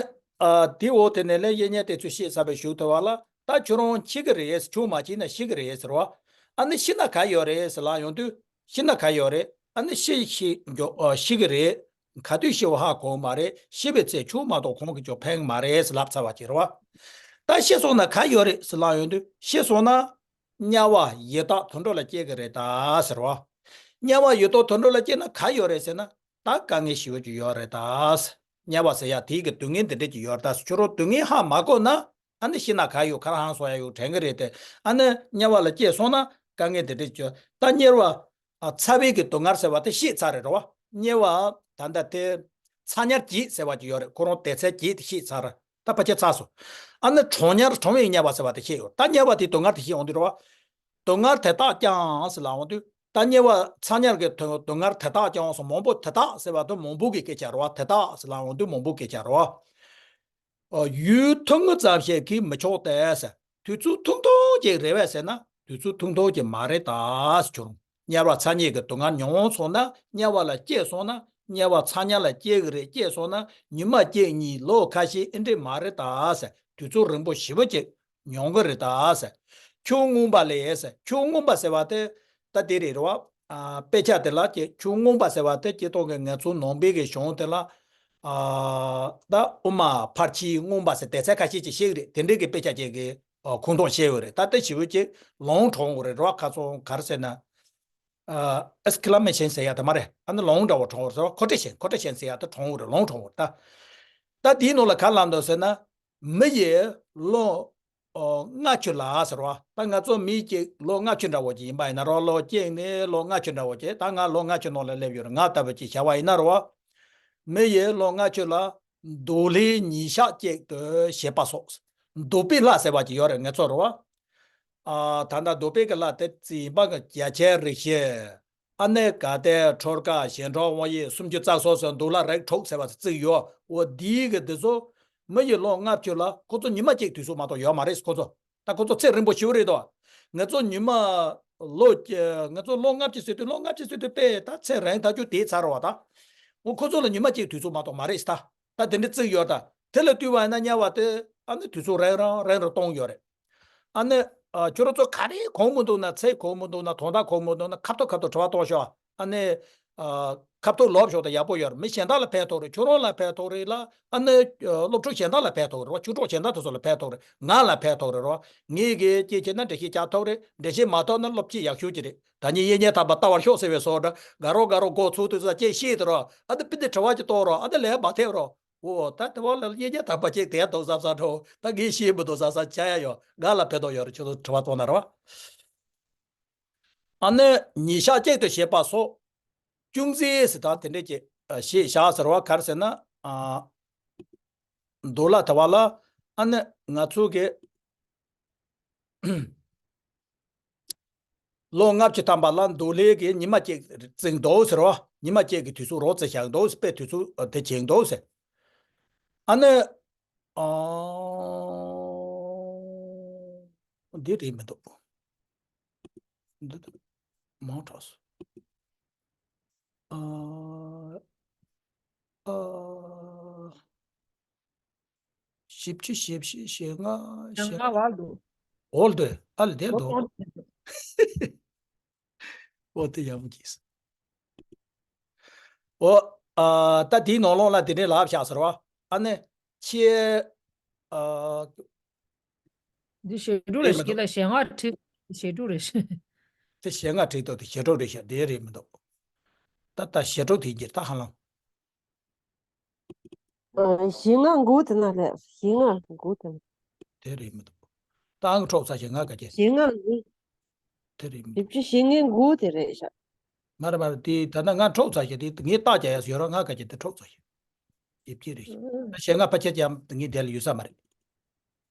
ཨ་དེ་འོ་དེ་ནས་ལས་བཤེས་གཉེན་བསྟེན་ཚུལ་ཤེས་ཚར་བའི་གཞུག་དེ་བ་ལ་ད་ཁྱོད་རང་འཆི་གི་རེད། ཁྱོད་མ་འཆི་ན་ཤི་གི་རེད་ཟེར་བ། ཨ་ནི་ཤི་ན་ག་ཡོད་རེད་ཟེར་ལབ་ཡོང་དུས་ཤི་ན་ག་ཡོད་རེད། ཨ་ནི་ཤི་ཤི་མགྱོགས་ཨ་ཤི་གི་རེད། ག་དུས་ཤི་བ་ཧ་གོ་མ་རེད། ཤི་བའི་ཚེ་ཆོས་མ་གཏོགས་གང་གིས་ཀྱང་ཕན་གི་མ་རེད་ཟེར་ལབ་ཚར་བ་ཅིག་རེད་བ། ད་ཤི་སོང་ན་ག་ཡོད་རེད་ཟེར་ལབ་ཡོང་དུས་ཤི་སོང་ན་དམྱལ་བ་ཡི་དྭགས་དུད་འགྲོ་ལ་སྐྱེ་གི་རེད་ད་ཟེར་བ། དམྱལ་བ་ཡི་དྭགས་དུད་འགྲོ་ལ་སྐྱེས་ན་ག་ཡོད་རེད་ཟེར་ན་ད་དཀའ་ངལ་ཞེ་པོ་ཅིག་ཡོད་རེད་ད་ཟེར། དམྱལ་བ་ཟེར་ཡ་དེའི་གི་སྡུག་བསྔལ་འདི་འདྲས་ཅིག་ཡོད་རེད་ད་ཟེར། ཁྱོད་རང་སྡུག་བསྔལ་ཧ་མ་གོ་ན་ཨ་ནི་ཤི་ན་ག་ཡོད་ག་རེ་ཧང་སོང་ཡ་ཡོད་དྲན་གི་རེད་དེ། ཨ་ནི་དམྱལ་བ་ལ་སྐྱེས་སོང་ན་དཀའ་ངལ་འདི་འདྲས་ཅིག་ཡོད་ད། དམྱལ་བ། ཨ་ཚ་བའི་གི་སྡུག་བསྔལ་ཟེར་བ་དེ་ཤེས་ཚར་རེད་རོ། དམྱལ་བ་ད་ལྟ་དེ་ཚ་དམྱལ་བརྒྱད་ཟེར་བ་ཅིག་ཡོད་རེད། ཁོ་རང་དེ་ཚེ་བརྒྱད་དེ་ཤེས་ཚར། ད་ཕལ་ཆེར་ཚར་སོང་། ཨ་ནི་གྲང་དམྱལ་གྲང་བའི་དམྱལ་བ་ཟེར་བ་དེ་ཤེས་ཡོད། ད་དམྱལ་བ་དེའི་སྡུག་བསྔལ་དེ་ཤེས་འོང་དུས་རོ། སྡུག་བསྔལ་དེ་དག་ཀྱང་ཟེར་ལབ་འོང་དུས་ད་དམྱལ་བ་ཚ་དམྱལ་གི་སྡུག་བསྔལ་དེ་དག་ཀྱང་སོ་མང་པོ་དེ་དག་ཟེར་བ་དེ་མང་པོ་གི་སྐད་ཆ་རོ། དེ་དག་ཟེར་ལབ་འོང་དུས་མང་པོ་སྐད་ཆ་རོ། ཡུན་ཐུང་ངུ་ཙམ་ཞིག་གིས་མི་ཆོག་སྟེ། དུས་ཚོད་ཐུང་ཐུང་ཅིག་རེད་པས་ཟེར་ན་དུས་ཚོད་ཐུང་ཐུང་ཅིག་མ་རེད་ད་ཟེར། དམྱལ་བ་ཚ་དམྱལ་གྱི་སྡུག་བསྔལ་མྱོང་སོང་ན་དམྱལ་བ་ལ་སྐྱེས་སོང་ན་དམྱལ་བ་ཚ་དམྱལ་ལ་སྐྱེ་གི་རེད། སྐྱེས་སོང་ན་ཉི་མ་གཅིག་གཉིས་ལོ་ཁ་ཤས་ཨེ་འདྲས་མ་རེད་ད་ཟེར། དུས་ཚོད་རིང་པོ་ཞེ་པོ་ཅིག་མྱོང་གི་རེད་ད་ཟེར། ཆུ་རྔོན་པ་ལས་ཟེར། ཆུ་རྔོན་པ་ཟེར་བ་དེ་ད་དེ་རེད་རོ། ཨ་དཔེ་ཆ་དེ་ལ་ཀྱེ་ཆུ་རྔོན་པ་ཟེར་བ་དེ་སྤྱིར་བཏང་གི་ང་ཚོ་ནང་པའི་གི་གཞུང་དེ་ལ་ཨ་ད་དབུ་མ་ཕར་ཕྱིན་རྔོན་པ་ཟེར་དེ་ཚད་ཁ་ཤས་ཅིག་བཤད་གི་རེད། དེ་འདྲའི་གི་དཔེ་ཆ་ཅིག་གི་ཨ་ཁུངས་གཏོང་བྱས་ཡོད་རེད། ད་དེ་ཞེ་པོ་ཅིག་ལོང་གྲོང་གི་རེད་རོ། ཁ་སང་ག་རེ་ཟེར་ན་ཨ་ཨེག་སི་ཀི་ལ་མེ་ཤན་ཟེར་ཡ་དེ་མ་རེད། ཨ་ནི་ལོང་འདྲ་བོ་གྲོང་གི་རེད་རོ། ཁོ་ཊེ་ཤན་ཁོ་ཊེ་ཤན་ཟེར་ཡ་དེ་གྲོང་གི་རེད། ལོང་གྲོང་གི་རེད་ད། ད་དེའི་ནང་ལ་ག་ལབ་འདུག་ཟེར་ན། མི་ཡི་ལོ་ཨོ་ལྔ་བཅུ་ལ་ཟེར་བ། ད་ང་ཚོ་མི་གཅིག་ལོ་ལྔ་བཅུ་འདྲ་བོ་ཅིག་ཡིན་པ་ཡིན་ན་རོ། ལོ་གཅིག་ནས་ལོ་ལྔ་བཅུ་འདྲ་བོ་ཅིག་ད་ང་ལོ་ལྔ་བཅུ་ནང་ལ་སླེབས་ཡོད་རེད། ང་ལྟ་བུ་ཅིག་བྱ་བ་ཡིན་ན་རོ། མི་ཡི་ལོ་ལྔ་བཅུ་ལ་འདོད་ལྷའི་ཉིན་ཞག་གཅིག་ཏུ་བྱེད་པ་སོགས། འདོད་པའི་ལྷ་ཟེར་བ་ཅིག་ཡོད་རེད་ང་ཚོ་རོ། ཨ་ད་ལྟ་འདོད་པའི་གི་ལྷ་དེ་རྩིས་ཡིན་པ་གི་རྒྱ་ཆེར་རིགས་བཞི། ཨ་ནི་ག་དེ་ཁྲོ་དགའ་ཞེ་འགྲོ་དབང་ཡིད་སུམ་ཅུ་རྩ་གསུམ་སོགས་འདོད་ལྷ་རིགས་དྲུག་ཟེར་བ་བརྩིགས་ཡོད། འོ་འདིའི་གི་འདི་ཚོ་མི་ཡི་ལོ་ལྔ་བཅུ་ལ་ཁོ་ཚོ་ཉི་མ་གཅིག་དུས་ཚོད་མ་གཏོགས་ཡོད་མ་རེད། ཁོ་ཚོ་ད་ཁོ་ཚོ་ཚེ་རིང་པོ་ཞེ་པོ་རེད་དོ། ང་ཚོ་ཉི་མ་ལོ་ང་ཚོ་ལོ་ལྔ་བཅུ་ཟེར་དུས་ལོ་ལྔ་བཅུ་ཟེར་དུས་དཔེ་ད་ཚེ་རིང་ཐག་ཆོད་དེ་ཚར་བ་ད། འོ་ཁོ་ཚོ་ལ་ཉི་མ་གཅིག་དུས་ཚོད་མ་གཏོགས་མ་རེད་ད། ད་དེ་འདྲ་བརྩིགས་ཡོད་ད། དེ་ལ་ལྟོས་པ་ཡིན་ན་དམྱལ་བ་དེ་ཨ་ནི་དུས་ཚོད་རིང་རིང་རིང་རིང་གཏོང་ཡོད་རེད། ཨ་ནི། ཨ་ཁྱོད་རང་ཚོ་ག་རེ་གོ་མི་འདུག་ན། ཚེ་གོ་མི་འདུག་ན། དོན་དག་གོ་མི་འདུག་ན། ཁ་ཐོག་ཁ་ཐོག་དྲི་བ་གཏོང་ཤོག་ཨ་ནི། ཨ་ཁ་ཐོག་ལོབས་ཤོག་དང་ཡག་པོ་ཡོད་རེད། མི་གཞན་དག་ལ་ཕན་ཐོགས་རེད། ཁྱོད་རང་ལ་ཕན་ཐོགས་རེད་ལ། ཨ་ནི། ཨ་སློབ་ཕྲུག་གཞན་དག་ལ་ཕན་ཐོགས་རེད་བ། ཆོས་གྲོགས་གཞན་དག་དེ་ཚོ་ལ་ཕན་ཐོགས་རེད། ང་ལ་ཕན་ཐོགས་རེད་བ། ངས་གི་ཅི་བྱས་ན་འགྲེལ་བཤད་རྒྱག་ཐུབ་རེད། འགྲེལ་བཤད་མ་ཐུབ་ན་སློབ་ཁྲིད་ཡག་ཤོས་ཅིག་རེད། ད་ནི་གཡས་གཡོན་དག་པ་ལྟ་བར་ཤོག་ཟེར་བའི་བཟོ་འདྲ། དགའ་རོགས་དགའ་རོགས་འགོ་ཚུགས་དུས་ཙམ་ཅིག་ཤེས་དེ་རོ། ཨ་ནི་པི་ཏི་དྲི་བ་ཅིག་གཏོང་རོགས། ཨ་ནི་ལན་མ་ཐེབས་རོགས། འོ་ད་དེ་བ་ལ་གཡས་གཡོན་དག་པ་ཅིག་དེ་ཡ་འདུག་བསམ་བསམ་འགྲོ། ད་ངས་ཤེས་མི་འདུག་བསམ་བསམ་བྱ་ཡ་ཡོད། ང་ལ་ཕན་ཐོགས་ཡོད་རེད། ཁྱོད་ཚོ་དྲི་བ་གཏོང་ན་རོ། ཨ་ནི་ཉིན་ཞག་གཅིག་ཏུ་བྱེད་པ་སོགས་ཅུང་ཟད་ཟེར་ད་དེ་འདྲས་ཀྱི་ཨ་ཞེས་བཞག་ཟེར་བ་ག་རེ་ཟེར་ན། ཨ་འདོད་ལྷ་དེ་བ་ལ་ཨ་ནི་ང་ཚོ་གི་ ལོ་ལྔ་བཅུ་ཐམ་པ་ལ་མདོ་ལས་ཀྱི་ཉི་མ་གཅིག་བརྩིགས་འདུག་ཟེར་བ། ཉི་མ་གཅིག་གི་དུས་ཚོད་རོགས་བརྩི་བཞག་འདུག་ཟེར། དཔེ་དུས་ཚོད་དེ་བྱེད་འདུག་ཟེར། ཨ་ནི། ཨ། འདི་རེད་མི་འདུག་འདི་འདུག་མང་དྲགས་སོང་། ཨ། ཨ། བཞི་བཅུ་ཞེ་བཞི་ཞེ་ལྔ་ཞེ་ལྔ་བར་འདུག་འོལ་འདུག་ཨ་ལ་དེར་འདུག་འོ་དེ་ཡག་པོ་གྱིས། འོ། ཨ། ད་དེའི་ནང་ལོགས་ལ་དེ་འདྲའི་ལབ་བཞག་ཟེར་བ། ཨ་ནི། ཁྱེད། ཨ། འདི་ཞེ་དྲུག་རེད་ཤག་ལ་ཞེ་ལྔ་བྲིས། ཞེ་དྲུག་རེད་ཤག་དེ་ཞེ་ལྔ་བྲིས་འདུག་དེ་ཞེ་དྲུག་རེད་ཤག་དེ་རེད་མི་འདུག་ད་ལྟ་ཞེ་དྲུག་དེ་འགྱུར་ད་ཧ་ལམ། ཨ། ཞེ་ལྔ་དགུ་དེ་ན་ལས་ཞེ་ལྔ་དགུ་དེ་ན། དེ་རེད་མི་འདུག་ད་ཨང་འཕྲོག་ཚར་ཞེ་ལྔ་ག་ཅེ། ཞེ་ལྔ་དགུ། དེ་རེད་མི་འདུག་བཞི་བཅུ་ཞེ་ལྔའི་དགུ་དེ་རེད་ཤག་མ་རེད་མ་རེད། དེ་ད་ལྟ་ང་འཕྲོག་ཚར་ཞེ་དེ་ངས་རྟགས་རྒྱག་ཡ་ཡོད་ར། ང་ག་ཅེ་དེ་འཕྲོག་ཚར་ཞེ། ཡིབ་ཀྱི་རེད་ཤག་ཞེ་ལྔ་ཕལ་ཆེར་ཀྱང་ངས་དེ་ལ་ཡོད་ས་མ་རེད།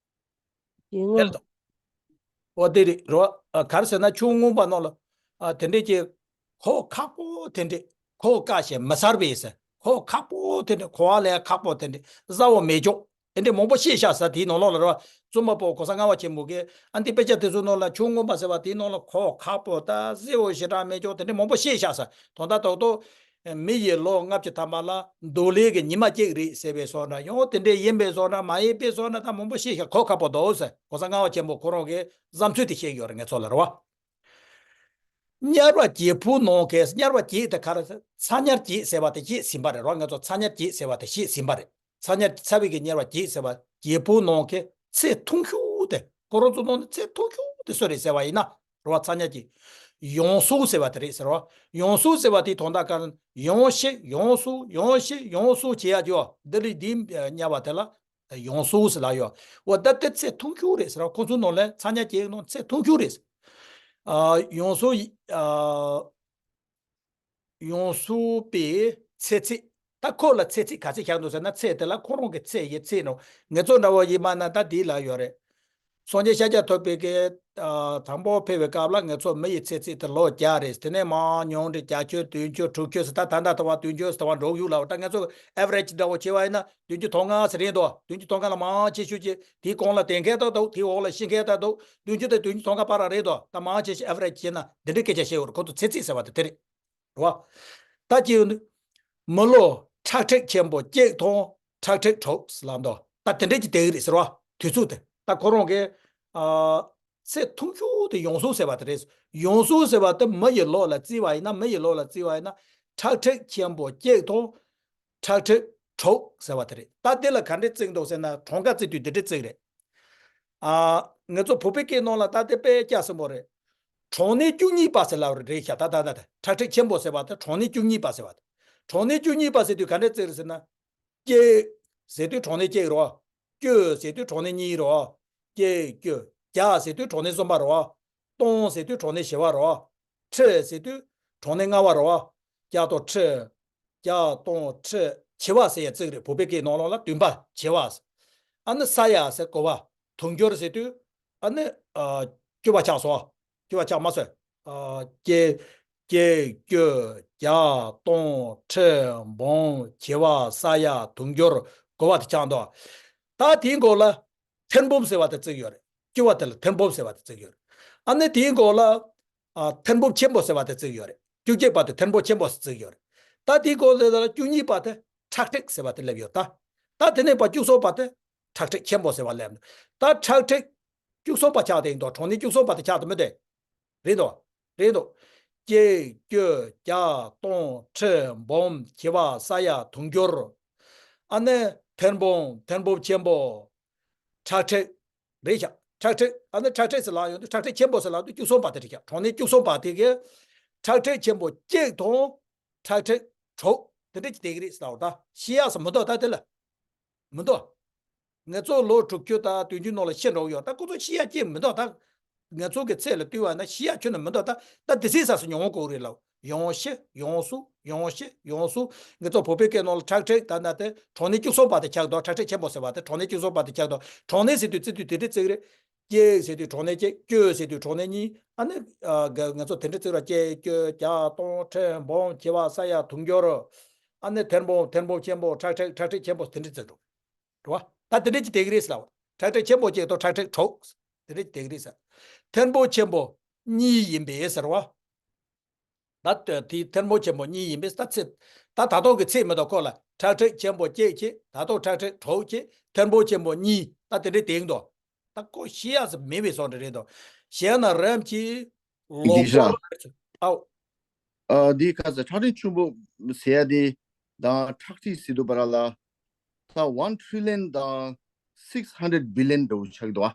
ཡིན་ངེས། འོ་དེ་རེད་རོ། ཨ། ག་རེ་ཟེར་ན་ཆུ་བོ་སྔོན་པོ་ནང་ལ། ཨ། དེ་འདྲས་ཀྱི་གོ་ཁག་པོ་དེ་འདྲས་གོ་དཀའ་ཞེ་མི་ཟ་བས་ཟེར། གོ་ཁག་པོ་དེ་འདྲས་གོ་བ་ལས་ཁག་པོ་དེ་འདྲས་ཟ་བ་མེད་ཅོག་དེ་འདྲས་མང་པོ་བཤད་ཤག་ཟེར། དེའི་ནང་ལོགས་ལ་རོ། རྩོམ་པ་པོ་གོང་ས་ལྔ་པ་ཆེན་པོ་གིས་ཨ་འདི་དཔེ་ཆ་དེ་ཚོའི་ནང་ལ་ཆུ་བོ་སྔོན་པོ་ཟེར་བ་དེའི་ནང་ལ་གོ་ཁག་པོ་ད་ཟེར་བ་ཞེ་དྲག་མེད་ཅོག་དེ་འདྲས་མང་པོ་བཤད་ཤག་ཟེར། དོན་དག་ཏོག་ཏོག་མི་ཡི་ལོ་ལྔ་བཅུ་ཐམ་པ་ལ་མདོ་ལས་ཀྱི་ཉི་མ་གཅིག་རེད་ཟེར་བའི་བཟོ་འདྲ། ཡང་དེ་འདྲས་ཡིན་པའི་བཟོ་འདྲ་མ་ཡིན་པའི་བཟོ་འདྲ་ད་མང་པོ་བཤད་ཤག་གོ་ཁག་པོ་འདུག་ཟེར། གོང་ས་ལྔ་པ་ཆེན་པོ་ཁོ་རང་གི་བསམ་ཚུལ་དེ་བཤད་ཡོད་རེད་ངེད་ཚོ་ལ་རེད་བ། དམྱལ་བ་བརྒྱད་པོའི་ནང་གི་དམྱལ་བ་བརྒྱད་དེ་ག་རེ་ཟེར། ཚ་དམྱལ་བརྒྱད་ཟེར་བ་དེ་བཤད་ཟིན་པ་རེད་རོ། ངེད་ཚོ་ཚ་དམྱལ་བརྒྱད་ཟེར་བ་དེ་བཤད་ཟིན་པ་རེད། ཚ་དམྱལ་ཚ་བའི་གི་དམྱལ་བ་བརྒྱད་ཟེར་བ་བརྒྱད་པོའི་ནང་གི་ཚད་ཐུང་ཤོས་དེ་ཁོ་རང་ཚོ་ནང་ནས་ཚད་ཐུང་ཤོས་དེ་སུ་རེད་ཟེར་བ་ཡིན་ན། རེད་བ། ཚ་དམྱལ་གྱི་ཡང་སྲོག་ཟེར་བ་དེ་རེད་ཟེར་བ། ཡང་སྲོག་ཟེར་བ་དེའི་དོན་དག་ག་ཡང་ཤི་ཡང་སྲོག་ཡང་ཤི་ཡང་སྲོག་བྱེད་ཡ་ཅོ་འདི་ལས་འདི་དམྱལ་བ་དེ་ལ་ཡང་སྲོག་ཟེར་ལ་ཡོད། འོ་ད་དེ་ཚད་ཐུང་ཤོས་རེད་ཟེར་བ། ཁོ་ཚོའི་ནང་ལས་ཚ་དམྱལ་གྱི་ནང་ཚད་ཐུང་ཤོས་རེད། ཨ། ཡང་སྲོག་ཨ། ཡང་སྲོག་པའི་ཚེ་ཚད། ད་ཁོ་ལ་ཚེ་ཚད་ག་ཚད་བཞག་འདུག་ཟེར་ན། ཚད་དེ་ལ་ཁོ་རང་གི་ཚད་ཡི་ཚད་ནོ། ངེད་ཚོ་འདྲ་བོ་ཡིན་པ་ན་ད་འདི་ལ་ཡོད་རེད། སངས་རྒྱས་ཤཱཀྱ་ཐུབ་པའི་གི། ཨ། དང་པོ་ཕེབས་པའི་སྐབས་ལ་ངེད་ཚོ་མི་ཡི་ཚེ་ཚད་དེ་ལོ་བརྒྱ་རེད། དེ་ནས་མར་ཉུང་འདྲི་བརྒྱད་ཅུ་བདུན་ཅུ་དྲུག་ཅུ་ཟེར། ད་ད་ལྟ་དུ་བ་བདུན་ཅུ་ཟེར་དུ་བ་འགྲོ་གི་ཡོད་ལ། ད་ངེད་ཚོ་average་འདྲ་བོ་བྱས་པ་ཡིན་ན་བདུན་ཅུ་དོན་ལྔ་ཟེར་རེད་འདུག་བདུན་ཅུ་དོན་ལྔ་ལ་མང་ཆེ་ཤོས་ཀྱི་དེའི་གོང་ལ་བསྡད་མཁན་ད་འདུག་དེའི་འོག་ལ་ཤི་མཁན་ད་འདུག་བདུན་ཅུ་དང་བདུན་ཅུ་དོན་ལྔ་བར་རེད་འདུག་ད་མང་ཆེ་ཤོས་average་བྱས་ན་འདི་འདྲའི་སྐད་ཆ་བཤད་ཡོད་རེད། ཁོ་ཚོ་ཚེ་ཚད་ཟེར་བ་དེ་དེ་རེད། རེད་བ། ད་ཅི་ཡོད་ནི། མི་ལོ་ཁྲག་ཁྲིག་ཆེན་པོ་གཅིག་དང་ཁྲག་ཁྲིག་དྲུག་ལབ་འདུག་ད་དེ་འདྲས་ཀྱི་དེ་རེད་ཟེར་བ། དུས་ཚོད་དེ་ད་ཁོ་རང་གི། ཨ། ཚད་ཐུང་ཤོས་དེ་ཡང་སྲོག་ཟེར་བ་དེ་རེད། ཡང་སྲོག་ཟེར་བ་དེ་མི་ཡི་ལོ་ལ་བརྩིས་པ་ཡིན་ན། མི་ཡི་ལོ་ལ་བརྩིས་པ་ཡིན་ན་ཁྲག་ཁྲིག་ཆེན་པོ་གཅིག་དང་ཁྲག་ཁྲིག་དྲུག་ཟེར་བ་དེ་རེད། ད་དེ་ལ་ག་འདྲས་བརྩིས་འདུག་ཟེར་ན། གྲངས་ཀ་བརྩི་དུས་དེ་འདྲས་བརྩིས་རེད། ཨ། ངེད་ཚོ་བོད་པའི་སྐད་ནང་ལ་ད་དེ་དཔེ་སྐྱ་སེ་མོ་རེད། གྲངས་གནས་བཅུ་གཉིས་པ་ཟེར་ལབ་རེད་ཤག་ད་ད་ད་ད་ཁྲག་ཁྲིག་ཆེན་པོ་ཟེར་བ་དེ་གྲངས་གནས་བཅུ་གཉིས་པ་ཟེར་བ་དེ། གྲངས་གནས་བཅུ་གཉིས་པ་ཟེར་དུས་ག་འདྲས་བརྩིས་རེད་ཟེར་ན། གཅིག་ཟེར་དུས་གྲངས་གནས་གཅིག་རེད་བ། བཅུ་ཟེར་དུས་གྲངས་གནས་གཉིས་རེད་བ། གཅིག་བཅུ། བརྒྱ་ཟེར་དུས་གྲངས་གནས་གསུམ་པ་རེད་བ། སྟོང་ཟེར་དུས་གྲངས་གནས་བཞི་པ་རེད་བ། ཁྲི་ཟེར་དུས་གྲངས་གནས་ལྔ་པ་རེད་བ། བརྒྱ་དང་ཁྲི། བརྒྱ་སྟོང་ཁྲི། བྱེ་བ་ཟེར་ཡ་བརྩིས་རེད། བོད་པའི་སྐད་ནང་ལོགས་ལ་བདུན་པ་བྱེ་བ་ཟེར། ཨ་ནི་ས་ཡ་ཟེར་གོ་བ། དུང་ཕྱུར་ཟེར་དུས་ཨ་ནི། ཨ། བཅུ་པ་ཆགས་སོང་། བཅུ་པ་ཆགས་མ་སོང་། ཨ། གཅིག་གཅིག་བཅུ། བརྒྱ་སྟོང་ཁྲི། འབུམ། བྱེ་བ། ས་ཡ། དུང་ཕྱུར། གོ་བ་དེ་ཆགས་འདུག་ད་དེའི་མགོ་ལ་ཐེར་འབུམ་ཟེར་བ་དེ་བརྩིས་ཡོད་རེད། བཅུ་པ་དེ་ལ་ཐེར་འབུམ་ཟེར་བ་དེ་བརྩིས་ཡོད་རེད། ཨ་ནི་དེའི་མགོ་ལ། ཨ། ཐེར་འབུམ་ཆེན་པོ་ཟེར་བ་དེ་བརྩིས་ཡོད་རེད། བཅུ་གཅིག་པ་དེ་ཐེར་འབུམ་ཆེན་པོ་ཟེར་བརྩིས་ཡོད་རེད། ད་དེའི་མགོ་ལ་བཅུ་གཉིས་པ་དེ་ཁྲག་ཁྲིག་ཟེར་བ་དེ་སླེབས་ཡོད་ད། ད་དེ་ནས་ཕར་བཅུ་གསུམ་པ་དེ་ཁྲག་ཁྲིག་ཆེན་པོ་ཟེར་བ་སླེབས་འདུག་ད་ཁྲག་ཁྲིག་བཅུ་གསུམ་པ་ཆགས་བསྡད་འདུག་གྲངས་གནས་བཅུ་གསུམ་པ་དེ་ཆགས་འདུག་མི་འདུག་རེད་འདུག་རེད་འདུག་གཅིག་བཅུ། བརྒྱ་སྟོང་། ཁྲི། འབུམ། བྱེ་བ། ས་ཡ། དུང་ཕྱུར། ཨ་ནི་ཐེར་འབུམ། ཐེར་འབུམ་ཆེན་པོ། ཁྲག་ཁྲིག་རེད་ཤག་ཁྲག་ཁྲིག་ཨ་ནི་ཁྲག་ཁྲིག་ཟེར་ལབ་ཡོང་དུས་ཁྲག་ཁྲིག་ཆེན་པོ་ཟེར་ལབ་དུས་བཅུ་གསུམ་པ་དེ་རེད་ཤག་གྲངས་གནས་བཅུ་གསུམ་པ་དེ་གའི་ཁྲག་ཁྲིག་ཆེན་པོ་གཅིག་དང་ཁྲག་ཁྲིག་དྲུག་དེ་འདྲ་ཅིག་བསྡད་ཀྱི་རེད་ཟེར་ལབ་ད། ཤེས་ཡག་ཟེར་མི་འདུག་ད་དེ་ལ། མི་འདུག་ངེད་ཚོ་ལོ་དྲུག་ཅུ་དང་བདུན་ཅུ་ནང་ལ་ཤི་འགྲོ་གི་ཡོད། ད་ཁོ་ཚོ་ཤེས་ཡག་ཅིག་མི་འདུག་ད་ངེད་ཚོ་གི་ཚད་ལ་བསྟུན་པ་ན་ཤེས་ཡག་ཁྱོན་ནས་མི་འདུག་ད་ད་དེ་སྲིད་ས་སུ་མྱོང་དགོས་རེད་ལ། ཡང་ཤི་ཡང་གསོ་ཡང་ཤི་ཡང་གསོ། ངེད་ཚོ་བོད་པའི་སྐད་ནང་ལ་ཁྲག་ཁྲིག་ད་ན་དེ་གྲངས་གནས་བཅུ་གསུམ་པ་དེ་ཆགས་འདུག་ཁྲག་ཁྲིག་ཆེན་པོ་ཟེར་བ་དེ་གྲངས་གནས་བཅུ་གསུམ་པ་དེ་ཆགས་འདུག་གྲངས་གནས་ཟེར་དུས་བརྩི་དུས་དེ་འདྲ་བརྩི་གི་རེད། གཅིག་ཟེར་དུས་གྲངས་གནས་གཅིག་སྐྱོ་ཟེར་དུས་གྲངས་གནས་གཉིས། ཨ་ནི་ཨ་ག་ང་ཚོ་དེ་འདྲ་བརྩི་ར། གཅིག་སྐྱོ་བརྒྱ་སྟོང་ཁྲི་འབུམ་བྱེ་བ་ས་ཡ་དུང་ཕྱུར། ཨ་ནི་ཐེར་འབུམ་ཐེར་འབུམ་ཆེན་པོ་ཁྲག་ཁྲིག་ཁྲག་ཁྲིག་ཆེན་པོ་དེ་འདྲ་བརྩི་འགྲོ། རེད་བ། ད་དེ་འདྲ་ཅིག་བསྡད་ཀྱི་རེད་ཟེར་ལ། ཁྲག་ཁྲིག་ཆེན་པོ་གཅིག་དང་ཁྲག་ཁྲིག་དྲུག་དེ་འདྲ་ཅིག་བསྡད་ཀྱི་རེད་ཟེར། ཐེར་འབུམ་ཆེན་པོ་གཉིས་ཡིན་པས་ཟེར་བ། ད་དེ་ཐེར་འབུམ་ཆེན་པོ་གཉིས་ཡིན་པས། ད་ཚེག་ད་ད་དུང་གི་ཚེག་མི་འདུག་ཁོ་ལ། ཁྲག་ཁྲིག་ཆེན་པོ་གཅིག་བྱས། ད་དུང་ཁྲག་ཁྲིག་དྲུག་བྱས། ཐེར་འབུམ་ཆེན་པོ་གཉིས། ད་དེ་འདྲའི་དེང་དུ་ད་ཁོ་ཤེས་ཡག་ཟིག་མེད་པའི་བཟོ་འདྲ་རེད་དོ། གཞན་ན་རིམ་གྱིས་ལོག་འདི་ཤ། པོ་ལ་ཨའོ། ཨ་འདི་ཁ་ས་ཁྲག་ཁྲིག་ཆུང་པོ་ཟེར་ཡ་དེ་དང་ཁྲག་ཁྲིག་ཟེར་དུས་བར་ལ་ད་one trillion དང་six hundred billion འདྲ་བོ་ཆགས་འདུག་ཨ།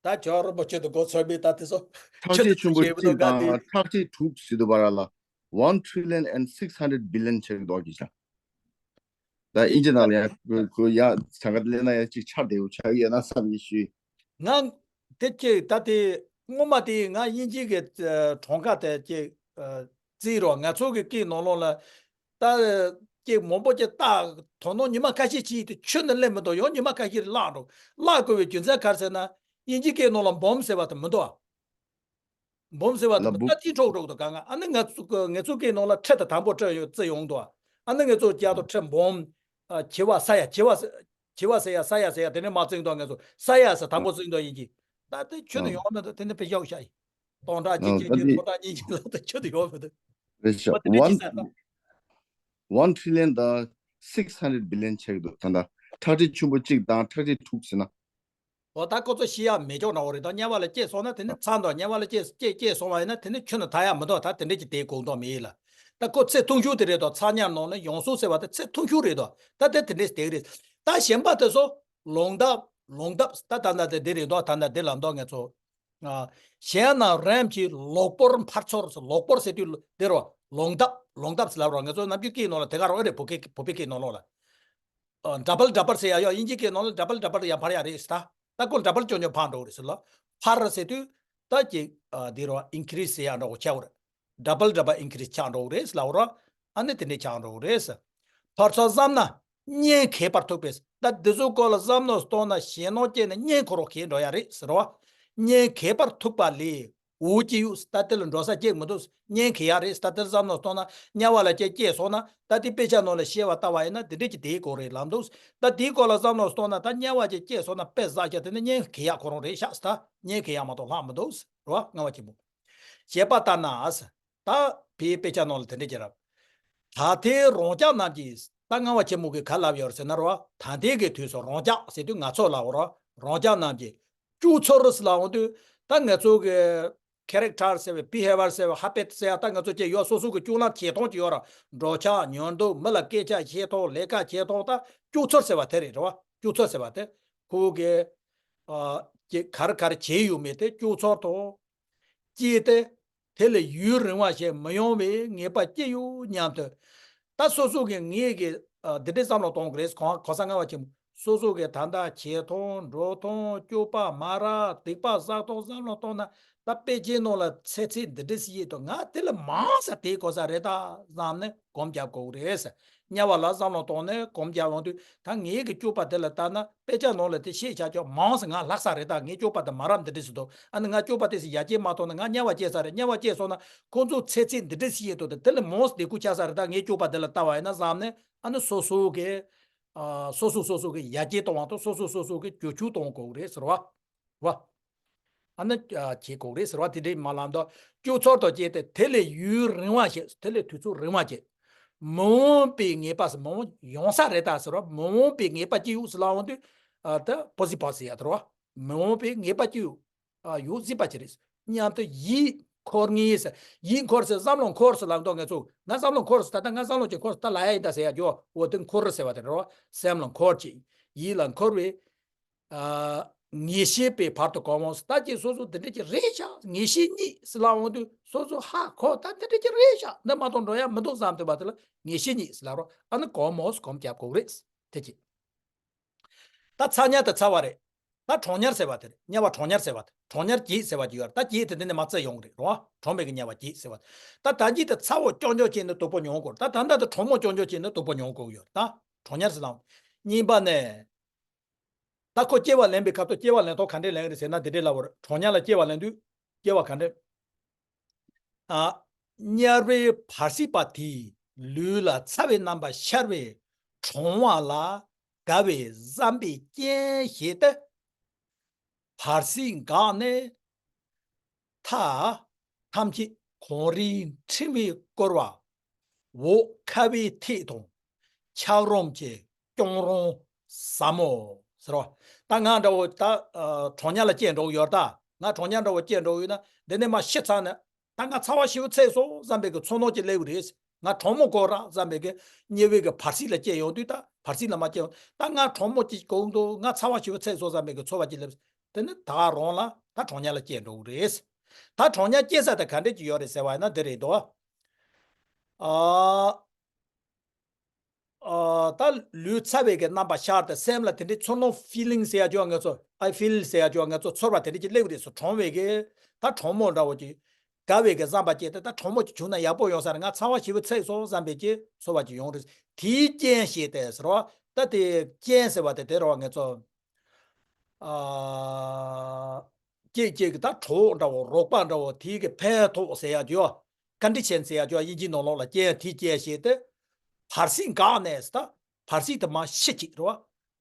ད་ཇོ་རིན་པོ་ཆེ་དུ་གོ་ཚོད་མེད་ད་དེ་ཚོ་ཁྱོད་ཆུ་དུ་ཆུ་ཆུ་ཆེ་བོ་དང་ག་དེ། ཁྲག་ཁྲིག་དྲུག་ཟེར་དུས་བར་ལ་one trillion and six hundred billion ཆགས་འདུག་གི་ཤ། ད་ཨིན་ཇི་ནང་ལ་ཡང་ཁོ་ཡང་ཚན་ཁ་ལེན་ན་ཡང་ཅིག་ཆགས་བསྡད་ཡོད་ཆགས་ཡོད་ན་བསམ་ཡིན་ཞུས། ང་དེ་ཅིག་ད་དེ་སྔོན་མ་དེ་ང་དབྱིན་ཇི་གི་གྲངས་ཀ་དེ་ཅིག་བརྩིས་རོགས། ང་ཚོ་གི་སྐད་ནང་ལོགས་ལ་ད་ཅིག་མང་པོ་ཅིག་ལྟ་དོ་ནོ་ཉི་མ་ཁ་ཤས་ཅིག་དེ་ཆུ་ནི་སླེབས་མི་འདུག་ཡང་ཉི་མ་ཁ་ཤས་བརླག་འགྲོ། བརླག་དགོས་པའི་རྒྱུ་མཚན་ག་རེ་ཟེར་ན། དབྱིན་ཇི་སྐད་ནང་ལ་འབུམ་ཟེར་བ་དེ་མི་འདུག་ཨ། འབུམ་ཟེར་བ་དེ་ལ་མི་འབུམ། ད་དེ་འཕྲོག་འགྲོ་གི་འདུག་ག་ང་། ཨ་ནི་ང་ཚོ་ང་ཚོ་སྐད་ནང་ལ་ཁྲི་དེ་དང་པོ་བརྩི་ཡོང་བརྩི་ཡོང་འདུག་ཨ་ནི་ང་ཚོ་རྒྱ་དང་ཁྲི་འབུམ། ཨ་བྱེ་བ་ས་ཡ་བྱེ་བ་བྱེ་བ་ས་ཡ་ས་ཡ་ས་ཡ་དེ་ནས་མ་བརྩིས་འདུག་ང་ཚོ་ས་ཡ་ས་དང་པོ་བརྩིས་འདུག་དབྱིན་ཇི། ད་དེ་ཆུ་དེ་ཡོང་མི་འདུག་དེ་ནས་དཔེ་བཞག་བཞག་ཡིན། སྟོང་ཕྲག་གཅིག་ཨ་གཅིག་ད་གཅིག་དེ་སྟོང་ཕྲག་གཉིས་གཅིག་ལ་དེ་ཆུ་དེ་ཡོང་མི་འདུག་རེད་ཤག་ཨོ་དེ་འདྲ་one ཅིག་ཟེར་ན། One trillion དང་six hundred billion ཆགས་འདུག་ད་ལྟ་ཁྲག་ཁྲིག་ཆུང་པོ་གཅིག་དང་ཁྲག་ཁྲིག་དྲུག་ཟེར་ན། འོ་ད་ཁོ་ཚོ་ཤི་ཡག་མེད་ཅོག་འདྲ་བོ་རེད། ད་དམྱལ་བ་ལ་སྐྱེས་སོང་ན་དེ་ནི་ཚར་འདུག་དམྱལ་བ་ལ་སྐྱེས་སྐྱེས་སྐྱེས་སོང་བ་ཡིན་ན་དེ་ནི་ཁྱོན་ནས་ཐར་ཡག་མི་འདུག་ད་དེ་འདྲས་ཀྱི་དེའི་གོ་མདོག་མེད་ལ། ད་ཁོ་ཚེ་ཐུང་ཤོས་དེ་རེད་དོ། ཚ་དམྱལ་ནང་ལ་ཡོངས་སུ་ཟེར་བ་དེ་ཚེ་ཐུང་ཤོས་རེད་དོ། ད་དེ་དེ་འདྲས་དེ་རེད། ད་གཞན་པ་དེ་ཚོ་ལོང་ཐབས་ལོང་ཐབས་ད་ད་ད་དེ་འདྲས་རེད་དོ། ད་ད་དེ་ལ་མདོ་ང་ཚོ་ཨ་གཞན་ན་རིམ་གྱིས་ལོག་པོར་འཕར་ཚོར། ལོག་པོར་ཟེར་དུས་དེ་རོ་ལོང་ཐབས་ལོང་ཐབས་ཟེར་ལབ་རོ། ང་ཚོ་ནམ་རྒྱུན་སྐད་ནང་ལ་དེ་ག་རོ་ཨེ་རེད། བོད་སྐད་བོད་པའི་སྐད་ནང་ལོགས་ལ། ཨ་double double ཟེར་ཡ་ཡོད། དབྱིན་ཇི་སྐད་ནང་ལ་double double ཡང་འཕར་ཡ་རེད་ཟེར། ད་ད་ཁོ་double ཅོ་ཉོ་འཕར་འགྲོ་རེད་ཟེར་ལ། འཕར་ཟེར་དུས་ད་ཅིག་ཨ་འདི་རོ་increase ཟེར་ཡ་འགྲོ་གོ་ཆེ་བོ་རེད། double double increase ཆགས་འགྲོ་གོ་རེད་ཟེར་ལ་འོ་ར། ཨ་ནི་དེ་འདྲས་ཆགས་འགྲོ་གོ་རེད་ཟེར། ཕར་ཚུར་བསམ་ན་གཉེན་ཁེགས་པར་ཐུག་པས། ད་འདི་ཚོ་སྐོར་ལ་བསམ་བློ་གཏོང་ན་ཞེད་སྣང་སྐྱེས་ནས་གཉེན་ཁོ་རོ་ཁེགས་འགྲོ་ཡ་རེད་ཟེར་བ། གཉེན་ཁེགས་པར་ཐུག་པ་ལས། འོ་ཅི་ཡོད་ད་དེ་ལ་འགྲོ་ས་ཅིག་མི་འདུག་གཉེན་ཁེགས་ཡག་རེད་ད་དེར་བསམ་བློ་གཏོང་ན། དམྱལ་བ་ལ་ཅིག་སྐྱེས་སོང་ན། ད་དེ་དཔེ་ཆ་ནང་ལ་བཤད་པ་ལྟ་བ་ཡིན་ན་དེ་འདྲས་ཀྱི་དེའི་སྐོར་རེད་ལབ་འདུག་ད་དེའི་སྐོར་ལ་བསམ་བློ་གཏོང་ན་ད་དམྱལ་བ་ཅིག་སྐྱེས་སོང་ན་དཔེ་བཟང་ཤ་དེ་ནི་གཉེན་ཁེགས་ཡག་ཁོ་རང་རེད་ཤག་ད་གཉེན་ཁེགས་ཡག་མ་གཏོགས་ལྷག་མི་འདུག་རེད་བ། ལྔ་བ་ཆེན་པོ། བྱས་པ་ལྟར་ན། ད་ཕའི་དཔེ་ཆ་ནང་ལ་དེ་འདྲས་ཀྱི་རབ། ད་ལྟའི་རང་ཅག་རྣམས་ཀྱིས། ད་ལྔ་བ་ཆེན་མོ་གིས་ག་ལབ་ཡོད་རེད་ཟེར་ན་རོ། ད་ལྟའི་གི་དུས་སུ་རང་ཅག་ཟེར་དུས་ང་ཚོ་ལ་འོ་རོ། རང་ཅག་རྣམས་ཀྱིས་སྤྱོད་ཚུལ་ཟེར་ལ་འོང་དུས་ད་ང་ཚོ་གི་character ཟེར་བའི་behavior ཟེར་བའི་habit ཟེར་ཡ་ད་ང་ཚོ་ཅིག་ཡོད། སོ་སོ་གི་སྤྱོད་ལམ་བྱེད་སྟངས་ཅིག་ཡོད་ར། འགྲོ་འཆག་ཉལ་འདུག་མི་ལ་སྐད་ཆ་བཤད་སྟངས་ལས་ཀ་བྱེད་སྟངས་ད་སྤྱོད་ཚུལ་ཟེར་བ་དེ་རེད་རོ། སྤྱོད་ཚུལ་ཟེར་བ་དེ་ཁོ་གི་ཨ་ཅིག་ག་རེ་ག་རེ་བྱས་ཡོད་མེད་དེ་སྤྱོད་ཚུལ་དང་། ཅེས་ཏེ། དེ་ལས་ཡུན་རིང་བ་ཞིག་མི་ཡོང་བའི་ངེས་པ་ཅི་ཡོད་སྙམ་དུ། ད་སོ་སོ་གི་ངེད་ཀྱི་ཨ་འདི་འདྲའི་བསམ་བློ་གཏོང་གི་རེད། གོང་གོང་ས་ལྔ་བ་ཆེན་པོ་སོ་སོ་གི་ད་ལྟ་བྱེད་སྟངས་འགྲོ་སྟངས་སྤྱོད་པ་མ་ར་སྡིག་པ་བསགས་སྟངས་བསམ་བློ་གཏོང་ན་ད་དཔེ་ཆའི་ནང་ལ་ཚེ་ཚད་འདི་འདྲ་ཞིག་ཡོད་དོ། ང་དེ་ལས་མང་ས་དེ་གོ་ས་རེད་ད་བསམ་ནས་སྒོམ་རྒྱབ་དགོས་ཀྱི་རེད། དམྱལ་བ་ལ་བསམ་བློ་གཏོང་ནས་སྒོམ་རྒྱག་ཡོང་དུས་ད་ངའི་གི་སྤྱོད་པ་དེ་ལ་ལྟ་ན་དཔེ་ཆ་ནང་ལ་དེ་ཤེས་བྱ་ཆོག་མང་ས་ང་ལྷག་ས་རེད། ད་ངའི་སྤྱོད་པ་དེ་མ་རབས་འདི་འདྲ་ཞིག་འདུག་ཨ་ནི་ང་སྤྱོད་པ་དེ་སི་ཡར་རྒྱས་མ་གཏོང་ན་ང་དམྱལ་བ་སྐྱེས་ས་རེད། དམྱལ་བ་སྐྱེས་སོང་ན་ཁོང་ཚོ་ཚེ་ཚད་འདི་འདྲ་ཞིག་ཡོད་དོ། དེ་དེ་ལས་མང་ས་སྡུག་གུ་ཆགས་ས་རེད། ད་ངའི་སྤྱོད་པ་དེ་ལ་ལྟ་བ་ཡིན་ན་བསམ་ནས་ཨ་ནི་སོ་སོ་གི་ཨ་སོ་སོ་སོ་སོ་གི་ཡར་རྒྱས་གཏོང་བ་དང་སོ་སོ་སོ་སོ་གི་བསྒྱུར་བཅོས་གཏོང་དགོས་རེད་ཟེར་བ། བ། ཨ་ནི་ཨ་བྱེད་དགོས་རེད་ཟེར་བ་དེ་འདྲའི་མ་ལམ་དུ་སྤྱོད་ཚུལ་དུ་བྱས་ཏེ་དེ་ལས་ཡུན་རིང་བ་ཞིག་དེ་ལས་དུས་ཚོད་རིང་བ་ཞིག་མི་འོང་པའི་ངེས་པ་ཟེར། མི་འོང་ཡོང་ས་རེད་ད་ཟེར་བ། མི་འོང་པའི་ངེས་པ་ཅི་ཡོད་ཟེར་ལ་འོང་དུས་ཨ་ད་possible ཟེར་ཡ་དེ་རེད་བ། མི་འོང་པའི་ངེས་པ་ཅི་ཡོད་ཨ་ཡོད་སྲིད་པ་ཅི་རེད་སྙམ་དུ་ཡིད་འཁོར་ངེས་ཟེར། ཡིད་འཁོར་ཟེར་བསམ་བློ་འཁོར་ཟེར་ལབ་མདོག་ང་ཚོ་ང་བསམ་བློ་འཁོར་ཟེར་ད་ལྟ་ང་བསམ་བློ་ཅིག་འཁོར་ཟེར་ད་ལབ་ཡ་ཡིན་ད་ཟེར་ཡ་རྒྱུ་འོ་དེ་འཁོར་ཟེར་བ་དེ་རེད་བ། སེམས་ལ་འཁོར་ཅིག་ཡིད་ལ་འཁོར་བའི། ཨ་ངེས་ཤེས་པའི་བར་དུ་གོམས་འོང་ཟེར། ད་ཅིག་སོ་སོ་འདི་འདྲ་ཅིག་རེད་ཤག་ངེས་ཤེས་རྙེད་ཟེར་ལབ་འོང་དུས་སོ་སོ་ཧ་གོ་ད་འདི་འདྲ་ཅིག་རེད་ཤག་འདི་མ་གཏོགས་འགྲོ་ཡ་མི་འདུག་བསམ་ཐུབ་པ་དེ་ལ་ངེས་ཤེས་རྙེད་ཟེར་ལབ་རོགས། ཨ་ནི་གོམས་འོང་ཟེར་གོམས་རྒྱབ་དགོས་རེད། དེ་ཅིག་ད་ཚ་དམྱལ་དེ་ཚ་བ་རེད། ད་གྲང་དམྱལ་ཟེར་བ་དེ་རེད། དམྱལ་བ་གྲང་དམྱལ་ཟེར་བ་དེ་གྲང་དམྱལ་བརྒྱད་ཟེར་བ་ཅིག་ཡོད་རེད། ད་བརྒྱད་དེ་འདི་ནས་མར་བརྩི་ཡོང་གི་རེད་རོ། གྲང་མོ་གི་དམྱལ་བ་བརྒྱད་ཟེར་བ་དེ། ད་ད་གིན་དེ་ཚ་བོ་རྐྱང་རྐྱང་བྱས་ནས་སྡུག་པོ་མྱོང་དགོས་རེད། ད་ད་ལྟ་དེ་གྲང་མོ་རྐྱང་རྐྱང་བྱས་ནས་སྡུག་པོ་མྱོང་དགོས་ཡོད་རེད། ད་གྲང་དམྱལ་ཟེར་ལབ་རྙིང་པ་ནས། ད་ཁོ་སྐྱེ་བ་ལེན་པའི་སྐབས་སུ་སྐྱེ་བ་ལེན་ཐོག་ག་འདྲས་ལེན་གི་རེད་ཟེར་ན་འདི་འདྲས་ལབ་པ་རེད། གྲོངས་ཉལ་ལ་སྐྱེ་བ་ལེན་དུས་སྐྱེ་བ་ག་འདྲས། ཨ། དམྱལ་བའི་བར་སྲིད་པ་དེས་ལུས་ལ་ཚ་བའི་རྣམ་པ་ཤར་བས་གྲོངས་པ་ལ་དགའ་བའི་བསམ་པའི་རྐྱེན་བཞེས་ཏེ། བར་སྲིད་འགགས་ནས་མཐའ་ཐམས་ཅད་གངས་རིའི་ཕྲེང་བས་བསྐོར་བ། འོག་ཁ་བའི་ཐད་དང་། འཁྱགས་རོམ་གྱི་ཀྱང་རོང་ཟབ་མོ་ཟེར་བ། ད་ང་འདྲ་བོ་ད་ཨ་གྲོངས་ཉལ་ལ་སྐྱེས་འགྲོ་གི་ཡོད་རེད། ད་ང་གྲོངས་ཉལ་འདྲ་བོ་སྐྱེས་འགྲོ་གི་ཡོད་ན་འདི་ནས་མར་ཤི་ཚར་ནས་ད་ང་ཚ་བ་ཞེ་པོ་ཚད་སོང་བསམ་པའི་གི་ཚོར་སྣང་ཅིག་སླེབས་ཀྱི་རེད། ང་གྲོངས་མོ་དགོས་རེད་བསམ་པའི་གི་དམྱལ་བའི་གི་བར་སྲིད་ལ་སྐྱེས་ཡོང་དུས། ད་བར་སྲིད་ལ་མར་སྐྱེས་ཡོང་ད་ང་གྲོངས་མོ་ཅིག་དགོས་འདུག་ང་ཚ་བ་ཞེ་པོ་ཚད་སོང་བསམ་པའི་གི་ཚོར་བ་ཅིག་སླེབས། དེ་ནི་ད་རུང་ལ་ད་གྲོངས་ཉལ་ལ་སྐྱེས་འགྲོ་གི་རེད། ད་གྲོངས་ཉལ་སྐྱེ་ས་དེ་ག་འདྲས་ཅིག་ཡོད་རེད་ཟེར་བ་ཡིན་ན་འདི་རེད་དོ། ཨ། ཨ། ད་ལུས་ཚ་བའི་གི་རྣམ་པ་ཤར་ཏེ་སེམས་ལ་དེ་འདྲའི་ཚོར་སྣང་། ཕི་ལིང་ཟེར་ཡ་ཅིག་ཡོད། ང་ཚོ་I feel ཟེར་ཡ་ཅིག་ཡོད། ང་ཚོ་ཚོར་བ་དེ་འདྲ་ཅིག་སླེབས་རེད་སོ། གྲོངས་པའི་གི་ད་གྲོངས་མོ་འདྲ་བོ་ཅིག་དགའ་བའི་གི་བསམ་པ་སྐྱེས་ཏེ། ད་གྲོངས་མོ་ཅིག་བྱུང་ན་ཡག་པོ་ཡོང་ས་རེད། ང་ཚ་བ་ཞེ་པོ་ཚད་སོང་བསམ་པའི་ཅིག་ཚོར་བ་ཅིག་ཡོང་རེད། དེའི་རྐྱེན་བཞེས་ཏེ་ཟེར་བ། ད་དེ་རྐྱེན་ཟེར་བ་དེ་དེ་རེད་བ། ང་ཚོ་ཨ་ཅིག་ཅིག་ད་གྲོགས་འདྲ་བོ་རོགས་པ་འདྲ་བོ་དེའི་གི་ཕན་ཐོགས་ཟེར་ཡ་ཅིག་ཡོད། ཀོན་ཌི་ཤན་ཟེར་ཡ་ཅིག་ཡོད། དབྱིན་ཇིའི་ནང་ལོགས་ལ་རྐྱེན། དེའི་རྐྱེན་བཞེས་ཏེ་བར་སྲིད་འགགས་ནས་ད། བར་སྲིད་དེ་མར་ཤི་ཅིག་རེད་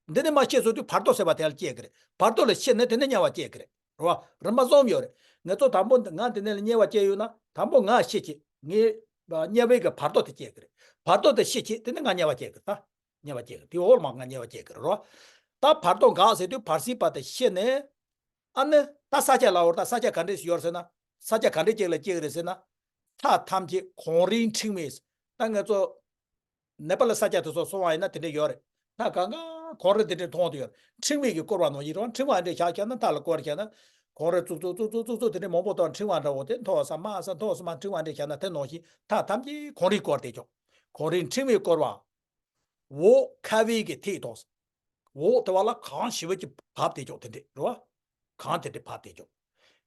བ། འདི་ནས་མར་ཤི་སོང་དུས་བར་དོ་ཟེར་བ་དེ་ལ་སྐྱེ་གི་རེད། བར་དོ་ལ་ཤི་ནས་དེ་ནས་དམྱལ་བ་སྐྱེ་གི་རེད། རེད་བ། རིམ་པ་གསུམ་ཡོད་རེད། ང་ཚོ་དང་པོ་ང་འདི་ནས་ལ་དམྱལ་བ་སྐྱེ་ཡོད་ན་དང་པོ་ང་ཤི་ཅིག་ངའི་དམྱལ་བའི་གི་བར་དོ་དེ་སྐྱེ་གི་རེད། བར་དོ་དེ་ཤི་ཅིག་དེ་ནས་ང་དམྱལ་བ་སྐྱེ་གི་རེད། ད་དམྱལ་བ་སྐྱེ་གི་རེད། དེ་འོག་ལ་མར་ང་དམྱལ་བ་སྐྱེ་གི་རེད་བ། ད་བར་དོ་འགགས་ཟེར་དུས་བར་སྲིད་པ་དེ་ཤི་ནས། ཨ་ནི་ད་ས་ཆ་ལ་འོར། ད་ས་ཆ་ག་འདྲས་ཡོད་ཟེར་ན། ས་ཆ་ག་འདྲས་ཅིག་ལ་སྐྱེ་གི་རེད་ཟེར་ན། མཐའ་ཐམས་ཅད་གངས་རིའི་ཕྲེང་བས། ད་ང་ཚོ་ནེ་པ་ལ་ས་ཆ་དེ་ཚོ་སོང་བ་ཡིན་ན་དེ་འདྲས་ཡོད་རེད། མཐའ་གང་ག་གངས་རི་དེ་འདྲས་མཐོང་དུ་ཡོད་རེད། ཕྲེང་བས་ཀྱིས་བསྐོར་བ་ནང་བཞིན་རེད་བ། ཕྲེང་བ་འདྲས་བཞག་བཞག་ན། མཐའ་ལ་བསྐོར་བཞག་ན། གངས་རི་བཙུགས་བཙུགས་བཙུགས་བཙུགས་བཙུགས་དེ་འདྲས་མང་པོ་དང་ཕྲེང་བ་འདྲ་བོ་དེ་མཐོ་ས་དམའ་ས་མཐོ་ས་དམའ་ཕྲེང་བ་འདྲས་བཞག་ན། དེ་ནང་བཞིན་མཐའ་ཐམས་ཅད་གངས་རིས་བསྐོར་བསྡད་ཀྱང་། གངས་རིའི་ཕྲེང་བས་བསྐོར་བ། འོག་ཁ་བའི་གི་ཐད་དང་། འོག་དེ་བ་ལ་གངས་ཞེ་པོ་ཅིག་བབས་བསྡད་ཀྱང་དེ་འདྲས་རེད་བ། གངས་དེ་འདྲས་བབས་བསྡད་ཀྱང་།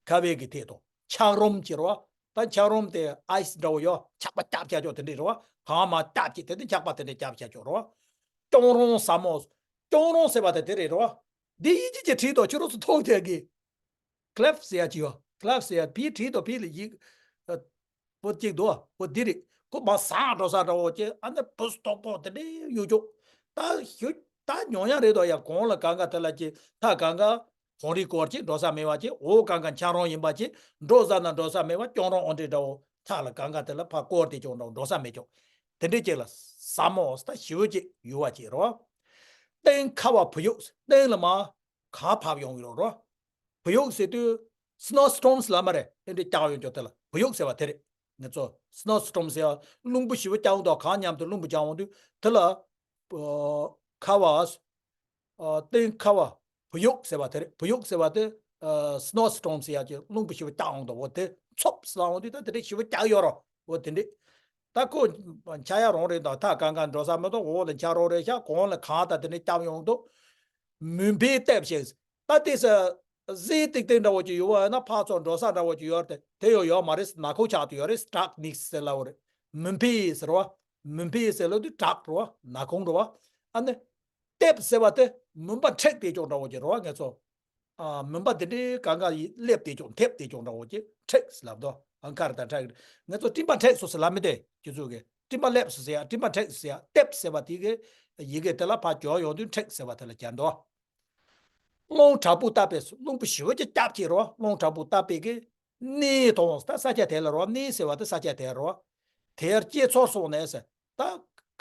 ཁ་བའི་གི་ཐད་དང་། འཁྱགས་རོམ་གྱི་རེད་བ། ད་འཁྱགས་རོམ་དེ་ཨའི་སི་འདྲ་བོ་ཡོད། འཁྱགས་པ་བརྒྱབ་བཞག་ཀྱང་དེ་འདྲས་རེད་བ། གངས་མར་བརྒྱབ་ཀྱི་དེ་དེ་འཁྱགས་པ་དེ་འདྲས་བརྒྱབ་བཞག་ཀྱང་རེད་བ། ཀྱང་རོང་ཟབ་མོ། ཀྱང་རོང་ཟེར་བ་དེ་དེ་རེད་རེད་བ། འདི་དབྱིན་ཇི་གི་བྲིས་དང་ཁྱོད་རང་ཚོ་མཐོང་བསྡད་གི། ཀི་ལིབ་སི་ཟེར་ཡ་ཅིག་ཡོད། ཀི་ལིབ་སི་ཟེར་ཡ་བི་བྲིས་དང་བི་ལ་ཡིག་ཨ། པོ་གཅིག་འདུག་པོ་འདི་རེད། ཁོ་མར་ཟག་འགྲོ་ས་འདྲ་བོ་ཅིག་ཨ་ནི་བུ་སྟོག་པོ་དེ་འདྲའི་གཡུག་ཀྱོག་ད་ཞུ་ད་མྱོང་ཡ་རེད་དོ། ཡ་གོང་ལ་གང་ག་དེ་ལ་ཅིག་མཐའ་གང་ག་གངས་རིས་བསྐོར་ཅིག་འགྲོ་ས་མེད་པ་ཅིག་འོག་གང་ག་འཁྱགས་རོམ་ཡིན་པ་ཅིག་འགྲོ་ས་ན་འགྲོ་ས་མེད་པ། ཀྱང་རོང་འོ་འདྲའི་འདྲ་བོ་མཐའ་ལ་གང་ག་དེ་ལ་ཕར་བསྐོར་ཏེ་ཀྱང་འགྲོ་འགྲོ་ས་མེད་ཀྱོག་དེ་འདྲའི་ཅིག་ལ་ཟབ་མོ་ད་ཞེ་པོ་ཅིག་ཡུར་བ་ཅིག་རེད་བ། སྟེང་ཁ་བ་བུ་ཡུག་སྟེང་ལ་མར་གངས་བབས་ཡོང་གི་རེད་བ། བུ་ཡུག་ཟེར་དུས་སི་ནོ་སི་ཊོམ་སི་ལབ་མ་རེད། དེ་འདྲའི་རྒྱག་ཡོང་ཀྱོག་དེ་ལ་བུ་ཡུག་ཟེར་བ་དེ་རེད། ང་ཚོ་སི་ནོ་སི་ཊོམ་སི་ཟེར་ཡ་རླུང་བུ་ཞེ་པོ་རྒྱག་འོང་དུས། གངས་མཉམ་དུ་རླུང་བུ་རྒྱག་འོང་དུས་དེ་ལ་ཨ་ཁ་བ་ཨ་སྟེང་ཁ་བ་བུ་ཡུག་ཟེར་བ་དེ་རེད། བུ་ཡུག་ཟེར་བ་དེ་ཨ་སི་ནོ་སི་ཊོམ་སི་ཟེར་ཡ་ཅིག་རླུང་བུ་ཞེ་པོ་རྒྱག་འོང་དུས་འོ་དེ་ཚོབ་ཟེར་འོང་དུས་ད་དེ་འདྲའི་ཞེ་པོ་རྒྱག་ཡོད་རེད། འོ་དེ་འདྲའི་ད་ཁོ་འཁྱགས་ཡ་རང་རེད། ད་མཐའ་གང་ག་འགྲོ་ས་མེད་དོ། འོག་ལ་འཁྱགས་རོམ་རེད་ཤག་གོང་ལ་གངས་ད་དེ་འདྲའི་རྒྱབ་ཡོང་དུས་མུན་པའི་ལྟེབ་ཞིག་ད་དེ་ས་གཟི་ཏིག་ཏིག་འདྲ་བོ་ཅིག་ཡོད་པ་ཡིན་ན་ཕར་ཚུར་འགྲོ་ས་འདྲ་བོ་ཅིག་ཡོད་རེད་དེ། དེ་ཡང་ཡོད་མ་རེད། ནག་ཁུང་ཆགས་དུ་ཡོད་རེད། ཌར་ཀ་ནེ་སི་ཟེར་ལབ་པ་རེད། མུན་པའི་ཟེར་བ། མུན་པའི་ཟེར་ལབ་དུས་ཌར་ཀ་རེད་བ། ནག་ཁུང་རེད་བ། ཨ་ནི་ལྟེབ་ཟེར་བ་དེ་མུན་པ་འཁྲིགས་བསྡད་ཀྱོག་འདྲ་བོ་ཅིག་རེད་བ། ང་ཚོ་ཨ་མུན་པ་འདི་འདྲའི་གང་ག་ཡི་སླེབས་བསྡད་ཀྱོག་འཐིབས་བསྡད་ཀྱོག་འདྲ་བོ་ཅིག་འཁྲིགས་ལབ་དོ། ཨང་ཀར་དང་འཁྲིགས། ང་ཚོ་སྤྲིན་པ་འཁྲིགས་སོང་ཟེར་ལབ་མི་དེ་ཁྱེད་ཚོ་གི་སྤྲིན་པ་སླེབས་སོང་ཟེར་ཡ། སྤྲིན་པ་འཁྲིགས་སོང་ཟེར་ཡ། ལྟེབ་ཟེར་བ་དེ་གི་ཡི་གེ་དེ་ལ་ཕར་འགྱོ་ཡོང་དུས་འཁྲིགས་ཟེར་བ་དེ་ལ་སྦྱར་འདུག་རླུང་དྲག་པོས་བཏབ་པས། རླུང་བུ་ཞེ་པོ་ཅིག་རྒྱབ་ཀྱི་རེད་བ། རླུང་དྲག་པོས་བཏབ་པའི་གི་གནས་དང་། ད་ས་ཆ་དེ་ལ་རེད་བ། གནས་ཟེར་བ་དེ་ས་ཆ་དེ་རེད་བ། དེར་སྐྱེ་ཚར་སོང་ནས་ཟེར། ད་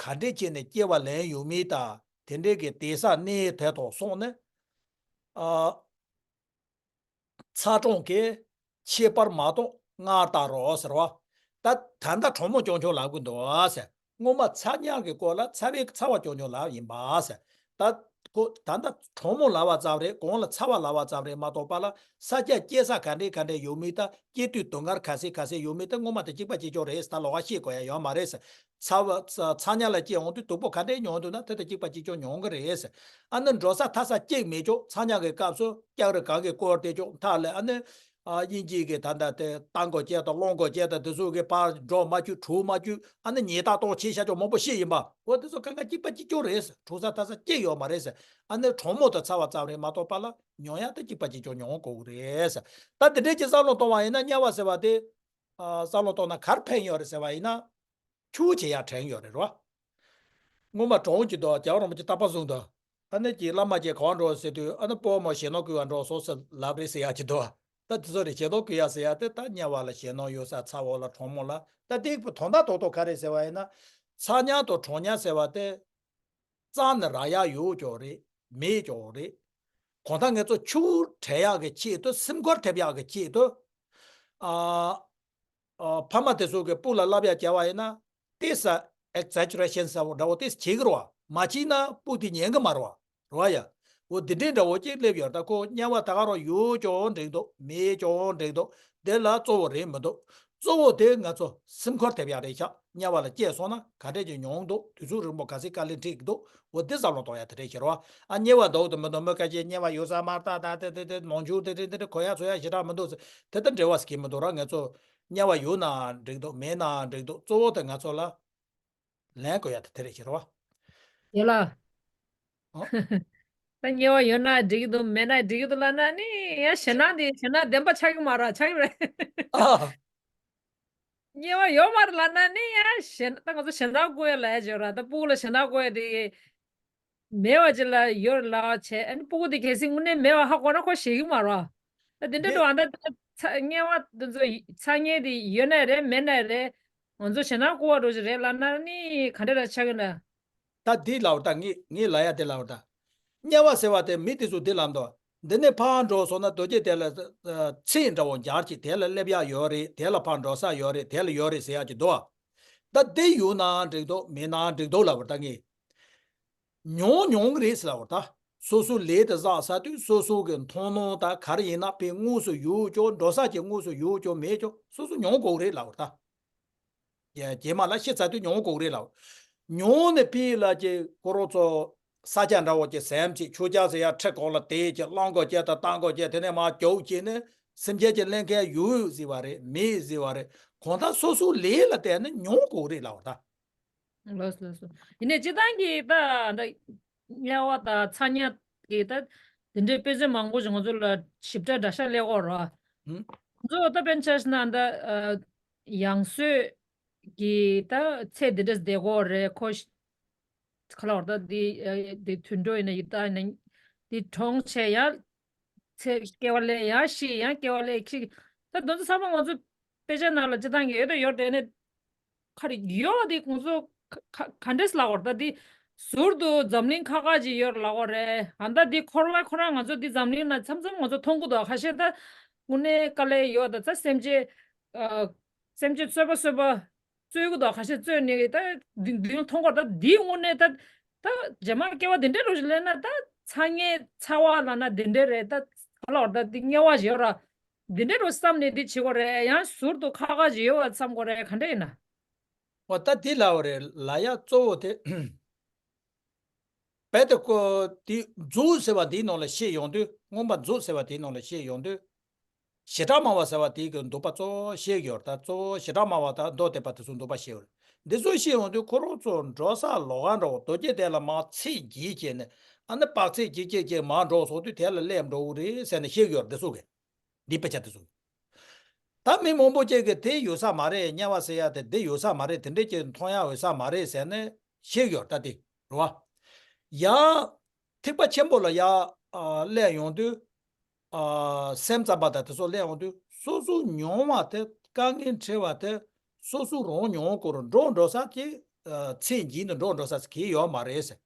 ག་འདྲས་བྱས་ནས་སྐྱེ་བ་ལེན་ཡོད་མེད་དང་དེ་འདྲས་ཀྱི་དེ་ས་གནས་དེ་དང་སོང་ནས་ཨ། ཚ་གྲང་གི་ཁྱད་པར་མ་གཏོགས་སྔར་ལྟར་རོ་ཟེར་བ། ད་ད་ལྟ་གྲང་མོ་རྐྱང་རྐྱང་ལབ་ཀྱི་འདུག་ཟེར། སྔོན་མ་ཚ་དམྱལ་གྱི་སྐོར་ལ་ཚ་བའི་ཚ་བ་རྐྱང་རྐྱང་ལབ་ཡིན་པ་ཟེར། ད་ཁོ་ད་ལྟ་གྲང་མོ་ལབ་པ་ཙམ་རེད། གོང་ལ་ཚ་བ་ལབ་པ་ཙམ་རེད་མ་གཏོགས་པ་ལ་ས་ཆ་སྐྱེ་ས་ག་འདྲས་ག་འདྲས་ཡོད་མེད་དང་སྐྱེ་དུས་དུས་འགོར་ག་ཚད་ག་ཚད་ཡོད་མེད་དེ་སྔོན་མ་དང་གཅིག་པ་གཅིག་རྐྱང་རེད་ཟེར། ད་ལོགས་ཀ་བཤད་དགོས་ཡ་ཡོད་མ་རེད་ཟེར། ཚ་བ་ཚ་དམྱལ་ལ་སྐྱེ་འོང་དུས་སྡུག་པོ་ག་འདྲས་མྱོང་འདུག་ན་དེ་དང་གཅིག་པ་གཅིག་རྐྱང་མྱོང་གི་རེད་ཟེར། ཨ་ནི་འགྲོ་ས་ཐར་ས་གཅིག་མེད་ཀྱོག་ཚ་དམྱལ་གྱི་སྐབས་སུ་ལྕགས་རི་གངས་ཀྱིས་བསྐོར་བསྡད་ཀྱོག་མཐའ་ལ་ཨ་ནི་ ཨ་དབྱིན་ཇི་གི་ད་ལྟ་དེ་ཏང་གོ་ཅེ་དང་ལོང་གོ་ཅེ་དང་དེ་ཚོ་གི་ཕར་འགྲོ་མ་བཅུག་གྲུ་མ་བཅུག་ཨ་ནི་ཉེས་རྟགས་གཏོང་བྱེད་བྱ་ཆོག་མང་པོ་ཤེས་ཡིན་པ། འོ་དེ་ཚོ་གང་ག་གཅིག་པ་གཅིག་ཀྱོག་རེད་ཟེར། འཁྲུག་ས་ཐ་ས་གཅིག་ཡོད་མ་རེད་ཟེར། ཨ་ནི་གྲོགས་མོ་དང་ཚ་བ་ཙམ་རེད་མ་གཏོགས་པ་ལ་མྱོང་ཡ་དེ་གཅིག་པ་གཅིག་ཀྱོག་མྱོང་དགོས་ཀྱི་རེད་ཟེར། ད་དེ་འདྲས་ཀྱི་བསམ་བློ་གཏོང་བ་ཡིན་ན་དམྱལ་བ་ཟེར་བ་དེ་ཨ་བསམ་བློ་གཏོང་ན་གར་ཕན་ཡོད་རེད་ཟེར་བ་ཡིན་ན། ཆུ་བོ་བྱེད་ཡག་དྲན་ཡོད་རེད་རོ། སྔོན་མ་གྲོང་གི་དོ་རྒྱལ་བ་རིན་པོ་ཆེ་རྟག་པར་གསུངས་དོ། ཨ་ནི་ཀྱི་བླ་མ་ཀྱི་ག་བ་འགྲོ་ཟེར་དུས་ཨ་ནི་སྤོ་མོ་ཞེ་ནོ་ཀུ་བ་འགྲོ་སོ་སོ་ལབ་རེད་ཟེར་ཡག་ཀྱི་དོ། ད་དེ་ཚོ་རེད་ཞེ་ནོ་ཀུ་ཡ་ཟེར་ཡག་དེ་ད་དམྱལ་བ་ལ་ཞེ་ནོ་ཡོད་ས་ཚ་བོ་ལ་གྲོང་མོ་ལ་ད་དེ་དོན་དག་ཏོག་ཏོག་ག་རེད་ཟེར་བ་ཡིན་ན། ཚ་དམྱལ་དང་གྲང་དམྱལ་ཟེར་བ་དེ། རྩ་ནས་རག་ཡག་ཡོད་ཀྱང་རེད་མེད་ཀྱང་རེད། གང་ལྟར་ངེད་ཚོ་ཆུ་བོ་བྲལ་ཡག་གི་ཆེད་དུ་སེམས་ཁུར་ཐེབས་ཡག་གི་ཆེད་དུ། ཨ། ཨ། ཕ་མ་དེ་ཚོ་གི་སྤུ་ལ་བསླབ་ཡག་བྱ་བ་ཡིན་ན། ཏོག་ཙམ་exaggeration་ཟེར་བ་འདྲ་བོ་ཏོག་ཙམ་བྱེད་ཀྱི་རེད་བ། མ་བྱས་ན་སྤུ་དེ་ཉན་གྱི་མ་རེད་བ། རེད་བ་ཡ། འོ་འདི་འདྲའི་འདྲ་བོ་ཅིག་སླེབས་ཡོད་རེད། ད་ཁོ་དམྱལ་བ་ད་ག་རང་ཡོད་ཀྱང་འགྲིག་འདུག་མེད་ཀྱང་འགྲིག་འདུག་འདི་ལ་གཙོ་བོ་རེད་མི་འདུག་གཙོ་བོ་དེ་ང་ཚོ་སེམས་ཁུར་ཐེབས་ཡག་རེད་ཤག་དམྱལ་བ་ལ་སྐྱེས་སོང་ན་ག་འདྲས་ཀྱི་མྱོང་འདུག་དུས་ཚོད་རིང་པོ་ག་ཚོད་དཀའ་ལས་འཕྲད་ཀྱི་འདུག་འོ་འདི་བསམ་བློ་གཏོང་ཡག་དེ་འདྲས་ཤེས་རོགས། ཨ་དམྱལ་བ་འདུག་དུ་མི་འདུག་མི་སྐད་ཆ་དམྱལ་བ་ཡོད་ས་མ་རེད། ད་ད་དེ་དེ་དེ་ནོར་འཁྲུལ་དེ་དེ་དེ་དེ་གོ་ཡག་ཚོ་ཡག་ཞེ་དྲག་མི་འདུག་དེ་ལྟར་འབྲེལ་བ་ཟེར་གྱི་མི་འདུག་ར། ང་ཚོ་དམྱལ་བ་ཡོད་ན་འགྲིག་འདུག་མེད་ན་འགྲིག་འདུག་གཙོ་བོ་དེ་ང་ཚོ་ལ་ལན་དགོས་ཡག་དེ་དེ་རེད་ཤེས་རོགས། ཡོད་ལ། ཨོ། ད་དམྱལ་བ་ཡོད་ན་འགྲིག་གི་འདུག་མེད་ན་འགྲིག་གི་འདུག་ལབ་ན་ནི་ཡང་ཞེད་སྣང་དེ་ཞེད་སྣང་བདེན་པ་ཆགས་ཀྱི་མ་རེད། ཆགས་ཀྱི་རེད། ཨ། དམྱལ་བ་ཡོད་མ་རེད་ལབ་ན་ནི་ཡང་ཞེད་སྣང་ད་ང་ཚོ་ཞེད་སྣང་སྐུལ་ཡ་ལབ་ཡ་བྱོས་ར། ད་སྤུ་གུ་ལ་ཞེད་སྣང་སྐུལ་ཡ་དེ་མེད་པ་ཅིག་ལ་ཡོད་རེད་ལབ་བྱས། ཨ་ནི་སྤུ་གུ་དེ་གལ་སྲིད་དངོས་གནས་མེད་པ་ཧ་གོ་ན་ཁོ་ཞེད་ཀྱི་མ་རེད། ད་དེ་འདྲ་འདི་འགྲོ་ཨ། ད་ད་ཚ་དམྱལ་བ་དེ་ཚོ་ཚ་དམྱལ་དེ་ཡོད་ན་རེད་མེད་ན་རེད། ང་ཚོ་ཞེད་སྣང་སྐུལ་བ་འགྲོ་ཞིག་རེད་ལབ་ན་ནི་ག་འདྲ་ར་ཆགས་ཀྱི་ན། ད་འདི་ལབ་ད་ངས་ངས་ལབ་ཡ་དེ་ལབ་ད། དམྱལ་བ་ཟེར་བ་དེ་མི་དེ་ཚོ་འདི་ལབ་འདུག་འདི་ནས་ཕར་འགྲོ་སོང་ན་རྡོ་རྗེ་གདན་ལ་ཚེ་འདྲ་བོ་འབྱར་གྱི་དེ་ལ་སླེབས་ཡག་ཡོད་རེད། དེ་ལ་ཕར་འགྲོ་ས་ཡོད་རེད། དེ་ལ་ཡོད་རེད་ཟེར་ཡག་གི་འདུག་ད་འདི་ཡོད་ན་འགྲིག་འདུག་མེད་ན་འགྲིག་འདུག་ལབ་པ་ད་ངས། མྱོང་མྱོང་གི་རེད་ཟེར་ལབ་པ་ད། སོ་སོ་ལས་དེ་བསགས་ཚར་དུས་སོ་སོ་གི་མཐོང་སྣང་ད་ག་རེ་ཡིན་ན་དཔེ་དངོས་སུ་ཡོད་ཀྱང་འགྲོ་ས་ཀྱི་དངོས་སུ་ཡོད་ཀྱང་མེད་ཀྱང་སོ་སོ་མྱོང་དགོས་རེད་ལབ་པ་ད། རྗེས་རྗེས་མ་ལ་ཤི་ཚར་དུས་མྱོང་དགོས་རེད་ལབ། མྱོང་ནས་ཕི་ལ་ཀྱི་ཁོ་རང་ཚོ་ས་ཆ་འདྲ་བོ་ཀྱི་སེམས་ཀྱི་ཆུ་ཆ་ཟེར་ཡ་ཁྲི་གོང་ལ་དེད་ཀྱི་རླངས་འཁོར་ཀྱི་དང་རྟ་འཁོར་ཀྱི་དེ་ནས་མར་རྒྱུག་ཀྱི་ནས་སེམས་ཅན་གྱི་ཀླན་ཀའི་ཡོད་ཟེར་བ་རེད་མེད་ཟེར་བ་རེད། གང་ལྟར་སོ་སོའི་ལས་ལ་བལྟས་ནས་མྱོང་དགོས་རེད་ལབ་པ་ད། ལགས་སོ་ལགས་སོ། ཡིན་ནའི་སྤྱིར་བཏང་གི་ད་འདྲ་དམྱལ་བ་དང་ཚ་དམྱལ་གི་ད་དེ་འདྲའི་དཔེ་མཚོན་མང་པོ་ཞིག་ང་ཚོ་ལ་ཞིབ་ཕྲ་འདྲ་ཤག་སླེབས་ཀྱི་ཡོད་རེད། ཧུམ། ང་ཚོ་ད་དཔེར་ན་ཆ་བཞག་ན་ད་ཡང་སོས་ཀྱི་ད་ཚེ་འདི་འདྲ་བསྡད་ཀྱི་ཡོད་རེད་ཁོ། ག་ལབ་དགོས་རེད་ད། འདི་འདི་དུད་འགྲོ་ཡིན་ན་ཡི་དྭགས་ཡིན་ན་འདི་གྲོངས་བྱས་ཡང་ཚེ་སྐྱེ་བ་ལེན་ཡང་ཤི་ཡང་སྐྱེ་བ་ལེན་ཤི། ད་དེ་ཚོ་ཚང་མ་ང་ཚོ་དཔེ་ཆ་ནང་ལ་སྤྱིར་བཏང་གི་ཡོད་དང་ཡོད་དེ་ནས་ག་རེ་ཡོད་དེ་ང་ཚོ་ག་ག་ག་འདྲས་ལབ་དགོས་རེད་ད། འདི་ཟུར་དུ་འཛམ་གླིང་ཁག་ཁག་ཅིག་ཡོད་ལབ་དགོས་རེད། ཨ་ད་འདི་འཁོར་བ་ཁོ་རང་ང་ཚོ་འདི་འཛམ་གླིང་ན་མཚམས་མཚམས་ང་ཚོ་མཐོང་གི་འདུག་ཁ་ཤས་ད་དངོས་གནས་དཀའ་ལས་ཡོད་ད་ད་སེམས་ཅན་ཨ་སེམས་ཅན་གསོད་པ་གསོད་པ། རྩོད་ཀྱི་འདུག་ཁ་ཤས་རྩོད་ནས་ད་འདི་འདི་མཐོང་གོ་ད་འདིའི་དངོས་གནས་ད་ད་རྗེས་མ་སྐྱེ་བ་འདི་འདྲའི་རོ་ཞིག་ལེན་ན་ད་ཚ་དམྱལ་ཚ་བ་ལབ་ན་འདི་འདྲའི་རེད་ད་ག་ལབ་དགོས་རེད་ད་འདི་དམྱལ་བ་ཞིག་ཡོད་ར་འདི་འདྲའི་རོ་བསམ་ནས་འདི་བྱེད་དགོས་རེད་ཡང་ཟུར་དུ་ཁག་ཁག་ཞིག་ཡོད་པ་བསམ་དགོས་རེད་ག་འདྲ་ཡིན་ན། འོ་ད་འདི་ལབ་པ་རེད་ལ་ཡ་གཙོ་བོ་དེ། རྦད་དེ་ཁོ་དེ་མཛུབ་ཟེར་བ་དེའི་ནང་ལ་བཤད་ཡོང་དུས་མངོན་པ་མཛུབ་ཟེར་བ་དེའི་ནང་ལ་བཤད་ཡོང་དུས། ཞེ་དྲག་སྨྲ་བ་ཟེར་བ་དེའི་གི་འདུག་པ་གཙོ་བོ་བཤད་ཀྱི་ཡོད་རེད་ད། གཙོ་བོ་ཞེ་དྲག་སྨྲ་བ་དང་མདོ་སྡེ་པ་དེ་ཚོ་འདུག་པ་བཤད་ཡོད་རེད། འདི་ཚོ་བཤད་ཡོང་དུས་ཁོ་རང་ཚོ་འགྲོ་ས་ལོགས་ཀ་འདྲ་བོ་རྡོ་རྗེ་གདན་ལ་མར་ཚེ་འགྱེལ་བྱས་ནས་ཨ་ནི་དཔག་ཚད་ཇེ་ཆེ་ཇེ་ཆེ་མར་འགྲོ་སོང་དུས་དེ་ལ་སླེབས་འགྲོ་གི་རེད་ཟེར་ནས་བཤད་ཀྱི་ཡོད་རེད་འདི་ཚོ་གི། འདི་དཔེ་ཆ་དེ་ཚོ། ད་མི་མང་པོ་ཅིག་གིས་དེ་ཡོད་ས་མ་རེད། དམྱལ་བ་ཟེར་ཡ་དེ་འདི་ཡོད་ས་མ་རེད། དེ་འདྲས་ཅིག་མཐོང་ཡ་ཡོད་ས་མ་རེད་ཟེར་ནས་བཤད་ཡོད་ད་དེ་རེད་བ། ཡང་ཐེག་པ་ཆེན་པོ་ལ་ཡ་ཨ་སླེབས་ཡོང་དུས་ཨ་སེམས་ཙམ་པ་དང་དེ་ཚོ་སླེབས་ཡོང་དུས་སོ་སོ་མྱོང་བ་དེ་དཀའ་ངལ་འཕྲད་པ་དེ་སོ་སོ་རང་མྱོང་དགོས་རེད། འགྲོ་འགྲོ་ས་ཀྱི་ཨ་ཚེ་འགྱིས་ནས་འགྲོ་འགྲོ་ས་གི་ཡོད་མ་རེད་ཟེར།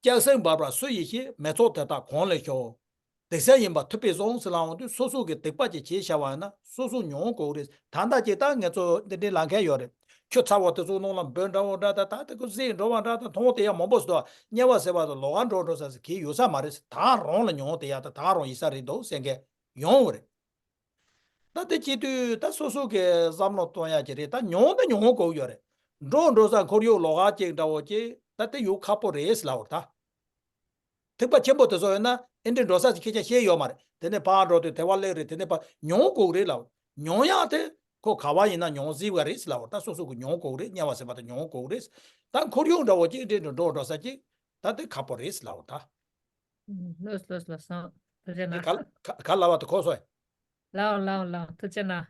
སྐྱ་སེར་འབར་བ་སུ་ཡིས་ཤེས། མེ་ཚོགས་དེ་དག་གང་ལས་ཤོར། སྡིག་སེལ་ཡིན་པར་ཐུབ་པས་བཟུང་ཟེར་ལབ་ཡོང་དུས་སོ་སོ་གི་སྡིག་པ་ཅིག་བྱས་བཞག་པ་ཡིན་ན་སོ་སོ་མྱོང་དགོས་རེད། ད་ལྟ་ཅིག་ད་ངེད་ཚོ་འདི་འདྲའི་ལབ་མཁན་ཡོད་རེད། ཆུ་ཚ་བོ་དེ་ཚོ་ནང་ལ་འབོད་འདྲ་བོ་འདྲ་ད་ད་དེ་ཁོ་བསྲེས་འགྲོ་བ་འདྲ་ད་མཐོང་དེ་ཡང་མང་པོ་ཟེར་དུས་དམྱལ་བ་ཟེར་བ་དང་ལོགས་ཀ་འགྲོ་འགྲོ་ས་ཟེར་གི་ཡོད་ས་མ་རེད། ད་རང་ལ་མྱོང་དེ་ཡ་ད་ད་རང་ཡིན་ས་རེད་འདུག་ཟེར་མཁན་ཡོང་བ་རེད། ད་དེ་བྱེད་དུས་ད་སོ་སོ་གི་བསམ་བློ་གཏོང་ཡ་ཅིག་རེད། ད་མྱོང་ད་མྱོང་དགོས་ཡོད་རེད། འགྲོ་འགྲོ་ས་ཁོར་ཡུག་ལོགས་ཀ་ཅིག་འདྲ་བོ་ཅིག་ད་དེ་ཡོང་ཁག་པོ་རེད་ཟེར་ལབ་པ་རེད་ད། ཐིགས་པ་ཆེན་པོ་དེ་ཚོ་ཡོད་ན་ཨེ་འདྲས་འགྲོ་ས་ཞིག་ཁྱེད་ཅག་ཤེས་ཡོད་མ་རེད། དེ་ནས་ཕར་འགྲོ་དུས་དེ་བ་སླེབས་རེད། དེ་ནས་ཕར་མྱོང་དགོས་རེད་ལབ། མྱོང་ཡག་དེ་ཁོ་ག་བ་ཡིན་ན་མྱོང་སྲིད་པ་རེད་ལབ། ད་སོ་སོ་གི་མྱོང་དགོས་རེད། དམྱལ་བ་ཟེར་བ་དེ་མྱོང་དགོས་རེད། ད་ཁོར་ཡུག་འདྲ་བོ་ཅིག་འདྲེ་འགྲོ་འགྲོ་འགྲོ་ས་ཅིག་ད་དེ་ཁག་པོ་རེད་ལབ་ད། ལོས་ལོས་ལོས་སོང་། ཐུགས་རྗེ་གནང་། ག་ག་ལབ་པ་དེ་གོ་སོང་། ལའོ་ལའོ་ལའོ་ཐུགས་རྗེ་གནང་།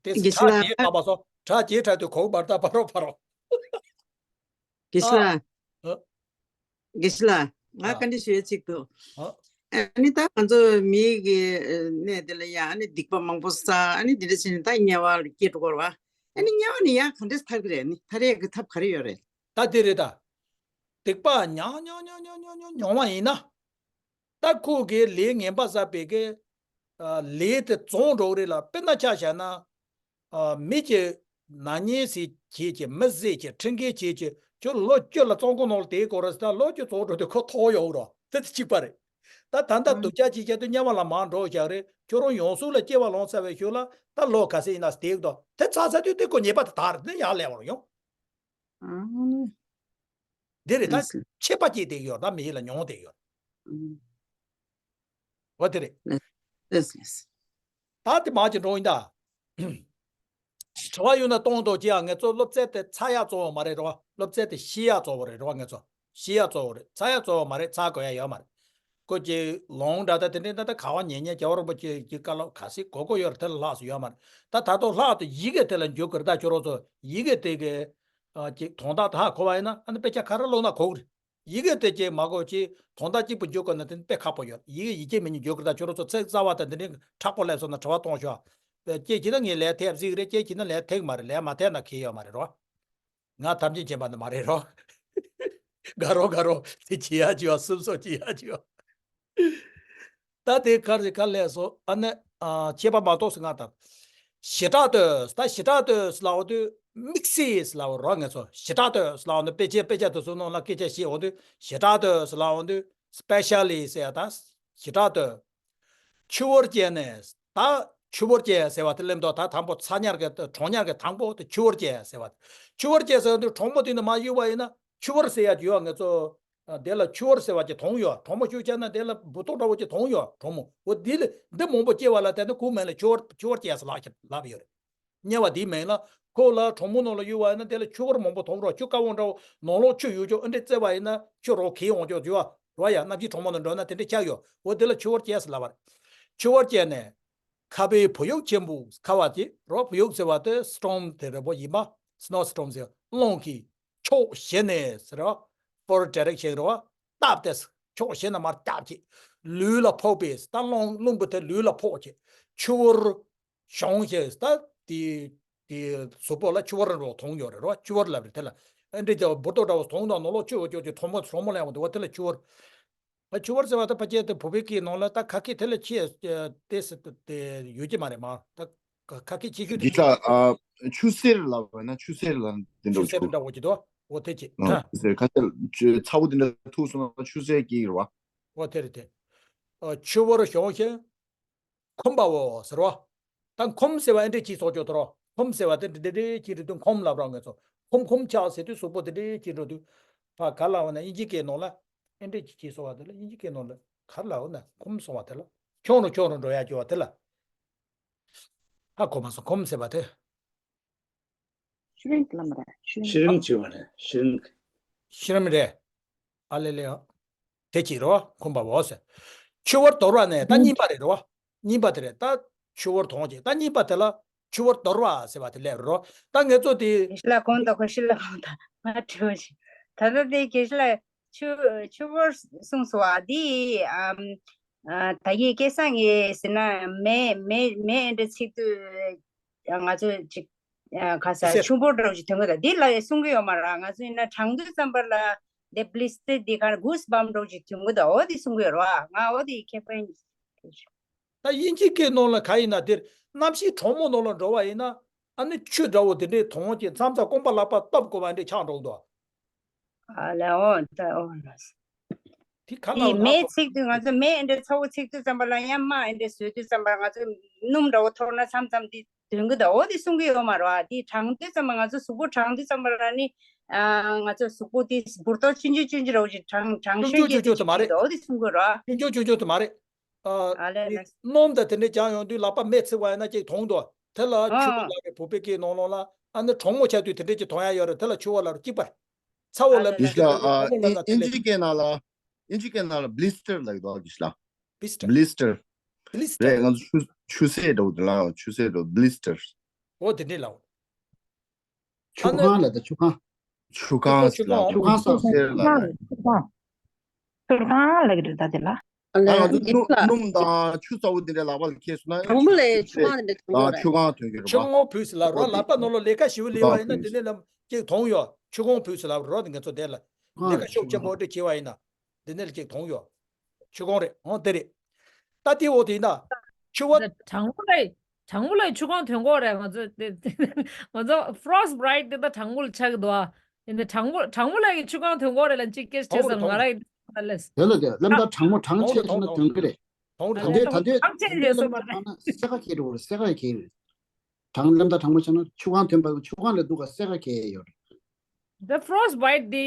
དེ་དགེ་བཤེས་ཁྲག་ལགས། རྗེས་ཁྲག་པ་སོ་ཁྲག་རྗེས་ཁྲག་དུས་གོ་བར་ད་བར་རོ་བར་རོ། དགེ་བཤེས་ལགས། ཨ། ཨ། དགེ་བཤེས་ལགས། ང་ཨ། བཀའ་འདྲི་ཞུ་ཡ་གཅིག་འདུག་ཨ། ཨ་ནི་ད་ང་ཚོ་མིའི་གི་གནས་དེ་ལ་ཡ་ཨ་ནི་སྡིག་པ་མང་པོ་བསགས། ཨ་ནི་འདི་འདྲ་བྱས་ནས་ད་དམྱལ་བ་ལ་སྐྱེས་འགྲོ་གི་རེད་བ། ཨ་ནི་དམྱལ་བ་ནས་ཡ་ག་འདྲས་ཐར་གི་རེད། ཨ་ནི་ཐར་ཡ་གི་ཐབས་ག་རེ་ཡོད་རེད། ད་དེ་རེད་ད། སྡིག་པ་མྱང་མྱང་མྱོང་བ་ཡིན་ན། ད་ཁོ་གིས་ལས་ངན་པ་བསགས་པའི་གི། ཨ། ལས་དེ་བྱུང་འགྲོ་གི་རེད་ལ། དཔེར་ན་ཆ་བཞག་ན། ཨ། མི་གི་ནག་ཉེས་ཟིག་བྱེད་ཀྱི། མི་བསད་ཀྱི། ཁྲིམས་འགལ་བྱེད་ཀྱི། ཁྱོད་ལོ་བཅུ་ལ་བཙོན་ཁང་ནང་ལ་བསྡད་དགོས་རེད་ཟེར། ད་ལོ་བཅུ་བཙོན་འགྲོ་དུས་ཁོ་ཐོག་ཡོང་གི་རེད། དེ་དེ་གཅིག་པ་རེད། ད་ད་ལྟ་ཨང་སྡུག་ཅག་ཅིག་བྱས་དུས་དམྱལ་བ་ལ་མར་འགྲོ་བཞག་རེད། ཁྱོད་རང་ཡོངས་སུ་ལ་སྐྱེ་བ་ལེན་ཚར་བའི་ཤུལ་ལ་ད་ལོ་ག་ཚད་ཡིན་ན་བསྡད་དགོས། དེ་ཚར་ཚར་དུས་དེ་ཁོ་ཉེས་པ་དེ་དག་རེད། དེ་ཡར་སླེབས་པ་རེད་ཡོང་། ཨང་། འདི་རེད་ད། ལགས་སོ། ཆད་པ་སྐྱེས་བསྡད་ཡོད། ད་མི་ཡིད་ལ་མྱོང་བསྡད་ཡོད། ཨང་། འོ་དེ་རེད། ལགས་ལགས་ལགས། ད་དེ་མ་ཅིག་འགྲོ་ཡིན་ད། དྲི་བ་ཡོད་ན་གཏོང་དང་། ཅི་ཡང་ངེད་ཚོ་སློབ་ཚན་དེ་ཚར་ཡག་གཙོ་བོ་མ་རེད་རོ། སློབ་ཚན་དེ་ཤེས་ཡག་གཙོ་བོ་རེད་རོ། ངེད་ཚོ་ཤེས་ཡག་གཙོ་བོ་རེད། ཚར་ཡག་གཙོ་བོ་མ་རེད། ཚར་དགོས་ཡག་ཡོད་མ་རེད། ཁོ་ཅིག་ལོང་འདྲ་ད་དེ་འདྲའི་ད་ད་ག་བ་ཉན་ཉན་རྒྱལ་བ་རིན་པོ་ཆེ་གི་བཀའ་སློབ་ག་ཚོད་གོ་གོ་ཡོད་རེད། དེ་ལ་ལྷག་ཙམ་ཡོད་མ་རེད། ད་ད་དུང་ལྷག་ཏུ་ཡི་གེ་དེ་ལ་འཇུག་དགོས་རེད། ད་ཁྱོད་རང་ཚོ་ཡི་གེ་དེ་གི་ཨ་ཅིག་དོན་དག་དེ་ཧ་གོ་བ་ཡིན་ན། ཨ་ནི་དཔེ་ཆ་ག་རེ་ཀློག་ན་གོ་གི་རེད། ཡི་གེ་དེ་ཅིག་མ་གོ་ཅིག་དོན་དག་གཅིག་པུ་འཇུག་དགོས་ན་དེ་དཔེ་ཁག་པོ་ཡོད། ཡི་གེ་ཡིད་ཆེས་མེད་ནས་འཇུག་གི་རེད། ད་ཁྱོད་རང་ཚོ་ཚིག་གསར་བ་དང་དེ་འདྲའི་མཁྲེགས་པོ་སླེབས་སོང་ན་དྲི་བ་གཏོང་ཤོག་ཨ། ཁྱེད་ཀྱིས་ན་ངས་ལན་ཐེབས་ཟིག་རེད། ཁྱེད་ཀྱིས་ན་ལན་ཐེབས་མ་རེད། ལན་མ་ཐེབས་ན་ཁེལ་ཡོད་མ་རེད་རོ། ང་ཐམས་ཅད་མཁྱེན་པ་ནི་མ་རེད་རོ། དགའ་རོགས་དགའ་རོགས་དེ་བྱེད་ཡ་བྱེད་ཡ། སུབ་སུབ་བྱེད་ཡ་བྱེད་ཡ། ད་དེ་ག་རེ་ག་ལས་སོ། ཨ་ནི་ཨ་ཁྱད་པར་མ་གཏོགས་སུ་ང་ད་བྱེ་བྲག་ཏུ། ད་བྱེ་བྲག་ཏུ་ལབ་དུས་དམིགས་བསལ་ལབ་རོགས། ངེད་ཚོ་བྱེ་བྲག་ཏུ་ལབ་དུས་དཔེ་ཆ་དཔེ་ཆ་དེ་ཚོ་ནང་ལ་སྐད་ཆ་བཤད་འོང་དུས་བྱེ་བྲག་ཏུ་ལབ་དུས་སྤེ་ཤལ་ལི་ཟེར་ཡ། ད་བྱེ་བྲག་ཏུ། ཆུ་བུར་ཅན་ནི། ད་ཆུ་བུར་ཅན་ཟེར་བ་དེ་སླེབས་འདུག་ད་དང་པོ་ཚ་ཉར་གི་གྲང་ཉར་གི་དང་པོ་དེ་ཆུ་བུར་ཅན་ཟེར་བ། ཆུ་བུར་ཅན་ཟེར་དུས་གྲང་མོ་དེ་ནི་མར་གཡུག་པ་ཡིན་ན་ཆུ་བུར་ཟེར་ཡ་ཅིག་ཡོད། ངེད་ཚོ་ཨ་དེ་ལ་ཆུ་བུར་ཟེར་བ་ཅིག་དོང་ཡོད། གྲང་མོ་ཤུགས་ཆེ་ན་དེ་ལ་འབུ་ཏོག་འདྲ་བོ་ཅིག་དོང་ཡོད། གྲང་མོ་འོ་དེ་ལ་འདི་མང་པོ་སྐྱེ་བ་ལ་བརྟེན་ནས་ཁོའི་མིང་ལ་ཆུ་བུར་ཆུ་བུར་ཅན་ཟེར་ལབ་ལབ་ཡོད་རེད། དམྱལ་བ་དེའི་མིང་ལ། ཁོ་ལ་གྲང་མོ་ནང་ལ་གཡུག་པ་ཡིན་ན་དེ་ལ་ཆུ་བུར་མང་པོ་དོང་རོགས། ཆུ་དཀར་པོ་འདྲ་བོ་ནང་ལོགས་ཆུ་ཡོད་ཅོག་ཨ་འདྲས་བཙལ་བ་ཡིན་ན་ཆུ་རོ་གས་འོང་ཅོག་ཅིག་ཡོད་རོ་ཡ། གནམ་གཤིས་གྲང་མོ་ནང་འགྲོ་ན་དེ་འདྲས་ཆགས་ཡོད། འོ་དེ་ལ་ཆུ་བུར་ཅན་ཟེར་ལབ་པ་རེད། ཆུ་བུར་ཅན་ནི། ཁ་བའི་བུ་ཡུག་ཆེན་པོ། ཁ་བ་དེ་རོ། བུ་ཡུག་ཟེར་བ་དེ་སི་ཊོམ་དེ་རེད་པོ་ཡིན་པ། སི་ནོ་སི་ཊོམ་ཟེར། རླུང་གི་ཕྱོགས་བཞི་ནས་ཟེར་རོ། ཕོར་ཌའི་རེག་ཤན་རོ། སྟབས་དེ་ཕྱོགས་བཞི་ནས་མར་སྟབས་ཀྱིས་ལུས་ལ་ཕོག་པས། ད་རླུང་རླུང་བུ་དེ་ལུས་ལ་ཕོག་ཅིག་ཆུ་བུར་གཞོང་ཞེས། ད་དེ་དེ་གཟུགས་པོ་ལ་ཆུ་བུར་རོ་དོང་ཡོད་རེད་རོ། ཆུ་བུར་ལབ་རེད། དེ་ལ་ཨ་འདྲས་ཀྱི་འབུ་ཏོག་འདྲ་བོ་དོང་དང་ནང་ལོགས་ཆུ་ཡོད་ཅོག་ཅིག་གྲང་མོ་གྲང་མོ་ལ་ཡོང་དུས་འོ་དེ་ལ་ཆུ་བུར། ཨ་ཆུ་བུར་ཟེར་བ་ད་ཕལ་ཆེར་དེ་བོད་པའི་སྐད་ནང་ལ་ད་ཁ་སྐད་དེ་ལ་ཆེ་ཏེ་སི་ཏེ་ཡོད་ཀྱི་མ་རེད་མ། ད་ཁ་ཁ་སྐད་ཆེ་ཤོས་དེ་འདི་ཆུ་ལ་ཨ་ཆུ་སེར་ལབ་པ་ན་ཆུ་སེར་ལ་འདི་འདྲ་ཆུ་སེར་ཆུ་འདྲ་བོ་ཅིག་འདུག་འོ་དེ་ཅིག་ཨ་ཆུ་སེར་ཁ་ཤས་ཆུ་ཚ་བོ་འདི་འདྲ་ཐུག་སོང་ན་ཆུ་སེར་སྐྱེ་གི་རེད་བ། འོ་དེ་རེད་དེ། ཨ་ཆུ་བུར་གཞོང་ཞིང་འཁུམས་པའོ་ཟེར་བ། ད་འཁུམས་ཟེར་བ་ཨེ་འདྲས་ཅིག་སོགས་ཀྱོ་དོ་རོ། འཁུམས་ཟེར་བ་དེ་འདི་འདྲས་ཅིག་རེད་དུས་འཁུམས་ལབ་རོགས། ངེད་ཚོ་འཁུམས་འཁུམས་ཆགས་ཟེར་དུས་གཟུགས་པོ་དེ་འདྲས་ཅིག་འགྲོ་དུས། ཕ་ག་ལབ་ན་དབྱིན་ཇིའི་སྐད་ནང་ལ་ཨེ་འདྲས་ཅིག་ཅིག་སོང་བ་དེ་ལ་དབྱིན་ཇིའི་སྐད་ནང་ལ་ག་ལབ་ན་འཁུམས་སོང་བ་དེ་ལ་ཁྱོང་རུ་ཁྱོང་རུ་འགྲོ་ཡ་ཅོ་བ་དེ་ལ་ཧ་གོ་མ་སོང་། འཁུམས་ཟེར་བ་དེ། ཤི་རིང་ལ་མ་རེད། ཤི་རིང་། ཤི་རིང་བྱེད་པ་རེད། ཤི་རིང་། ཤི་རིང་རེད། ཨ་ལེ་ལེ་ཨ། དེ་གཅིག་རེད་བ། འཁུམས་པ་བོ་ཟེར། ཆུ་བུར་དོར་བ་ནས་ད་གཉིས་པ་རེད་རེད་བ། གཉིས་པ་དེ་རེད། ད་ཆུ་བུར་དོང་གཅིག་ད་གཉིས་པ་དེ་ལ་ཆུ་བུར་དོར་བ་ཟེར་བ་དེ་སླེབས་རེད་རོ། ད་ངེད་ཚོ་དེ། དགེ་བཤེས་ལགས་གོང་དུ། དགེ་བཤེས་ལགས་གོང་དུ་ང་དྲི་བ་ཞིག་ད་ལྟ་དེ་དགེ་བཤེས་ལགས་ཆུ་ཆུ་བུར་གསུངས་སོང་བ་དེ། ཨམ། ཨ། ད་གིན་སྐལ་བཟང་གིས་ཟེར་ན་མེ་མེ་མེ་འདྲ་ཚིག་དུས་ང་ཚོ་ཅིག་ཨ། ག་ས་སེ། ཆུ་བུར་འདྲ་བོ་ཅིག་ཐོན་གི་འདུག་འདི་ལ་གསུང་གི་ཡོད་མ་རེད། ང་ཚོ་ཡིན་ན་གྲང་དུས་ཙམ་པ་ལ་དེ་བྷི་ལི་སི་ཊར་འདི་ག་གུ་སི་བམ་འདྲ་བོ་ཅིག་ཐོན་གི་འདུག་འོ་དེ་གསུང་གི་ཡོད་རེད་བ། ང་འོ་དེ་ཁྱད་པར། ད་དབྱིན་ཇིའི་སྐད་ནང་ལ་ག་ཡིན་ན་དེར་གནམ་གཤིས་གྲང་མོ་ནང་ལ་འགྲོ་བ་ཡིན་ན་ཨ་ནི་ཆུ་འདྲ་བོ་དེ་འདྲའི་དོང་གི་མཚམས་མཚམས་རྐང་པ་ལག་པ་སྟོབ་དགོས་པ་འདྲ་ཆགས་འགྲོ་འདུག་ཨ་ལ་འོ་ད་འོ་ལ། དེ་ག་ལ་འོ་ད་མེ་ཚིག་དུས་ང་ཚོ་མེ་འདྲ་ཚ་བོ་ཚིག་དུས་ཙམ་པ་ལ་ཡང་དམག་འདྲ་བཟོས་དུས་ཙམ་པ་ང་ཚོ་སྣུམ་འདྲ་བོ་འཐོར་ན་མཚམས་མཚམས་དེ་དོན་གི་ད་འོ་དེ་གསུང་གི་ཡོད་མ་རེད་བ། དེ་གྲང་དུས་ཙམ་པ་ང་ཚོ་གཟུགས་པོ་གྲང་དུས་ཙམ་པ་ལ་ནི་ ཨ། ང་ཚོ་གཟུགས་པོ་དེ་འབུར་ཏོ་ཆུང་ཆུང་ཆུང་ཆུང་ར་བོ་ཞིག་གྲང་གྲང་ཆུང་ཆུང་ཆུང་ཆུང་དེ་མ་རེད། འོ་དེ་གསུང་དགོས་ར། ཆུང་ཆུང་ཆུང་ཆུང་དེ་མ་རེད། ཨ། ཨ་ལས་ལས། སྣུམ་དང་དེ་འདྲ་སྦྱར་ཡོང་དུས་ལག་པ་མེ་ཚིག་པ་ཡིན་ན་ཅིག་དོང་འདུག་དེ་ལ་ཨ་ཆུ་བ་ལབ་རེད། བུ་པའི་སྐད་ནང་ལོགས་ལ། ཨ་ནི་གྲང་མོ་ཆགས་དུས་དེ་འདྲ་ཅིག་དོང་ཡ་ཡོད་རེད། དེ་ལ་ཆུ་བ་ལབ་རེད། གཅིག་པ་རེད། ཚ་བོ་ཨ་ལབ་ལས་ཡིན་ཤག་ཨ། དེ་ལ་ཨིན་ཨིན་ཇི་སྐད་ནང་ལ། ཨིན་ཇི་སྐད་ནང་ལ་བྷི་ལི་སི་ཊར་ལབ་ཀྱི་འདུག་ཨ། གི་ཤ་ལ། བྷི་ལི་སི་ཊར། བྷི་ལི་སི་ཊར། རེད། ང་ཚོ་ཆུ་ཆུ་སེར་འདྲ་བོ་དེ་ལ་ཆུ་སེར་འདྲ་བོ་བྷི་ལི་སི་ཊར། འོ་དེ་འདྲས་ལབ། ཆུ་ཁང་ལ་ད་ཆུ་ཁང་། ཆུ་ཁང་ཆུ་ཁང་ལ། ཆུ་ཁང་ཆུ་ཁང་ལ། ཆུ་ཁང་། ཆུ་ཁང་ལ་གི་རེད་ད་དེ་ལ། ཨ་ལས། ང་ཚོ་སྣུམ་སྣུམ་དང་ཆུ་ཚ་བོ་དེ་འདྲའི་ལག་པ་ལ་ཁེལ་སོང་ན། དྲང་མོ་ལས་ཆུ་ཁང་དེ་འདྲ་དྲང་མོ་རེད། ཆུ་ཁང་ཐོན་གྱི་རེད་པ། ཆུ་ཁང་བུས་ལབ་རོགས། ལག་པ་ནང་ལོགས་ལས་ཀ་ཞེ་པོ་ལས་པ་ཡིན་ན་དེ་ནས་ལ་ཅིག་དོང་ཡོད། ཆུ་ཁང་བུས་ལབ་རོགས། དེ་ང་ཚོ་དེ་ལ་ལས་ཀ་ཤུགས་ཆེན་པོ་འདྲ་བྱེད་པ་ཡིན་ན། དེ་ནས་ལ་ཅིག་དོང་ཡོད། ཆུ་ཁང་རེད། འོ་དེ་རེད། ད་དེ་འོ་དེ་ཡིན་ན། ཆུ་བ། དྲང་མོ་ལས་དྲང་མོ་ལས་ཆུ་ཁང་ཐོན་གོ་རེད། ང་ཚོ་དེ་ང་ཚོ་ཕོ་རོ་སི་ཊི་བྷའི་ཊི་དེ་ད་དྲང་མོ་ལ་ཆགས་ཀྱི་འདུག་ཨ། ཡིན་ད་དྲང་མོ་དྲང་མོ་ལས་ཀྱི་ཆུ་ཁང་ཐོན་གོ་རེད་ལ་ཅིག་སྐད་ཆ་དྲང་མོ་བཤད་སོང་། ང་རང་ཡིན་ད་ལས། དེ་ལ་དེ་ལམ་ད་དྲང་མོ་དྲང་ཆེ་ཆེ་ན་ཐོན་གི་རེད། ཐོང་ད་རེད། ལྟོས་ད་ལྟོས། ཐང་ཆད་རེད་སོ་མ་རེད། སེ་ཁ་ཁེ་རེད། སེ་ཁ་ཁེ་རེད། དྲང་ལམ་ད་དྲང་མོ་ཆགས་ན་ཆུ་ཁང་ཐོན་པ་ཆུ་ཁང་ལས་སྡུག་ག་སེ་ཁ་ཁེ་ཡོད་རེད། ད་ཕོ་རོ་སི་ཊི་བྷའི་ཊི་དེ་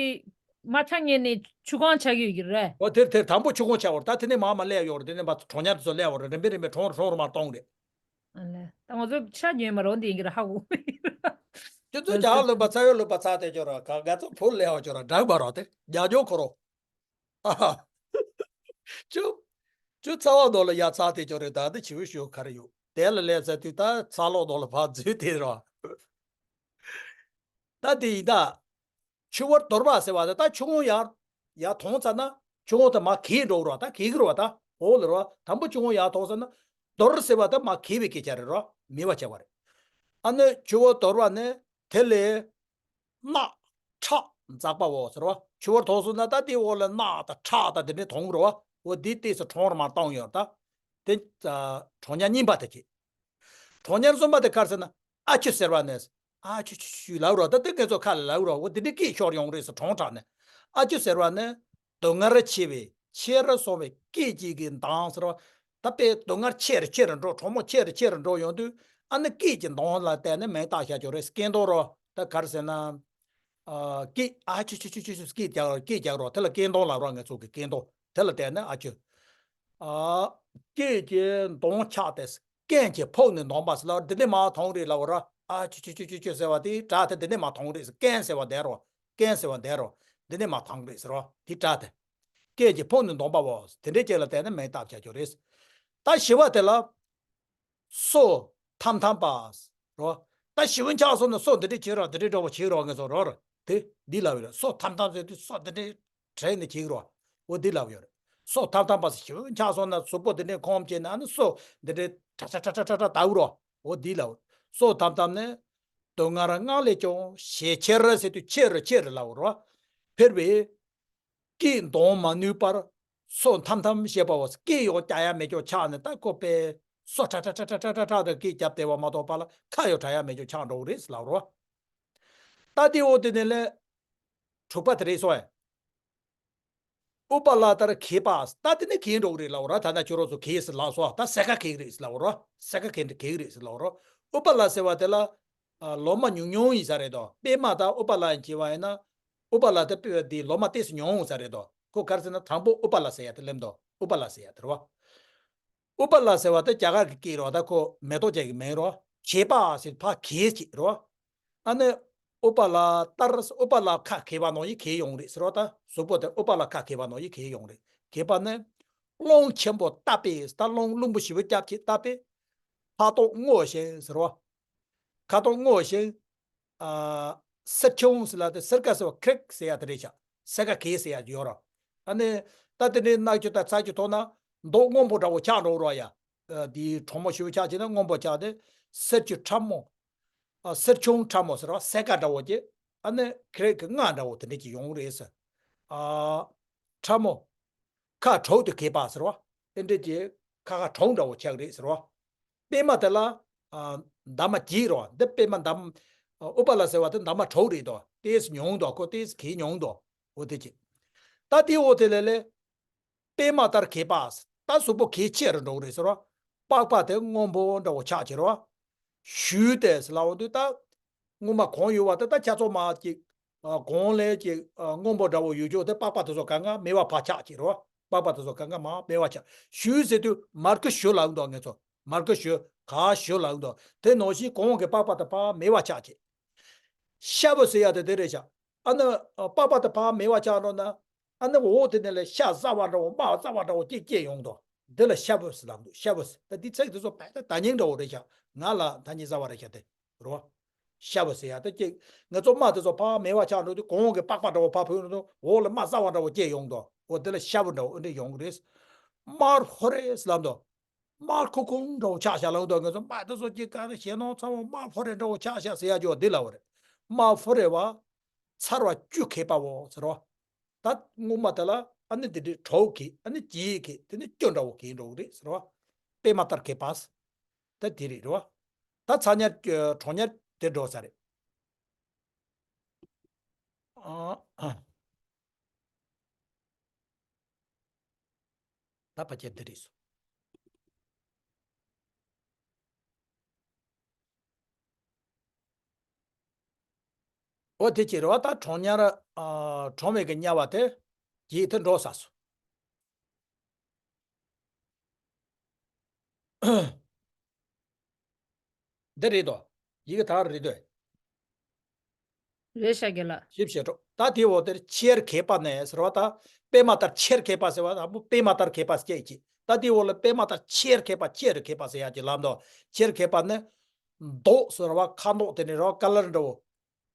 མ་ཆགས་ཉེན་ནས་ཆུ་ཁང་ཆགས་ཀྱི་ཡོད་ཀྱི་རེད། འོ་དེར་དེར་དང་པོ་ཆུ་ཁང་ཆགས་པ་རེད། ད་དེ་ནས་མར་མར་སླེབས་ཡོད་རེད། དེ་ནས་མར་གྲོང་ཉར་དེ་ཚོ་སླེབས་པ་རེད། རིམ་པས་རིམ་པས་གྲོང་རུ་གྲོང་རུ་མར་གཏོང་རེད། ཨ་ལས། ད་ང་ཚོ་ཆ་ཉོས་མ་རོགས་འདི་ཡིན་གྱི་ར་ཧ་གོ། ཁྱོད་ཚོ་རྒྱ་གར་ལུང་པ་ཚ་ཡོད་ལུང་པ་ཚ་དེ་ཅོ་ར་ག་ང་ཚོ་བུ་ལས་བ་ཅོ་ར་འདྲ་མ་རོགས་དེ་རྒྱ་ཇོ་ཁོ་རོ། ཨ་ཧ། ཅོ། ཅོ་ཚ་བ་ནོ་ལ་ཡ་ཚ་དེ་ཅོ་རེད། ད་དེ་ཆི་བུ་ཞོ་ག་རེ་ཡོད་དེ་ལ་ལས་ཚ་དུས་ད་ཚ་ལོག་ནོ་ལ་ཕ་འཛུལ་དེ་རོ། ད་དེ་ཡིན་ད། ཆུ་བར་དོར་བ་ཟེར་བ་དེ་ད་ཆུ་ཁུང་ཡར་ཡར་ཐོང་ཚར་ན་ཆུ་ཁུང་དེ་མར་གས་འགྲོ་རོགས། ད་གས་ཀྱི་རོགས། ད་འོ་ལ་རོགས། དང་པོ་ཆུ་ཁུང་ཡར་ཐོང་ཚར་ན་དོར་ཟེར་བ་དེ་མར་གས་པའི་སྐད་ཆ་རེད་རོགས། མེད་པ་བྱས་པ་རེད། ཨ་ནི་ཆུ་བར་དོར་བ་ནི་དེ་ལས་ནག་ཁྲག་འཛག་པ་འོ་ཟེར་བ། ཆུ་བར་ཐོང་སོང་ན་ད་དེ་འོག་ལ་ནག་དང་ཁྲག་དང་དེ་འདྲའི་ཐོང་རོགས། འོ་དེ་ལྟས་སུ་གྲོང་རུ་མར་བཏང་ཡོད། ད་དེ་གྲོང་ཉ་རྙིང་པ་དེ་གྱིས། གྲོང་ཉར་གསུམ་པ་དེ་ག་རེ་ཟེར་ན། ཨ་ཆུ་ཟེར་བ་ནི། ཨ་ཆུ་ཆུ་ཆུ་ལབ་རོགས། ད་དེ་ང་ཚོ་ཁ་ལ་ལབ་རོགས། འོ་དེ་འདྲའི་སྐད་ཤོར་ཡོང་རེད་ཟེར། གྲོང་དྲགས་ནས། ཨ་ཆུ་ཟེར་བ་ནི། སྡུག་བསྔལ་ཆེ་བའི་ཆེ་རུ་སོང་བའི་སྐད་ཅིག་གི་མདངས་ཟེར་བ། ད་དཔེ་སྡུག་བསྔལ་ཆེ་རུ་ཆེ་རུ་འགྲོ། གྲོགས་མོ་ཆེ་རུ་ཆེ་རུ་འགྲོ་ཡོང་དུས་ཨ་ནི་སྐད་ཀྱི་མདངས་ལ་བལྟས་ནས་མིང་བཏགས་བཞག་ཀྱོག་རེད། སྐད་མདངས་རོ། ད་ག་རེ་ཟེར་ན། ཨ་སྐད་ཨ་ཆུ་ཆུ་ཆུ་ཆུ་ཆུ་སྐད་རྒྱག་སྐད་རྒྱག་རོགས། དེ་ལ་སྐད་མདངས་ལབ་རོགས། ང་ཚོ་གི་སྐད་མདངས་དེ་ལ་བལྟས་ནས་ཨ་ཆུ། ཨ་སྐད་ཀྱི་མདངས་ཆགས་ཏེ། རྐན་གྱིས་ཕོག་ནས་འདོང་པ་ཟེར་ལ་འདི་ནས་མར་ཐོང་རེད་ལབ་ར། ཨ་ཆུ་ཆུ་ཆུ་ཆུ་ཆུ་ཟེར་བ་དེ་སྒྲ་དེ་འདི་ནས་མར་ཐོང་རེད་ཟེར། རྐན་ཟེར་བ་འདས་རོ། རྐན་ཟེར་བ་འདས་རོ། འདི་ནས་མར་ཐོང་རེད་ཟེར་རོ། དེ་སྒྲ་དེ། རྐན་གྱིས་ཕོག་ནས་འདོང་པ་བོ་དེ་འདྲའི་སྐད་ལ་བལྟས་ན་མིང་བཏགས་བྱ་རྒྱུ་རེད། ད་བཞི་བ་དེ་ལ། སོ་ཐམ་ཐམ་པ། རོ། ད་བཞི་བོ་ཆགས་སོང་ན་སོ་འདི་འདྲ་བྱེད་རོགས། འདི་འདྲ་འགྲོ་བ་བྱེད་རོགས། ངས་སོ་རོ་ར་དེ་འདི་ལབ་ཡོད་རེད། སོ་ཐམ་ཐམ་ཟེར་དུས་སོ་འདི་འདྲ་བྲེགས་ནས་བྱེད་རོགས། འོ་འདི་ལབ་ཡོད་རེད། སོ་ཐམ་ཐམ་པ་ཟེར་བཞི་བོ་ཆགས་སོང་ན་གཟུགས་པོ་འདི་འདྲ་ཁོམ་བྱས་ན་ཨ་ནི་སོ་འདི་འདྲ་ཁྲ་ཁྲ་ཁྲ་ཁྲ་ཁྲ་ཁྲ་ལྟ་བུ་རོ། འོ་འདི་ལབ། སོ་ཐམ་ཐམ་ནི། སྡུག་བསྔལ་སྔར་ལས་ཀྱང་ཞེ་ཆེར་ཟེར་དུས་ཆེ་རུ་ཆེ་རུ་ལབ་རོ། འཕེལ་བའི། སྐད་འདོན་མ་ནུས་པར་སོ་ཐམ་ཐམ་བྱེད་པའོ། སྐད་ཡང་རྒྱག་ཡ་མེད་ཀྱང་ཆགས་ནས་ད་ཁོ་པས་སོ་ཁྲ་ཁྲ་ཁྲ་ཁྲ་ཁྲ་ཁྲ་དང་སྐད་རྒྱབ་བསྡད་པ་མ་གཏོགས་པ་ལ་ཁ་ཡང་གྲག་ཡ་མེད་ཀྱང་ཆགས་འགྲོ་གི་རེད་ཟེར་ལབ་རོ། ད་དེ་འོ་དེ་ནས་ལས་དྲུག་པ་དེ་རེད་སོང་ཨེ། ཨུ་པ་ལ་ཏར་གས་པ། ད་དེ་ནས་གས་འགྲོ་གི་རེད་ལབ་རོ། ད་ན་ཁྱོད་རོ་ཚོ་གས་ཟེར་ལབ་སོ། ད་སེ་ཁ་གས་གི་རེད་ཟེར་ལབ་རོ། སེ་ཁ་གས་འདི་གས་གི་རེད་ཟེར་ལབ་རོ། ཨུ་པ་ལ་ཟེར་བ་དེ་ལ། ཨ་ལོ་མ་ཉུང་ཉུང་ཡིན་ས་རེད་དོ། པད་མ་དང་ཨུ་པ་ལ་ཡིན་བྱས་པ་ཡིན་ན། ཨུ་པ་ལ་དེ་པད་མ་དེ་ལོ་མ་ཏོག་ཙམ་ཉུང་ས་རེད་དོ། ཁོ་ག་རེ་ཟེར་ན་དང་པོ་ཨུ་པ་ལ་ཟེར་ཡ་དེ་ལེམ་དོ། ཨུ་པ་ལ་ཟེར་ཡ་དེ་རེད་བ། ཨུ་པ་ལ་ཟེར་བ་དེ་རྒྱ་གར་གྱི་སྐད་རེད་བ། ད་ཁོ་མེ་ཏོག་ཅན་གྱི་མིང་རེད་བ། གས་པ་ཟེར་ཕ་གས་ཅིག་རེད་བ། ཨ་ནི་ཨུ་པ་ལ་ཏར། ཨུ་པ་ལ་ཁ་གས་པ་ནང་བཞིན་གས་ཡོང་རེད་ཟེར་བ། ད་གཟུགས་པོ་དེ་ཨུ་པ་ལ་ཁ་གས་པ་ནང་བཞིན་གས་ཡོང་རེད། གས་པ་ནི། རླུང་ཆེན་པོ་བཏབ་པས། ད་རླུང་རླུང་བུ་ཞེ་པོ་རྒྱབ་ཅིག་བཏབ་པས། ཁ་དོག་སྔོ་ཞིང་ཟེར་བ། ཁ་དོག་སྔོ་ཞིང་། ཨ་སེར་ཆུང་ཟེར་ལ་དེ་སེར་ཀ་ཟེར་བ་ཁྲེག་ཟེར་ཡ་དེ་རེད་ཤག་སེ་ཀ་གས་ཟེར་ཡ་ཡོད་ར། ཨ་ནི་ད་དེ་འདྲའི་ནག་ཆུ་དང་ཚ་ཆུ་ཐོག་ན་མདོག་སྔོན་པོ་འདྲ་བོ་ཆགས་འགྲོ་ར་ཡ། ཨ་དེའི་གྲོགས་མོ་ཞེ་པོ་ཆགས་བྱས་ན་སྔོན་པོ་ཆགས་ཏེ་སེར་ཆུ་ཁྲ་མོ། ཨ་སེར་ཆུང་ཁྲ་མོ་ཟེར་བ་སེ་ཀ་འདྲ་བོ་ཅིག་ཨ་ནི་ཁ་རེག་གི་རྔ་འདྲ་བོ་དེ་འདྲ་ཅིག་ཡོང་རེད་ཟེར། ཨ་ཁྲ་མོ། ཁ་དྲུག་ཏུ་གས་པ་ཟེར་བ། དེ་འདྲ་ཅིག་ཁ་ཁ་གྲོང་འདྲ་བོ་ཆགས་རེད་ཟེར་བ། པད་མ་དེ་ལ་ཨ་འདབ་མ་བརྒྱད་རེད་བ། འདི་པད་མ་འདབ། ཨ་ཨུ་པ་ལ་ཟེར་བ་དེ་འདབ་མ་དྲུག་རེད་དོ། ཏོག་ཙམ་ཉུང་དོ། ཁོ་ཏོག་ཙམ་གས་ཉུང་དོ། འོ་དེ་ཅིག་ད་དེ་འོ་དེ་ལས་ལས། པད་མ་ལྟར་གས་པ། ད་གཟུགས་པོ་གས་ཆེ་རུ་འགྲོ་གི་རེད་ཟེར་བ། པགས་པ་དེ་སྔོན་པོ་འདྲ་བོ་ཆགས་ཀྱི་རེད་བ། གཞུ་སྟེ་ཟེར་ལབ་འོང་དུས་ད། སྔོན་མ་གང་ཡོད་བ་དེ་ད་ཆ་ཚང་མ་ཅིག་གོང་ལས་ཀྱི་སྔོན་པོ་འདྲ་བོ་ཡོད་ཆོག་དེ་པགས་པ་དེ་ཚོ་གང་ག་མེད་པ་ཕར་ཆག་ཅིག་རེད་བ། པགས་པ་དེ་ཚོ་གང་ག་མ་མེད་པ་ཆག་ཞུ་ཟེར་དུས་མར་ཁུ་ཞུ་ལབ་འདུག་ངེད་ཚོ་མར་ཁུ་ཞུ་ག་ཞུ་ལབ་འདུག་དེ་ནང་བཞིན་གོང་གི་པགས་པ་དེ་ཕར་མེད་པ་ཆག་ཅིག་ཤ་བུ་ཟེར་ཡ་དེ་དེ་རེད་ཤག་ཨ་ནི་པགས་པ་དེ་ཕར་མེད་པ་ཆག་འགྲོ་ན། ཨ་ནི་འོག་དེ་ནས་ལས་ཤ་ཟ་བ་འདྲ་བོ་རྨ་ཟ་བ་འདྲ་བོ་སྐྱེ་སྐྱེ་ཡོང་དོ། འདི་ལ་ཤ་བུ་ཟེར་ལབ་འདུག་ཤ་བུ་ཟེར་ད་འདི་ཚིག་དེ་ཚོ་བལ་ད་ད་ཉིང་འདྲ་བོ་རེད་ཤག་ང་ལ་ད་ཉིང་ཟ་བ་རེད་ཤག་དེ་རོ། ཤ་བུ་ཟེར་ཡ་ད་ཅིག་ང་ཚོ་རྨ་དེ་ཚོ་ཕར་མེད་པ་ཆག་འགྲོ་དུས་གོང་གི་པགས་པ་འདྲ་བོ་ཕར་བུད་འགྲོ་དུས་འོག་ལ་རྨ་ཟ་བ་འདྲ་བོ་སྐྱེ་ཡོང་དོ། འོ་དེ་ལ་ཤ་བུ་འདྲ་བོ་འདི་ཡོང་གི་རེད། དམར་ཧོ་རེད་ཟེར་ལབ་འདུག་དམར་ཁུ་ཁུ་འདྲ་བོ་ཆག་ཤག་ལབ་འདུག་ང་ཚོ་རྨ་དེ་ཚོ་ཅིག་ག་རེ་ཞེད་སྣང་ཚ་བོ་དམར་ཧོ་རེ་འདྲ་བོ་ཆག་ཤག་ཟེར་ཡ་ཅོ་འདི་ལབ་པ་རེད། དམར་ཧོ་རེ་བ། ཚར་བ་བཅུ་ཁེ་པ་བོ་ཟེར་བ། ད་སྔོན་མ་དེ་ལ་ཨ་ནི་དེ་འདྲའི་གྲོགས་ཀྱི་ཨ་ནི་ཀྱི་ཀྱི་དེ་ནི་སྐྱོ་འདྲ་བོ་གི་འགྲོ་གི་རེད་ཟེར་བ། པད་མ་ལྟར་ཁེ་པས། ད་དེ་རེད་རེད་བ། ད་ཚ་ཉར་གྲོགས་ཉར་དེ་འགྲོ་ས་རེད། ཨ། ད་ཕལ་ཆེར་འདི་རེད་སོ། འོ་དེ་ཅི་རེད་བ་ད་གྲོང་ཉར་ཨ། གྲོང་མི་གི་དམྱལ་བ་དེ་གྱིས་དེ་འགྲོ་ས་སོ། འདི་རེད་དོ། ཡི་གེ་དག་རེད་དོ། རེད་ཤག་རྒན་ལགས། ཞིབ་བཤད་འགྲོ། ད་དེའི་འོག་དེར་ཆེར་ཁེ་པ་ནས་ཟེར་བ་ད། པད་མ་ལྟར་ཆེར་ཁེ་པ་ཟེར་བ་དང་པོ་པད་མ་ལྟར་ཁེ་པ་སྐྱེ་གི། ད་དེའི་འོག་ལ་པད་མ་ལྟར་ཆེར་ཁེ་པ་ཆེར་ཁེ་པ་ཟེར་ཡ་གི་ལབ་འདུག་ཆེར་ཁེ་པ་ནི། མདོག་ཟེར་བ་ཁ་མདོག་དེ་ནི་རོ་ཀ་ལར་འདྲ་བོ།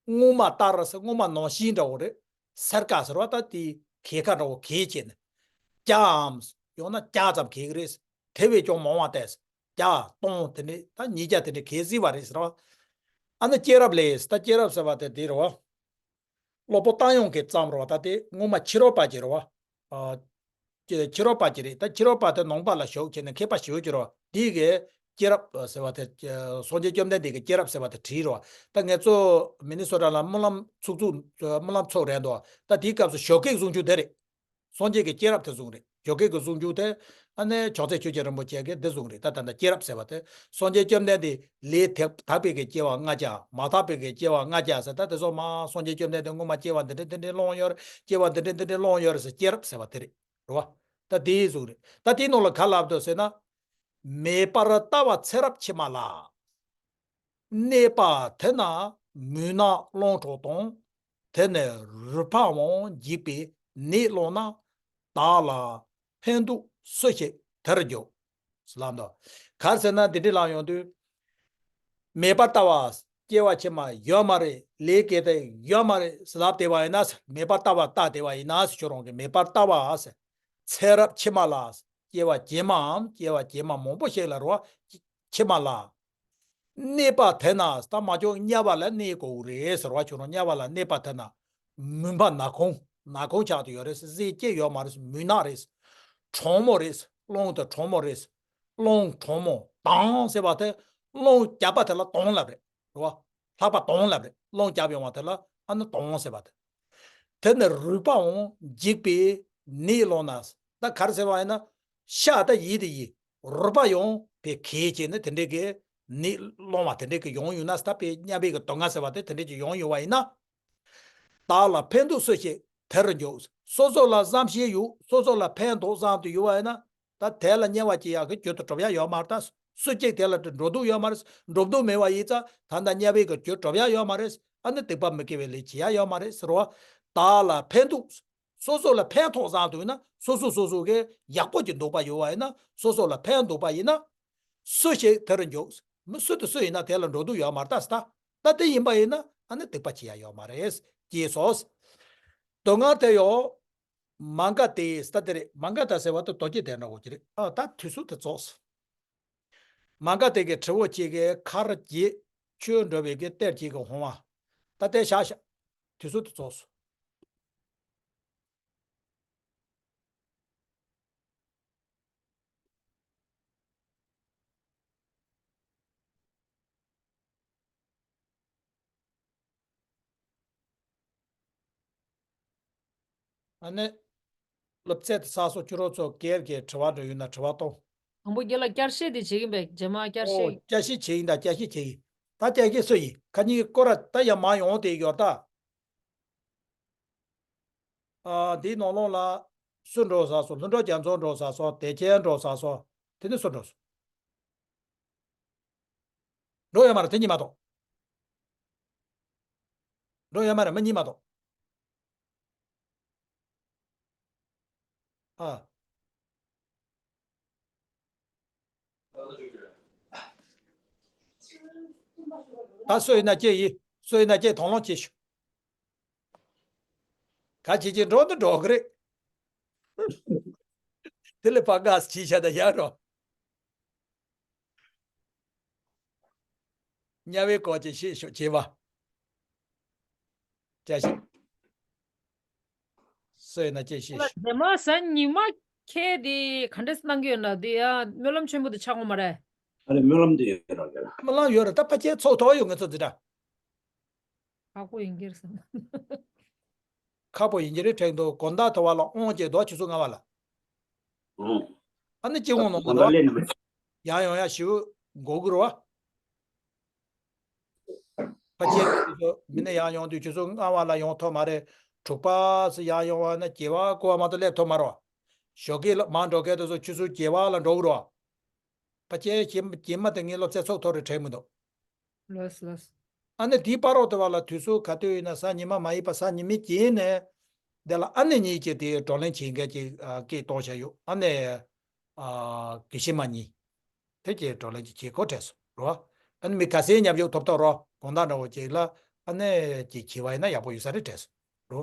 སྔོན་མ་ལྟར་ཟེར་སྔོན་མ་ནང་བཞིན་འདྲ་བོ་རེད། སེར་ཀ་ཟེར་བ་ད་དེའི་ཁེ་ཁ་འདྲ་བོ་གས་བྱས་ནས། རྒྱའམ། ཡང་ན་རྒྱ་ཙམ་གས་གི་རེད། དེ་བས་ཀྱང་མང་བ་སྟེ། བརྒྱ་སྟོང་དེ་འདྲས་ད་ཉིས་བརྒྱ་དེ་འདྲས་གས་སྲིད་པ་རེད་ཟེར་བ། ཨ་ནི་སྐྱེས་རབས་ལས་ད་སྐྱེས་རབས་ཟེར་བ་དེ་དེ་རེད་བ། སློབ་དཔོན་རྟ་དབྱངས་ཀྱིས་བརྩམས་རེད་བ་ད་དེ་སྔོན་མ་ཕྱི་རོལ་པ་ཅིག་རེད་བ། ཨ། ཕྱི་རོལ་པ་ཅིག་རེད་ད་ཕྱི་རོལ་པ་དེ་ནང་པ་ལ་ཞུགས་བྱས་ནས་མཁས་པ་ཞུགས་ཀྱི་རེད་བ་དེ་གས་སྐྱེས་རབས་ཟེར་བ་དེ་སངས་རྒྱས་བཅོམ་ལྡན་འདས་ཀྱི་སྐྱེས་རབས་ཟེར་བ་དེ་བྲིས་རེད་བ། ད་ངེད་ཚོ་མི་ནི་སོ་ཊ་ལ་སྨོན་ལམ་ཚོགས་ཚོགས་སྨོན་ལམ་ཚོགས་རེད་འདུག་ད་དེའི་སྐབས་སུ་ཞོགས་ཀས་གསུང་རྒྱུ་དེ་རེད། སངས་རྒྱས་ཀྱི་སྐྱེས་རབས་དེ་བཟུང་རེད། ཞོགས་ཀས་ཀྱི་གསུང་རྒྱུ་དེ། ཨ་ནི་ཕྱག་འཚལ་ཆོས་ཀྱི་རིན་པོ་ཆེ་གིས་འདི་བཟུང་རེད་ད་ད་ལྟ་སྐྱེས་རབས་ཟེར་བ་དེ། སངས་རྒྱས་བཅོམ་ལྡན་འདས་ལས་དག་དག་པའི་གི་སྐྱེ་བ་ལྔ་བརྒྱ་མ་དག་པའི་གི་སྐྱེ་བ་ལྔ་བརྒྱ་ཟེར་ད་དེ་ཚོ་མ་སངས་རྒྱས་བཅོམ་ལྡན་འདས་སྔོན་མ་སྐྱེ་བ་འདི་འདྲ་འདི་འདྲ་བླངས་ཡོད་རེད་སྐྱེ་བ་འདི་འདྲ་འདི་འདྲ་བླངས་ཡོད་རེད་ཟེར་སྐྱེས་རབས་ཟེར་བ་དེ་རེད། རེད་བ། ད་དེའི་བཟུང་རེད་ད་དེའི་ནང་ལ་ག་ལབ་འདུག་ཟེར་ན། མེ་འབར་ལྟ་བ་ཚེ་རབས་ཕྱི་མ་ལ། གནས་པ་དེ་ན་མུན་ནག་རླུང་འཕྲོག་དང་། དེ་ནས་རུས་པའང་འཇིག་པའི་ནད་སློང་ན། བདག་ལ་ཕན་འདོགས་སུ་ཞིག་དེར་འགྱོ། ལབ་འདུག་ག་རེ་ཟེར་ན་འདི་འདྲ་ལབ་ཡོང་དུས། མེ་འབར་ལྟ་བ་སྐྱེ་བ་ཕྱི་མ་ཡོད་མ་རེད་ལས་དགེ་དེ་ཡོད་མ་རེད་ལབ་བསྡད་པ་ཡིན་ན་མེ་འབར་ལྟ་བ་ལྟ་བསྡད་པ་ཡིན་ན་ཁྱོད་རང་གི་མེ་འབར་ལྟ་བ་ཚེ་རབས་ཕྱི་མ་ལ་སྐྱེ་བ་རྗེས་མའམ་སྐྱེ་བ་རྗེས་མ་མང་པོ་ཞིག་ལ་རོ། ཕྱི་མ་ལ། གནས་པ་དེ་ན་ད་མ་འཇོག་དམྱལ་བ་ལ་གནས་དགོས་རེད་ཟེར་བ་ཁྱོད་རང་དམྱལ་བ་ལ་གནས་པ་དེ་ན། མུན་པ་ནག་ཁུང་ནག་ཁུང་ཆགས་ཏེ་ཡོད་རེད་གཟི་སྐྱེ་ཡོད་མ་རེད་མུན་ནག་རེད། གྲང་མོ་རེད་རླུང་དེ་གྲང་མོ་རེད། རླུང་གྲང་མོ་དྭངས་ཟེར་བ་དེ་རླུང་རྒྱབ་པ་དེ་ལ་དྭངས་ལབ་རེད། རེད་བ། ལྷགས་པ་དྭངས་ལབ་རེད་རླུང་རྒྱབ་ཡོང་བ་དེ་ལ་ཨ་ནི་དྭངས་ཟེར་བ་དེ། དེ་ནི་རུས་པའང་འཇིག་པའི་ནད་སློང་ན། ད་ག་རེ་ཟེར་བ་ཡིན་ན། ཤ་ད་ཡིད་དེ་ཡིད། རུས་པ་ཡང་བའི་གས་བྱས་ནས་དེ་འདྲའི་གི་ནད་སློང་བ་དེ་འདྲའི་གི་ཡོང་ཡོད་ན་ད་པའི་དམྱལ་བའི་གི་སྡུག་བསྔལ་ཟེར་བ་དེ་དེ་འདྲའི་གི་ཡོང་ཡོད་བ་ཡིན་ན། བདག་ལ་ཕན་འདོགས་སུ་ཞིག་དེར་འགྱོ། སོ་སོ་ལ་བསམ་ཤེས་ཡོད་སོ་སོ་ལ་ཕན་འདོགས་བསམ་དུ་ཡོད་བ་ཡིན་ན། ད་དེ་ལ་དམྱལ་བ་སྐྱེ་ཡག་གི་རྒྱུ་དེ་གྲུབ་ཡག་ཡོད་མ་རེད་ད། སུ་གཅིག་དེ་ལ་འགྲོ་འདུག་ཡོད་མ་རེད། འགྲོ་འདུག་མེད་པ་ཡིན་ཙང་ད་ལྟ་དམྱལ་བའི་གི་རྒྱུ་གྲུབ་ཡག་ཡོད་མ་རེད། ཨ་ནི་སྡིག་པ་མི་དགེ་བའི་ལས་བྱེད་ཡག་ཡོད་མ་རེད་ཟེར་བ། བདག་ལ་ཕན་འདོགས། སོ་སོ་ལ་ཕན་ཐོགས་བསམ་དུ་ཡིན་ན་སོ་སོ་སོ་སོ་གི་ཡག་པོ་ཅིག་འདོགས་པ་ཡོད་བ་ཡིན་ན་སོ་སོ་ལ་ཕན་འདོགས་པ་ཡིན་ན། སུ་ཞིག་དེར་འགྱོ། མི་སུ་དང་སུ་ཡིན་ན་དེ་ལ་འགྲོ་འདུག་ཡོད་མ་རེད་ད་ཟེར་ད། ད་དེ་ཡིན་པ་ཡིན་ན་ཨ་ནི་སྡིག་པ་བྱེད་ཡག་ཡོད་མ་རེད། ཅེས་སོ། སྡུག་བསྔལ་དེ་ཡང་། མ་ག་དྷའི་ཟེར་ད་དེ་རེད། མ་ག་དྷ་ཟེར་བ་དེ་རྡོ་རྗེ་གདན་འདྲ་བོ་ཅིག་རེད། ཨ་ད་དུས་ཚོད་དེ་རྫོགས་སོང་། མ་ག་དྷའི་གི་དྲིལ་བུ་གཅིག་གིས་མཁར་བརྒྱད་ཆོས་འགྲོ་བའི་གི་གཏེར་གཅིག་གི་འོང་བ། ད་དེ་བཞག་བཞག་དུས་ཚོད་དེ་རྫོགས་སོང་། ཨ་ནི། སློབ་ཚན་དེ་ཚར་སོང་ཁྱོད་རང་ཚོ་སྒེར་གྱི་དྲི་བ་འདྲ་ཡོད་ན་དྲི་བ་གཏོང་། དང་པོ་རྒན་ལགས་བསྐྱར་བཤད་དེ་བྱེད་ཀྱིན་པས་རྗེས་མ་བསྐྱར་ཨོ་བཤད། བསྐྱར་བཤད་བྱེད་ཡིན་ད་བསྐྱར་བཤད་བྱེད་ཡིན། ད་བསྐྱར་བཤད་སུ་ཡིན་ཁ་ཉིན་སྐོར་ར་ད་ཡར་མར་ཡོང་དེ་ཡོད་ད། ཨ། འདིའི་ནང་ལོགས་ལ་སུ་འགྲོ་ས་སོང་། ལྷུན་གྲུབ་རྒྱ་མཚོ་འགྲོ་ས་སོང་། བདེ་ཆེན་འགྲོ་ས་སོང་། དེ་ནི་སུ་འགྲོ་སོང་། འགྲོ་ཡོད་མ་རེད། དེ་གཉིས་མ་གཏོགས། འགྲོ་ཡོད་མ་རེད། མི་གཉིས་མ་གཏོགས། ཨ། ད་སུ་ཡིན་ན་སྐྱེ་ཡིན། སུ་ཡིན་ན་སྐྱེ། དང་བླངས་བྱེད་ཤོག་ག་བྱེད་ཀྱི་འགྲོ་འདི་འགྲོ་གི་རེད། དེ་ལས་ཕར་དགའ་བྱས་བྱ་ད་ཡར་རོ། དམྱལ་བའི་སྐོར་གྱི་ཤེས་ཤོག་བྱེད་པ། བཀྲ་ཤིས། སུ་ཡིན་ན་སྐྱེ་ཤེས་ཤོག་རྗེས་མ་གཟའ་ཉི་མ་ཁྱེད་དེ་ག་འདྲས་གནང་གི་ཡོད་ན། དེ་ཡང་སྨོན་ལམ་ཆེན་པོ་དེ་ཆགས་འོང་མ་རེད། ཨ་རེ། སྨོན་ལམ་དེ་ཡོད་ར་ག་ལ། སྨོན་ལམ་ཡོད་ར། ད་ཕལ་ཆེར་ཚོགས་ཐོག་ཡོད། ང་ཚོ་འཛི་དྲ། ཁག་པོ་ཡིན་གྱི་རེད་བསམ། ཁག་པོ་ཡིན་གྱི་རེད། དྲན་འདུག་དགོང་དག་ཐོ་བ་ལ་དབང་བྱེད་དོ། ཆུ་ཚོད་ལྔ་བ་ལ། ཨོ། ཨ་ནི་སྤྱི་ཁོང་ནང་དགོང་དག་ལས་ནི་མི། ཡང་ཡོང་ཡ་ཞིབ་འགོ་གི་རོ། ཕ་ཆེ་མི་ནི་ཡང་ཡོང་དུས་ཆུ་ཚོད་ལྔ་བ་ལ་ཡོང་ཐུབ་མ་རེད། དྲུག་པ་སི་ཡང་ཡོང་བ་ན་བརྒྱད་པ་དགུ་པ་མ་གཏོགས་སླེབས་ཐུབ་མ་རོ། ཞོགས་ཀས་ལ་མར་འགྲོ་མཁན་དེ་ཚོ་ཆུ་ཚོད་བརྒྱད་པ་ལ་འགྲོ་གི་རོ། ཕ་ཆེ་རྗེས་མ་དེ་ངའི་སློབ་ཚན་ཚོགས་ཐོག་རེ་དྲན་མི་འདུག་ལགས་ལགས། ཨ་ནི་དེའི་བར་རོགས་དེ་བ་ལ་དུས་ཚོད་ག་དུས་ཡིན་ན་གཟའ་ཉི་མ་མ་ཡིན་པ་གཟའ་ཉི་མའི་རྗེས་ནས། དེ་ལ་ཨ་ནེ་གཉིས་ཀྱིས་དེ་བགྲོ་གླེང་བྱེད་མཁན་གྱི་ཨ་སྐད་གཏོང་བྱ་ཡོད། ཨ་ནེ་ཨ་དགེ་བཤེས་མ་གཉིས། དེ་གྱིས་བགྲོ་གླེང་ཅིག་བྱེད་དགོས་དྲན་སོང་རོ། ཨ་ནི་མི་ག་ཚད་ཉབ་ཡོག་ཐོབ་ཐོབ་རོ། དགོང་དག་འདྲ་བོ་ཅིག་ལ་ཨ་ནེ་ཅིག་བྱེད་པ་ཡིན་ན་ཡག་པོ་ཡོད་ས་རེད་དྲན་སོང་རོ།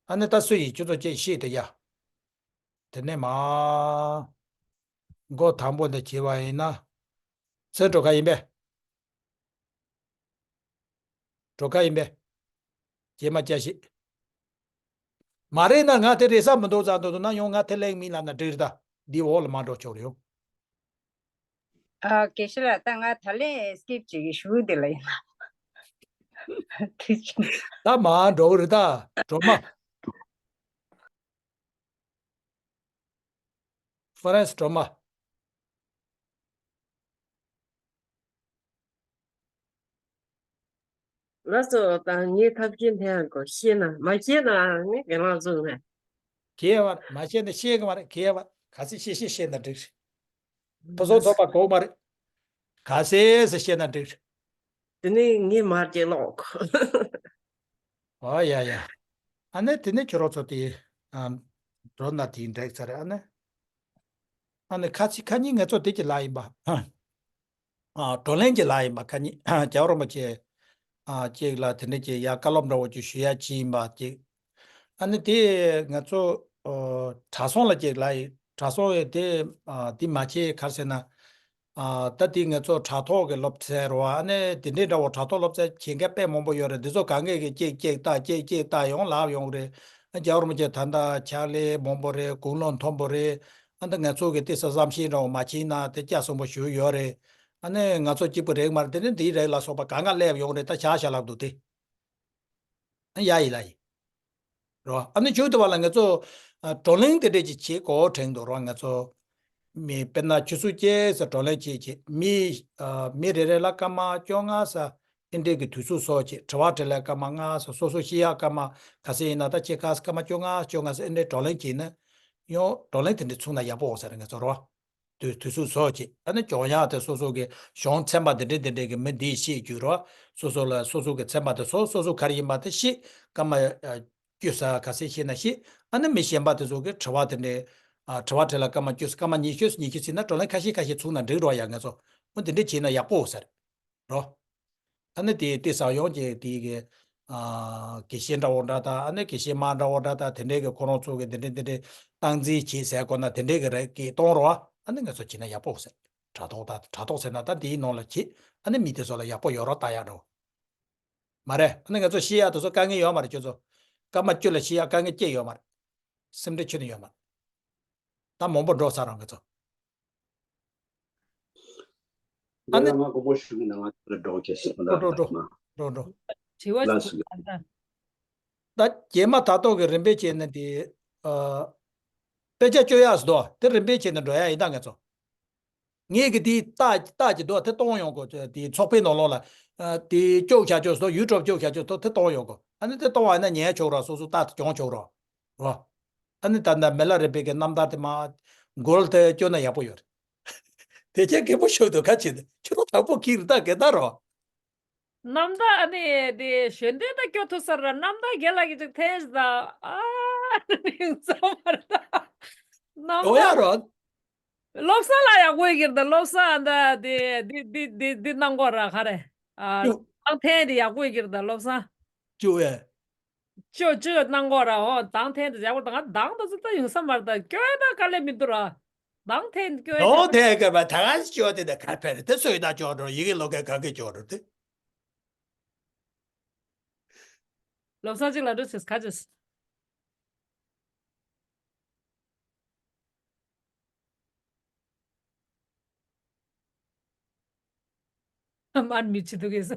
ཨ་ནེ་ད་སུ་ཡིས་ཁྱོད་ཚོ་ཅིག་བཤད་དེ་ཡ། དེ་ནས་མ། མགོ་དང་པོ་འདི་བྱས་པ་ཡིན་ན། ཚེ་འགྲོ་ག་ཡིན་པས། འགྲོ་ག་ཡིན་པས། རྗེས་མ་བསྐྱར་ཞིག་མ་རེད་ན་ང་དེ་རེད་ས་མི་འདུག་ཙང་འདུག་ན་ཡང་ང་དེ་ལེགས་མིན་ལབ་ན་འགྲིག་རེད་ད། འདི་འོག་ལ་མ་འགྲོ་ཆོག་རེད་ཡོང་། ཨ། དགེ་བཤེས་ལགས། ད་ང་ད་ལན་སི་ཀིབ་བྱེད་ཀྱི་ཞུ་དེ་ལ་ཡིན་ན། དེ་ཕྱིན། ད་མ་འགྲོ་གི་རེད་ད། སྒྲོལ་མ། ཧྥ་རན་སི་སྒྲོལ་མ། ལགས་སོ། ད་ངས་ཐབས་ཤེས་འཐེན་ཡང་དགོས། ཤེས་ན་མ་ཤེས་ན་ངས་དགེ་ལགས་བཟུང་ནས། གལ་བར་མ་ཤེས་ན་ཤེས་གི་མ་རེད། གལ་བར་ག་ཚད་ཤེས་ཤེས་ཤེས་ན་འགྲིག་རེད། ཕུན་སུམ་ཚོགས་པ་དགོས་མ་རེད། ག་ཚད་ཟེར་ཤེས་ན་འགྲིག་རེད། དེ་ནས་ངས་མར་སྐྱེལ་ལོག་ཨོ་ཡ་ཡ། ཨ་ནི་དེ་ནས་ཁྱོད་རང་ཚོ་དེ་ཨ་འགྲོ་ན་དེ་འགྲིག་ཚར་རེད། ཨ་ནི་ཨ་ནི་ཁ་ཚིག་ཁ་ཉིན་ང་ཚོ་དེ་གྱི་ལ་ཡིན་པ། ཨ། བགྲོ་གླེང་གི་ལ་ཡིན་པ་ཁ་ཉིན་རྒྱལ་བ་རིན་པོ་ཆེ། ཨ། ཅིག་ལ་དེ་འདྲ་ཅིག་ཡ་བཀའ་སློབ་འདྲ་བོ་ཅིག་ཞུ་ཡ་ཅིག་ཡིན་པ་ཅིག་ཨ་ནི་དེ་ང་ཚོ་ཨོ་གྲྭ་ཚང་ལ་ཅིག་ལ་ཡིན། གྲྭ་ཚང་ཡི་དེ་ཨ་དེ་མ་བྱེད་ག་རེ་ཟེར་ན། ཨ། ད་དེ་ང་ཚོ་དྲ་ཐོག་གི་སློབ་ཚན་རེད་བ། ཨ་ནི་དེ་འདྲའི་འདྲ་བོ་དྲ་ཐོག་སློབ་ཚན་བྱེད་མཁན་དཔེ་མང་པོ་ཡོད་རེད། འདི་ཚོ་གང་གས་ཀྱི་ཅིག་ཅིག་ལྟ་ཅིག་ཅིག་ལྟ་ཡོང་ལབ་ཡོང་གི་རེད། ཨ། རྒྱལ་བ་རིན་པོ་ཆེ་ད་ལྟ་ཕྱག་ལས་མང་པོ་རེད། དགུང་ལོ་མཐོན་པོ་རེད། ཨ་ནི་ང་ཚོ་གི་དེ་ས་བསམ་ཤེས་འདྲ་བོ་མ་བྱས་ན་དེ་སྐྱ་སོང་པོ་ཞུ་ཡོད་རེད། ཨ་ནི་ང་ཚོ་གཅིག་པུ་རེད་མ་རེད། དེ་ནི་འདིའི་རེད་ལ་སོགས་པ་གང་ག་སླེབས་ཡོང་རེད། ད་བྱ་བྱ་ལབ་འདུག་དེ། ཨ་ཡ་ཡི་ལ་ཡི། རོ། ཨ་ནི་མཇུག་ཏུ་བ་ལ་ང་ཚོ་ཨ་བགྲོ་གླེང་དེ་འདྲས་ཅིག་བྱེད་དགོས་དྲན་འདུག་རོ། ང་ཚོ་མི་དཔེར་ན་ཆུ་ཚོད་བཅས་ཟེར་བགྲོ་གླེང་བྱེད་བྱེད་མི་ཨ་མི་རེ་རེ་ལ་སྐར་མ་བཅོ་ལྔ་ཟེར་ཨེ་འདྲས་ཀྱི་དུས་ཚོད་བཟོ་བྱེད། དྲི་བ་དྲིས་ལན་སྐར་མ་ལྔ་ཟེར། སོ་སོ་བཤད་ཡག་སྐར་མ་ག་ཚད་ཡིན་ན་ད་ཁྱེད་ག་སྐར་མ་བཅོ་ལྔ་བཅོ་ལྔ་ཟེར་ཨེ་འདྲས་བགྲོ་གླེང་བྱེད་ན་ཡང་བགྲོ་གླེང་དེ་འདྲས་ཚུགས་ན་ཡག་པོ་འོང་ཟེར་ང་ཚོ་རོ། དུས་དུས་ཚོད་བཟོ་བྱེད། ཨ་ནི་སྐྱོང་ཡག་དེ་སོ་སོ་གི་གཞུང་ཚན་པ་དེ་འདྲས་དེ་འདྲས་ཀྱི་མི་འདིས་བཤད་རྒྱུ་རོ། སོ་སོ་ལ་སོ་སོ་གི་ཚན་པ་དེ་ཚོ་སོ་སོ་ག་རེ་ཡིན་པ་དེ་བཤད། སྐར་མ་ཨ་བཅུ་ཟེར་ག་ཚད་བཤད་ན་བཤད། ཨ་ནི་མི་གཞན་པ་དེ་ཚོ་གི་དྲི་བ་དེ་འདྲས་ཨ་དྲི་བ་དྲིས་ལན་སྐར་མ་བཅུ་ཟེར་སྐར་མ་ཉི་ཤུ་ཉི་ཤུ་ཟེར་ན་བགྲོ་གླེང་ཁ་ཤས་ཁ་ཤས་ཚུགས་ན་འགྲིག་རོ་ཡ། ང་ཚོ་འོ་དེ་འདྲས་བྱས་ན་ཡག་པོ་ཟེར། རོ། ཨ་ནི་དེ་དེ་ས་ཡོང་གི་དེ་གི་ཨ་དགེ་བཤེས་འདྲ་བོ་འདྲ་དང་། ཨ་ནི་དགེ་བཤེས་མ་འདྲ་བོ་འདྲ་དང་། དེ་འདྲས་ཀྱི་ཁོ་རང་ཚོ་གི་དེ་འདྲས་དེ་འདྲས་སྟངས་འཛིན་བྱེད་ཟེར་དགོས་ན་དེ་འདྲས་ཀྱི་རེ་གི་གཏོང་རོགས། ཨ་ནི་ང་ཚོ་བྱེད་ན་ཡག་པོ་ཟེར། དྲ་ཐོག་ད་དྲ་ཐོག་ཟེར་ན་ད་དེའི་ནང་ལ་བྱེད། ཨ་ནི་མི་དེ་ཚོ་ལ་ཡག་པོ་ཡོད་རོགས་ལྟ་ཡག་འགྲོ། མ་རེད། ཨ་ནི་ང་ཚོ་བཤད་ཡག་དེ་ཚོ་དཀའ་ངལ་ཡོད་མ་རེད། ཁྱོད་ཚོ་སྐར་མ་བཅུ་ལ་བཤད་ཡག་དཀའ་ངལ་སྐྱེ་ཡོད་མ་རེད། སེམས་ཁྲལ་ཁྱོན་ནས་ཡོད་མ་རེད། ད་མང་པོ་འགྲོ་ཚར་རོགས་ང་ཚོ། ཨ་ནི། ང་དགོངས་པ་ཞུ་གི་ན་ང་ཚོ་ལ་འགྲོ་གི་ཟེར་ན་འགྲོ་འགྲོ་འགྲོ་འགྲོ་འགྲོ། དྲི་བ་ལ་ཞིག་སུ་ག་འདྲ། ད་རྗེས་མ་ད་ཐོག་གི་རིམ་པས་བྱས་ན་དེ། ཨ། དཔེ་ཆ་སྤྱོད་ཡག་སུ་དོ་དེ་རིམ་པས་བྱས་ན་འགྲོ་ཡག་ཡིན་ད་ང་ཚོ། ངས་གི་དེའི་རྟགས་རྟགས་ཀྱི་འདུག་དེ་གཏོང་ཡོང་དགོས། དེ་ཚོགས་པའི་ནང་ལོགས་ལ་དེ་སྐྱོག་བྱ་ཆོག་སོ། ཡུ་ཊུབ་སྐྱོག་བྱ་ཆོག་སོ། དེ་གཏོང་ཡོང་དགོས། ཨ་ནི་དེ་གཏོང་བ་ན་ཉན་ཆོག་རོགས། སོ་སོ་རྟགས་དེ་སྦྱོང་ཆོག་རོགས། རོ། ཨ་ནི་ད་ལྟ་མི་ལ་རས་པའི་གི་རྣམ་ཐར་དེ་མ་མགོལ་དེ་སྐྱོ་ན་ཡག་པོ་ཡོད་རེད། དེ་ཁྱེད་སྐད་པོ་ཤོད་དུ་ཁ་ཆེ་ནས་ཁྱོད་རང་དྲང་པོ་ཁྱེར་ད་གེ་ད་རོ། རྣམ་ཐར་ཨ་ནི་དེ་གཞོན་དོན་ད་སྐྱོ་ཐུབ་ས་ར། རྣམ་ཐར་རྒན་ལགས་ཀྱི་ཅིག་འཐེན་ཞིག་ད། ཨ་ནི་ཚང་མ་རེད་ད། རྣམ་འོ་ཡ་ཐར་རོ། བློ་བཟང་ལགས་ཡག་པོ་ཡོད་ཀྱི་རེད་ད། བློ་བཟང་ད་དེ་དེ་དེ་དེ་དེ་གནང་གོ་ར་ག་རེ། ཨ། ཅུ། ཨང་འཐེན་དེ་ཡག་པོ་ཡོད་ཀྱི་རེད་ད་བློ་བཟང་། ཅུ་ཨེ། ཅོ་ཅོ་གནང་གོ་ར་ཧོ། དང་འཐེན་དེ་ཡག་པོ་ད། ང་དང་དུ་ཚོད་ད་ཡོང་ས་མ་རེད་ད། སྐྱོ་ཡ་ད་དཀའ་ལས་མི་འདུག་ར། དང་འཐེན་སྐྱོ་ཡ་དང་འཐེན་སྐྱོ་བ་ད་ག་ཅོ་དེ་ད་ག་ཕེ་རེད་དེ། སོས་ད་ཅོ་འགྲོ་ཡི་གེ་ལོ་གེ་ག་གེ་ཅོ་འགྲོ་དེ། ལོ་སང་ཅིག་ལ་འགྲོ་ཆེས་ག་ཅེས། མར་མི་བྱེད་འདུག་གས།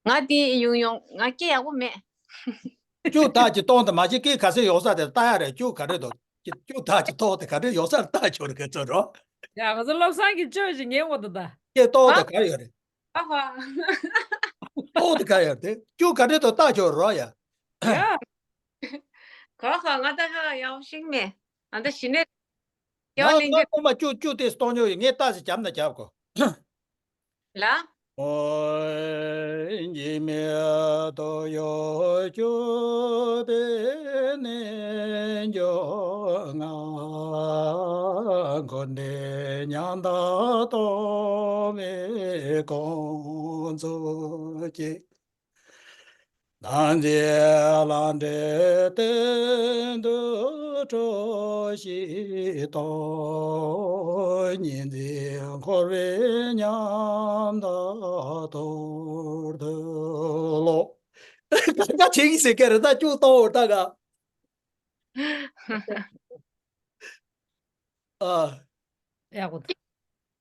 ང་དེ་ཡོང་ཡོང་ང་སྐད་ཡག་པོ་མེད། ཅུ་ཐག་གི་སྟོང་དེ་མ་གཞི་སྐད་ག་ཚོད་ཡོང་ས་དེ་ལྟ་ཡ་རེད། ཅུ་ག་རེ་འདུག་ཅུ་ཐག་གི་སྟོང་དེ་ག་རེ་ཡོང་ས་ལྟ་ཆོག་རེད་ག་ཚོད་རོ། ཡ་ང་ཚོ་བློ་བཟང་གི་ཅོ་ཞིག་ཉན་འོ་ད་ད། སྐད་སྟོང་དེ་ག་ཡོད་རེད། ཨ་ཧ། སྟོང་དེ་ག་ཡོད་རེད། ཅུ་ག་རེ་འདུག་ལྟ་ཆོག་རོ་ཡ། ཡ། ག་ཧ་ང་ད་ཧ་ཡག་ཤིག་མེད། ང་ད་ཞི་ནས། ཡང་ང་ལེན་རྒྱུ། ཁོ་མ་ཅུ་ཅུ་དེ་སྟོང་ཉོ་ཡི་ངས་ལྟ་ཞིག་རྒྱབ་ན་རྒྱབ་གོ། ལ། འཇིགས་མེད་དོ་ཡོ་སྐྱོབ་པའི་རྣལ་འབྱོར་ང་། འཁོར་འདས་ཉམ་ཐག་རྟོག་མེད་དཀོན་མཆོག་ཀྱི། ནམ་མཁའི་ལྷ་འདྲེ་གཏན་དུ་གྲོལ་ཞིག་དང་། གཉིས་འཛིན་འཁོར་བའི་ཉམ་ཐག་དོར་ཐུབ་ལོ། ཀ་ཀ་ཆེ་གི་ཟེར་སྐད་རེད་ད། ཅུང་གཏོང་བར་ལྟ་ག་ཨ། ཡག་པོ་འདུག་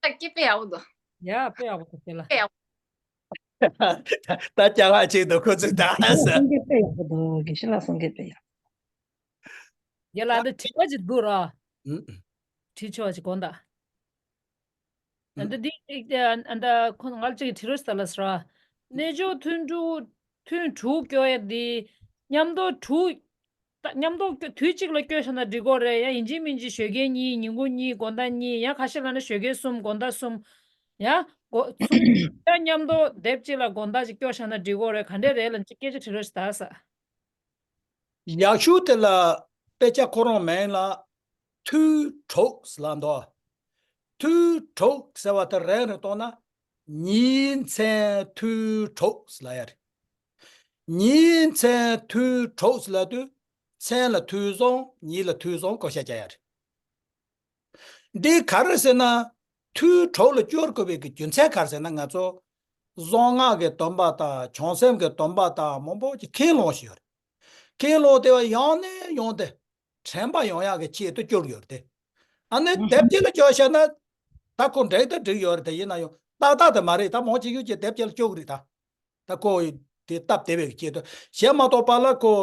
སྐད་དཔེ་ཡག་པོ་འདུག་ཡ་དཔེ་ཡག་པོ་འདུག་དེ་ལ། དཔེ་ཡག་པོ། ད་ཅག་ལ་ཅིག་འདུག་ཁོ་ཚོས་ད་ཟེར། སེང་གེ་དཔེ་ཡག་པོ་འདུག་དགེ་བཤེས་ལགས་སེང་གེ་དཔེ་ཡག་རྒན་ལགས་འདི་དྲི་བ་ཅིག་འདུག་ར། ཨུམ། དྲི་ཆོག་ཅིག་དགོངས་དག་ཨ་འདི་འདི་ཨ་འདི་ཁོ་ང་ལ་ཅིག་དྲི་རོགས་ཟེར་ལ་ཟེར་བ། རྣལ་འབྱོར་ཐུན་དྲུག་ཐུན་དྲུག་སྐྱོ་ཡ་འདི། མཉམ་དུ་དྲུག་ད་མཉམ་དུ་སྐྱོ་དུས་གཅིག་ལ་སྐྱོ་བཞག་ན་འགྲིག་གོ་རེད། ཡང་ཡིན་གཅིག་མིན་གཅིག་ཞོགས་ཀས་གཉིས། ཉིན་གུང་གཉིས། དགོང་དག་གཉིས། ཡང་ཁ་ཤས་ལ་ནི་ཞོགས་ཀས་གསུམ། དགོང་དག་གསུམ། ཡང་དགོ་གསུམ་ཡང་མཉམ་དུ་སྡེབ་གཅིག་ལ་དགོང་དག་ཅིག་སྐྱོ་བཞག་ན་འགྲིག་གོ་རེད། ག་འདྲས་རེད་ལ་ཅིག་སྐད་ཆ་དྲི་རོགས་ཞེས་ད་ས། ཡག་ཤོས་དེ་ལ་དཔེ་ཆ་ཁོ་རང་མིང་ལ་ཐུན་དྲུག་ཟེར་ལབ་འདུག་ཐུན་དྲུག་ཟེར་བ་དེ་རང་རེ་བཏང་ན་ཉིན་མཚན་ཐུན་དྲུག་ཟེར་ལབ་ཡ་རེད། ཉིན་མཚན་ཐུན་དྲུག་ཟེར་ལབ་དུས་མཚན་ལ་ཐུན་བཟང་ཉིན་ལ་ཐུན་བཟང་བགོ་བཤའ་རྒྱག་ཡ་རེད། འདི་ག་རེ་ཟེར་ན། ཐུན་དྲུག་ལ་སྐྱོར་དགོས་པའི་གི་རྒྱུ་མཚན་ག་རེ་ཟེར་ན། ང་ཚོ་གཟུངས་སྔགས་ཀྱི་སྡོམ་པ་དང་བྱང་སེམས་ཀྱི་སྡོམ་པ་དང་མང་པོ་ཅིག་ཁས་བླངས་བཞིན་ཡོད་རེད། ཁས་བླངས་དེ་བ་ཡང་ནས་ཡང་དུ་དྲན་པ་ཡོང་ཡག་གི་ཆེད་དུ་སྐྱོར་ཡོད་རེད་དེ། ཨ་ནི་དེབ་སྐྱེལ་ལ་སྐྱོར་བྱས་ན་ད་ཁོ་འགྲིག་ད་འགྲིག་ཡོད་རེད་དེ། ཡིན་ན་ཡང་ཏག་ཏག་དེ་མ་རེད། ད་མང་ཆེ་ཤོས་ཀྱིས་དེབ་སྐྱེལ་ལ་སྐྱོར་གི་རེད་ད། ད་ཁོ་དེ་སྟབས་བདེ་བའི་ཆེད་དུ་བྱས་མ་གཏོགས་པ་ལ་ཁོ།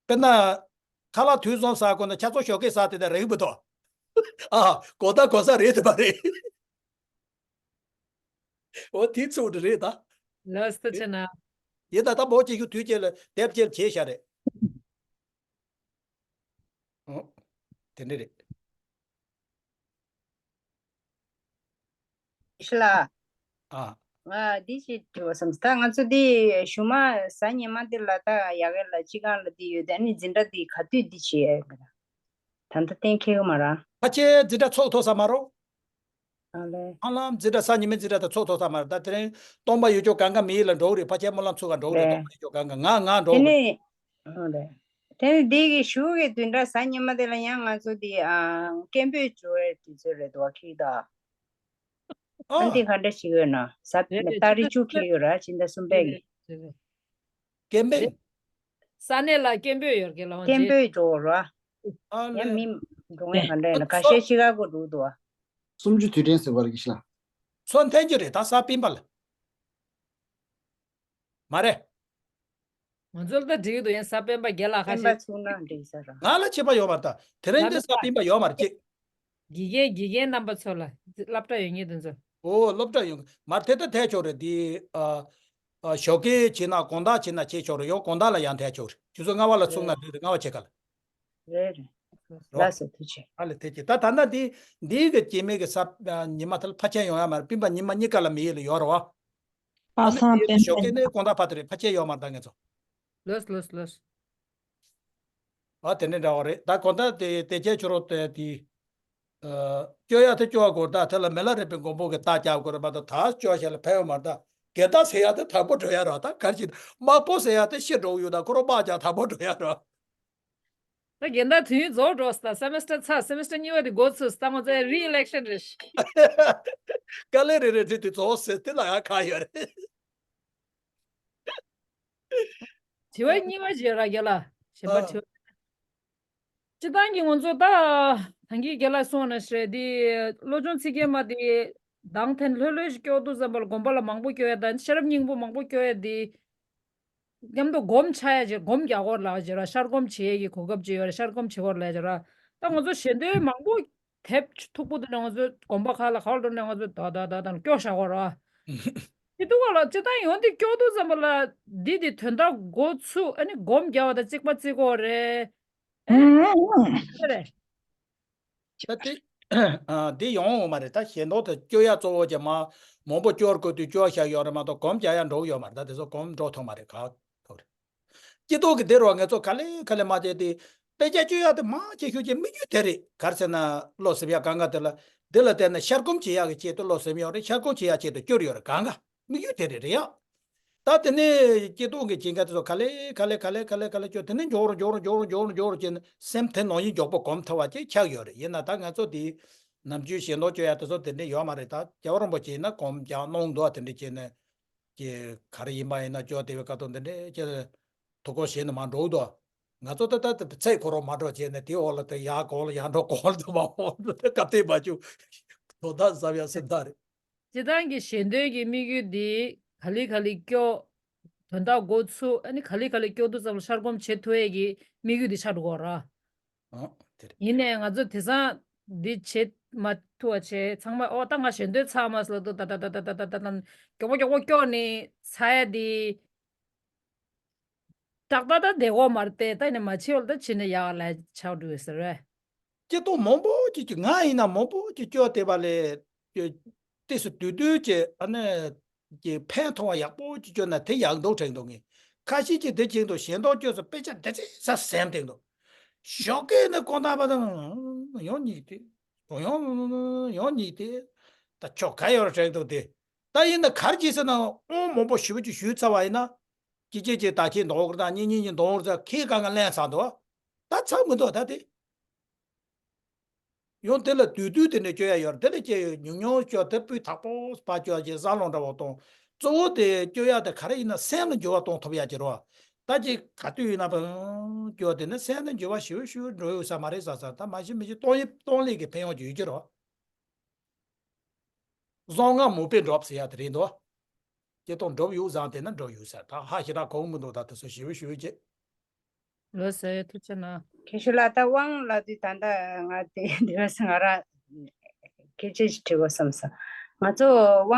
དཔེར་ན། ཁ་ལག་དུས་བཟང་ཟ་དགོས་ན་ཆ་ཚང་ཞོགས་ཀས་ཟ་དེ་ད་རེད་མི་འདུག་ཨ། གོ་ད་གོ་ས་རེད་དེ་མ་རེད། འོ་དེ་ཚོ་རེད་ད། ལགས་སོ་ཆེ་ན། ཡིན་ད་ད་མོ་གཅིག་གི་དུས་གཅིག་ལ་དེབ་སྐྱེལ་བྱས་བཞག་རེད། ཨོ། དེ་འདྲ་རེད། ཤི་ལ། ཨ། ང་འདི་ཞིག་དྲི་བ་བསམ། ད་ང་ཚོ་འདི་ཞུ་མ་གཟའ་ཉི་མ་འདི་ལ་ད་ཡ་གི་ལ་སྤྱི་ཁང་ལ་འདི་ཡོད་དེ། ཨ་ནི་འཛིན་གྲྭ་འདི་ག་དུས་འདི་བྱེད་ཡ་ཡོད་གི་ད། ད་ལྟ་གཏན་འཁེལ་གི་མ་ར། ཕལ་ཆེར་འཛིན་གྲྭ་ཚོགས་ཐུབ་ས་མ་རོ། ཨ་ལེ། ཧ་ལམ་འཛིན་གྲྭ་གཟའ་ཉི་མའི་འཛིན་གྲྭ་དེ་ཚོགས་ཐུབ་ས་མ་རེད། ད་དེ་རིང་སྟོང་པ་ཡུལ་ཕྱོགས་གང་ག་མི་ཡིན་ལ་འགྲོ་གི་རེད། ཕལ་ཆེར་སྨོན་ལམ་ཚུགས་ག་འགྲོ་གི་རེད། ལེ། སྟོང་པ་ཡུལ་ཕྱོགས་གང་ག་ང་ང་འགྲོ་དེ་གི་རེད། ནས། ཨ་ལེ། དེ་ནས་འདི་གི་གཞུག་གི་བདུན་ཕྲག་གཟའ་ཉི་མ་དེ་ལ་ཡང་ང་ཚོ་འདི་ཨ་སྐད་འབོད་འབྱོར་བའི་དུས་ཚོད་རེད་འདུག་ག་ཁྱེད་ད། ཨ་ཨ། འདི་ག་འདྲ་ཞིག་ཡོད་ན་གཟའ་རེད་རེད། ཏ་རིག་བཅུ་འཁེལ་ཡོད་ར། ཕྱི་ཟླ་གསུམ་པའི་གི། རེད་རེད། སྐད་འབོད། རེད། ས་གནས་ལ་སྐད་འབོད་ཡོད་གི་ལ་སྐད་འབོད་འབྱོར་ར། ཨ་ཡ་ལེ། མི་འགྲོ་ངེས་ག་འདྲ་ཡོད་ན། ཁ་ཤས་ཤི་ཀ་གོ་འགྲོ་འདུག་ག་སུམ་ཅུ་དུས་དྲན་ཟེར་བ་རེད་ཤི་ལ། ཚོ་འཐེན་རྒྱུ་རེད་ད་གཟའ་སྤེན་པ་ལ། མ་རེད། ང་ཚོ་ལ་ད་འགྲིག་གི་འདུག་ཡང་གཟའ་སྤེན་པ་རྒན་ལགས་ཁ་སྤེན་པ་ཤས་ཚུགས་ན་འགྲིག་ས་ར། ང་ལ་ཁྱད་པར་ཡོད་མ་རེད་ད། དེ་རིང་འདི་གཟའ་སྤེན་པ་ཡོད་མ་རེད་ཅེས། དགེ་རྒན་དགེ་རྒན་རྣམ་པ་ཚོ་ལ་སློབ་གྲྭ་ཡོད་མཁན་དེ་ཚོ། ཨོ་སློབ་གྲྭ་ཡོད་མ་རེད། དེ་ད་ཐད་ཆོག་རེད་འདི། ཨ་ཨ་ཞོགས་ཀས་བྱས་ན་དགོང་དག་བྱས་ན་བྱས་ཆོག་རེད། ཡང་དགོང་དག་ལ་ཡང་ཐད་ཆོག་རེད། ཁྱོད་ཚོ་ལྔ་པ་ལ་ཚུགས་ན་འགྲིག་རེད། ལྔ་པ་བྱེད་ག་ལ། རེད་རེད། རོ། ལགས་སོ་ཐུགས་རྗེ་ཆེ། ཨ་ལེ་ཐུགས་རྗེ་ཆེ། ད་ད་ལྟ་འདི་འདི་གི་སྐྱེས་མའི་གི་ས་ཉི་མ་དེ་ལ་ཕལ་ཆེར་ཡོང་ཡ་མ་རེད། སྤེན་པ་ཉི་མ་གཉིས་ཀ་ལ་མི་ཡུལ་ལ་ཡོད་རེད་བ། པ་སངས་སྤེན་པ་ཞོགས་ཀས་ནས་དགོང་དག་བར་དུ་རེད། ཕལ་ཆེར་ཡོད་མ་རེད་ད་ངེད་ཚོ། ལོས་ལོས་ལོས། ཨ་དེ་འདྲ་འདྲ་བ་རེད། ད་གོ་ད་དེ་དེ་ཅའི་ཆུ་རོ་དེ་དེ། སྐྱོ་ཡ་དེ་སྐྱོ་བ་དགོས། ད་དེ་ལ་མི་ལ་རས་པའི་མགོན་པོ་གི་རྟགས་རྒྱག་དགོས་རེད་མ་གཏོགས་ད་སྐྱོ་བ་ཞིག་ལ་ཕན་ཡོད་མ་རེད་ད། རྒན་བདག་ཟེར་ཡ་དེ་དལ་པོ་འགྲོ་ཡ་རེད། ད་གར་ཞིག་དམག་དཔོན་ཟེར་ཡ་དེ་ཤི་འགྲོ་གི་ཡོད། ད་ཁོ་རང་དམག་རྒྱག་དལ་པོ་འགྲོ་ཡ་རེད། ད་རྒན་བདག་དུས་ཡུན་རྫོགས་འགྲོ་ས། སེ་མི་སི་ཊར་ཚར། སེ་མི་སི་ཊར་གཉིས་པ་དེ་འགོ་ཚུགས། ད་ང་ཚོ་རི་ཨི་ལེག་ཤན་རེད། དཀའ་ལས་རེ་རེ་དེ་དེ་རྫོགས་ཟེར་དེ་ལ་ཡང་ཁག་ཡོད་རེད། དྲི་བ་གཉིས་པ་ཞིག་ར་རྒན་ལགས། གཞན་པ་ཨ། དྲི་བ། སྤྱི་བཏང་གི་ང་ཚོ་ད་ད་གིན་རྒན་ལགས་གསུངས་ནང་བཞིན་འདི་བློ་སྦྱོང་ཚིག་བརྒྱད་མ་འདི་གདངས་འཐེན་ལྷོད་ལྷོད་ཞིག་སྐྱོར་དུས་ཙམ་པ་ལ་དགོན་པ་ལ་མང་པོ་སྐྱོར་ཡ་དང་ཤེས་རབ་སྙིང་པོ་མང་པོ་སྐྱོར་ཡ་འདི་མཉམ་དུ་སྒོམ་ཆགས་ཡ་ཅིག་སྒོམ་རྒྱག་དགོས་ལབ་ཅིག་ར། ཤར་སྒོམ་བྱེད་ཡ་གི་གོ་སྐབས་ཅིག་ཡོད་ར། ཤར་སྒོམ་བྱེད་དགོས་ལབ་ཅིག་ར། ད་ང་ཚོ་ཞལ་འདོན་མང་པོ་དེབ་མཐུག་པོ་དེ་ནས་ང་ཚོ་དགོན་པ་ཁག་ལ་ག་བར་འགྲོ་ནས་ང་ཚོ་ད་ད་ད་ད་སྐྱོར་བཞག་དགོས་ར། དེ་འདུག་ག་ལ་སྤྱི་བཏང་ཡོང་དེ་སྐྱོར་དུས་ཙམ་པ་ལ་འདི་དེ་དོན་དག་འགོ་ཚུགས། ཨ་ནི་སྒོམ་རྒྱག་པ་དང་གཅིག་པ་གཅིག་པོ་རེད། ཨེ། ཨ་རེད། ད་དེ་ཨ་འདི་ཡོང་འོང་མ་རེད། ད་ཞལ་འདོན་དེ་སྐྱོར་ཡ་གཙོ་བོ་ཅིག་མ་མང་པོ་སྐྱོར་དགོས་དུས་སྐྱོར་བཞག་ཡོད་རེད་མ་གཏོགས་སྒོམ་རྒྱག་ཡ་འགྲོ་གི་ཡོད་མ་རེད། ད་དེ་ཚོ་སྒོམ་འགྲོ་ཐུབ་མ་རེད། ག་ཐུབ་རེད། སྐྱིད་སྡུག་གི་འདི་རུ་ང་ཚོ་ག་ལེ་ག་ལེ་མ་བྱས་ཏེ། དཔེ་ཆ་སྐྱོར་ཡ་དེ་མང་ཆེ་ཤོས་ཀྱི་དམིགས་ཡུལ་དེ་རེད། ག་རེ་ཟེར་ན་བློ་གཟབ་ཡ་གང་ག་དེ་ལ་འདི་ལ་བརྟེན་ནས་ཤར་སྒོམ་བྱེད་ཡ་གི་ཆེད་དུ་བློ་གཟབ་ཡོད་རེད། ཤར་སྒོམ་བྱེད་ཡ་ཆེད་དུ་སྐྱོར་ཡོད་རེད། གང་ག་དམིགས་ཡུལ་དེ་རེད་རེད་ཡ། ད་དེ་ནས་སྐྱིད་སྡུག་གི་སྐྱེ་འགག་དེ་ཚོ་ག་ལེ་ག་ལེ་ག་ལེ་ག་ལེ་ག་ལེ་སྐྱོར། དེ་ནས་མགྱོགས་རུ་མགྱོགས་རུ་མགྱོགས་རུ་མགྱོགས་རུ་མགྱོགས་རུ་བྱས་ནས་སེམས་དེ་ནང་བཞིན་མགྱོགས་པོ་སྒོམ་ཐུབ་པ་ཅིག་ཆགས་ཡོད་རེད། ཡིན་ན་ད་ང་ཚོ་དེ་ནམ་རྒྱུན་ཞལ་འདོན་སྐྱོར་ཡ་དེ་ཚོ་དེ་འདྲ་ཡོད་མ་རེད། ད་རྒྱལ་བ་རིན་པོ་ཆེ་ཡིན་ན་སྒོམ་རྒྱག་གནང་འདུག་དེ་འདྲ་བྱས་ནས། ཀྱི་ག་རེ་ཡིན་པ་ཡིན་ན་སྐྱོར་བདེ་བའི་ཀ་ཏོ་འདི་འདྲས་ཀྱི་ཐུགས་ཁུར་བཞེས་ནས་མར་འགྲོ་གི་འདུག་ང་ཚོ་ད་ལྟ་དེ་ཚེ་ཁོ་རང་མ་འགྲོ་བྱས་ནས་དེའི་འོག་ལ་དེ་ཡར་གོང་ལ་ཡར་འགྲོ་གོང་ལ་དེ་མ་འོང་དེ་སྐབས་དེ་མ་བྱུང་། དོ་བདག་བསམ་ཡ་སེམས་ཐག་རེད། སྤྱི་བཏང་གི་ཞལ་འདོན་གྱི་དམིགས་ཡུལ་འདི་ག་ལེ་ག་ལེ་སྐྱོར། དོན་དག་འགོ་ཚུགས། ཨ་ནི་ག་ལེ་ག་ལེ་སྐྱོར་དུས་ཙམ་ལ་ཤར་སྒོམ་བྱེད་ཐུབ་ཡས་ཀྱི་དམིགས་ཡུལ་འདི་ཆགས་འགྲོ་གོ་ར། ཨ་དེ་རེད། ཡིན་ནའི་ང་ཚོ་དེང་སང་འདི་བྱེད་མ་ཐུབ་པ་བྱས་ཚང་མ་ཨོ་ད་ང་ཞལ་འདོན་ཚར་མ་སོང་ལབ་དུས་ད་ད་ད་མགྱོགས་པོ་མགྱོགས་པོ་སྐྱོར་ནས་ཚར་ཡ་དེ། ཏག་ཏག་ད་བདེ་གོ་མ་རེད་དེ། ད་ཡིན་ན་མ་བྱེད་བར་ད་བྱེད་ན་ཡག་ལ་ཆགས་འགྲོ་ཡོད་ཟེར་བས། སྐྱིད་སྡུག་མང་པོ་ཅིག་ཅིག་ང་ཡིན་ན་མང་པོ་ཅིག་སྐྱོར་བསྡད་པ་ལས། ཏོག་ཙམ་དུས་དུས་ཀྱི་ཨ་ནི། ཀྱི་ཕན་ཐོགས་པ་ཡག་པོ་ཅིག་སྐྱོར་ན་དེ་ཡག་འདུག་དྲན་འདུག་ངས། ཁ་ཤས་ཀྱིས་དེ་བྱེད་འདུག་ཞལ་འདོན་སྐྱོར་ས་དཔེ་ཆ་འདི་ཚོ་ས་ཟིན་བསྡད་འདུག་ཞོགས་ཀས་ནི་དགོང་དག་བར་དུ་ཡང་གཉིད་དེ། ཡང་ཡང་གཉིད་དེ། ད་ཆོ་ག་ཡོད་རེད་དྲན་འདུག་དེ། ད་ཡིན་ན་གར་གྱིས་ཟེར་ན་དབང་མང་པོ་ཞེ་པོ་ཅིག་ཞུས་ཚར་བ་ཡིན་ན། ཅི་ཅི་ཅི་ད་ཁྱེད་འདོང་བར་དང་གཉིས་གཉིས་གཉིས་འདོང་བར་ཚ་ཁྱེད་གང་ག་ལན་ཚར་འདུག་ད་ཚར་མི་འདུག་ད་དེ། ཡང་དེ་ལ་དུས་དུས་དེ་འདྲ་སྐྱོ་ཡ་ཡོད་རེད། དེ་ལ་སྐྱེ་ཡོད་ཉུང་ཉུང་སྐྱོ་དེ་སྤུས་དག་པོ་ཕར་སྐྱོ་ཅེས་བཟང་ལོང་འདྲ་བོ་གཏོང་། གཙོ་བོ་དེ་སྐྱོ་ཡ་དེ་ག་རེ་ཡིན་ན་སེམས་ལ་འགྱུར་བ་གཏོང་ཐུབ་ཡ་ཅིག་རེད་བ། ད་ཅིག་ག་དུས་ཡིན་ན་བ་སྐྱོ་དེ་ནི་སེམས་ལ་འགྱུར་བ་ཞེ་པོ་ཞེ་པོ་འགྲོ་ཡོད་ས་མ་རེད་ཟེར་ས། ད་མ་གཞི་མི་གཞི་གཏོང་ཡིན་གཏོང་ལས་ཀྱི་ཕན་ཡོན་ཅིག་ཡོད་ཀྱི་རེད་བ། བཟང་ངན་མུན་པས་འགྲོབ་ཟེར་ཡ་དེ་རེད་འདུག་སྐྱེ་སྟོང་འགྲོབ་ཡུག་བཟང་དེ་ན་འགྲོབ་ཡུག་ཟེར། ད་ཧ་ཤི་ར་གོང་མི་འདུག་ད་དེ་ཚོ་ཞེ་པོ་ཞེ་པོ་བྱེད། ལོས་ཟེར་ཐུགས་རྗེ་གནང་། མཁན་ཞུ་ལ་ད་དབང་ལ་དུས་ད་ལྟ་ང་དེ་འདི་བས་ང་ར་སྐད་ཆ་ཞིག་དྲི་དགོས་བསམ་སོང་། ང་ཚོ་དབང་།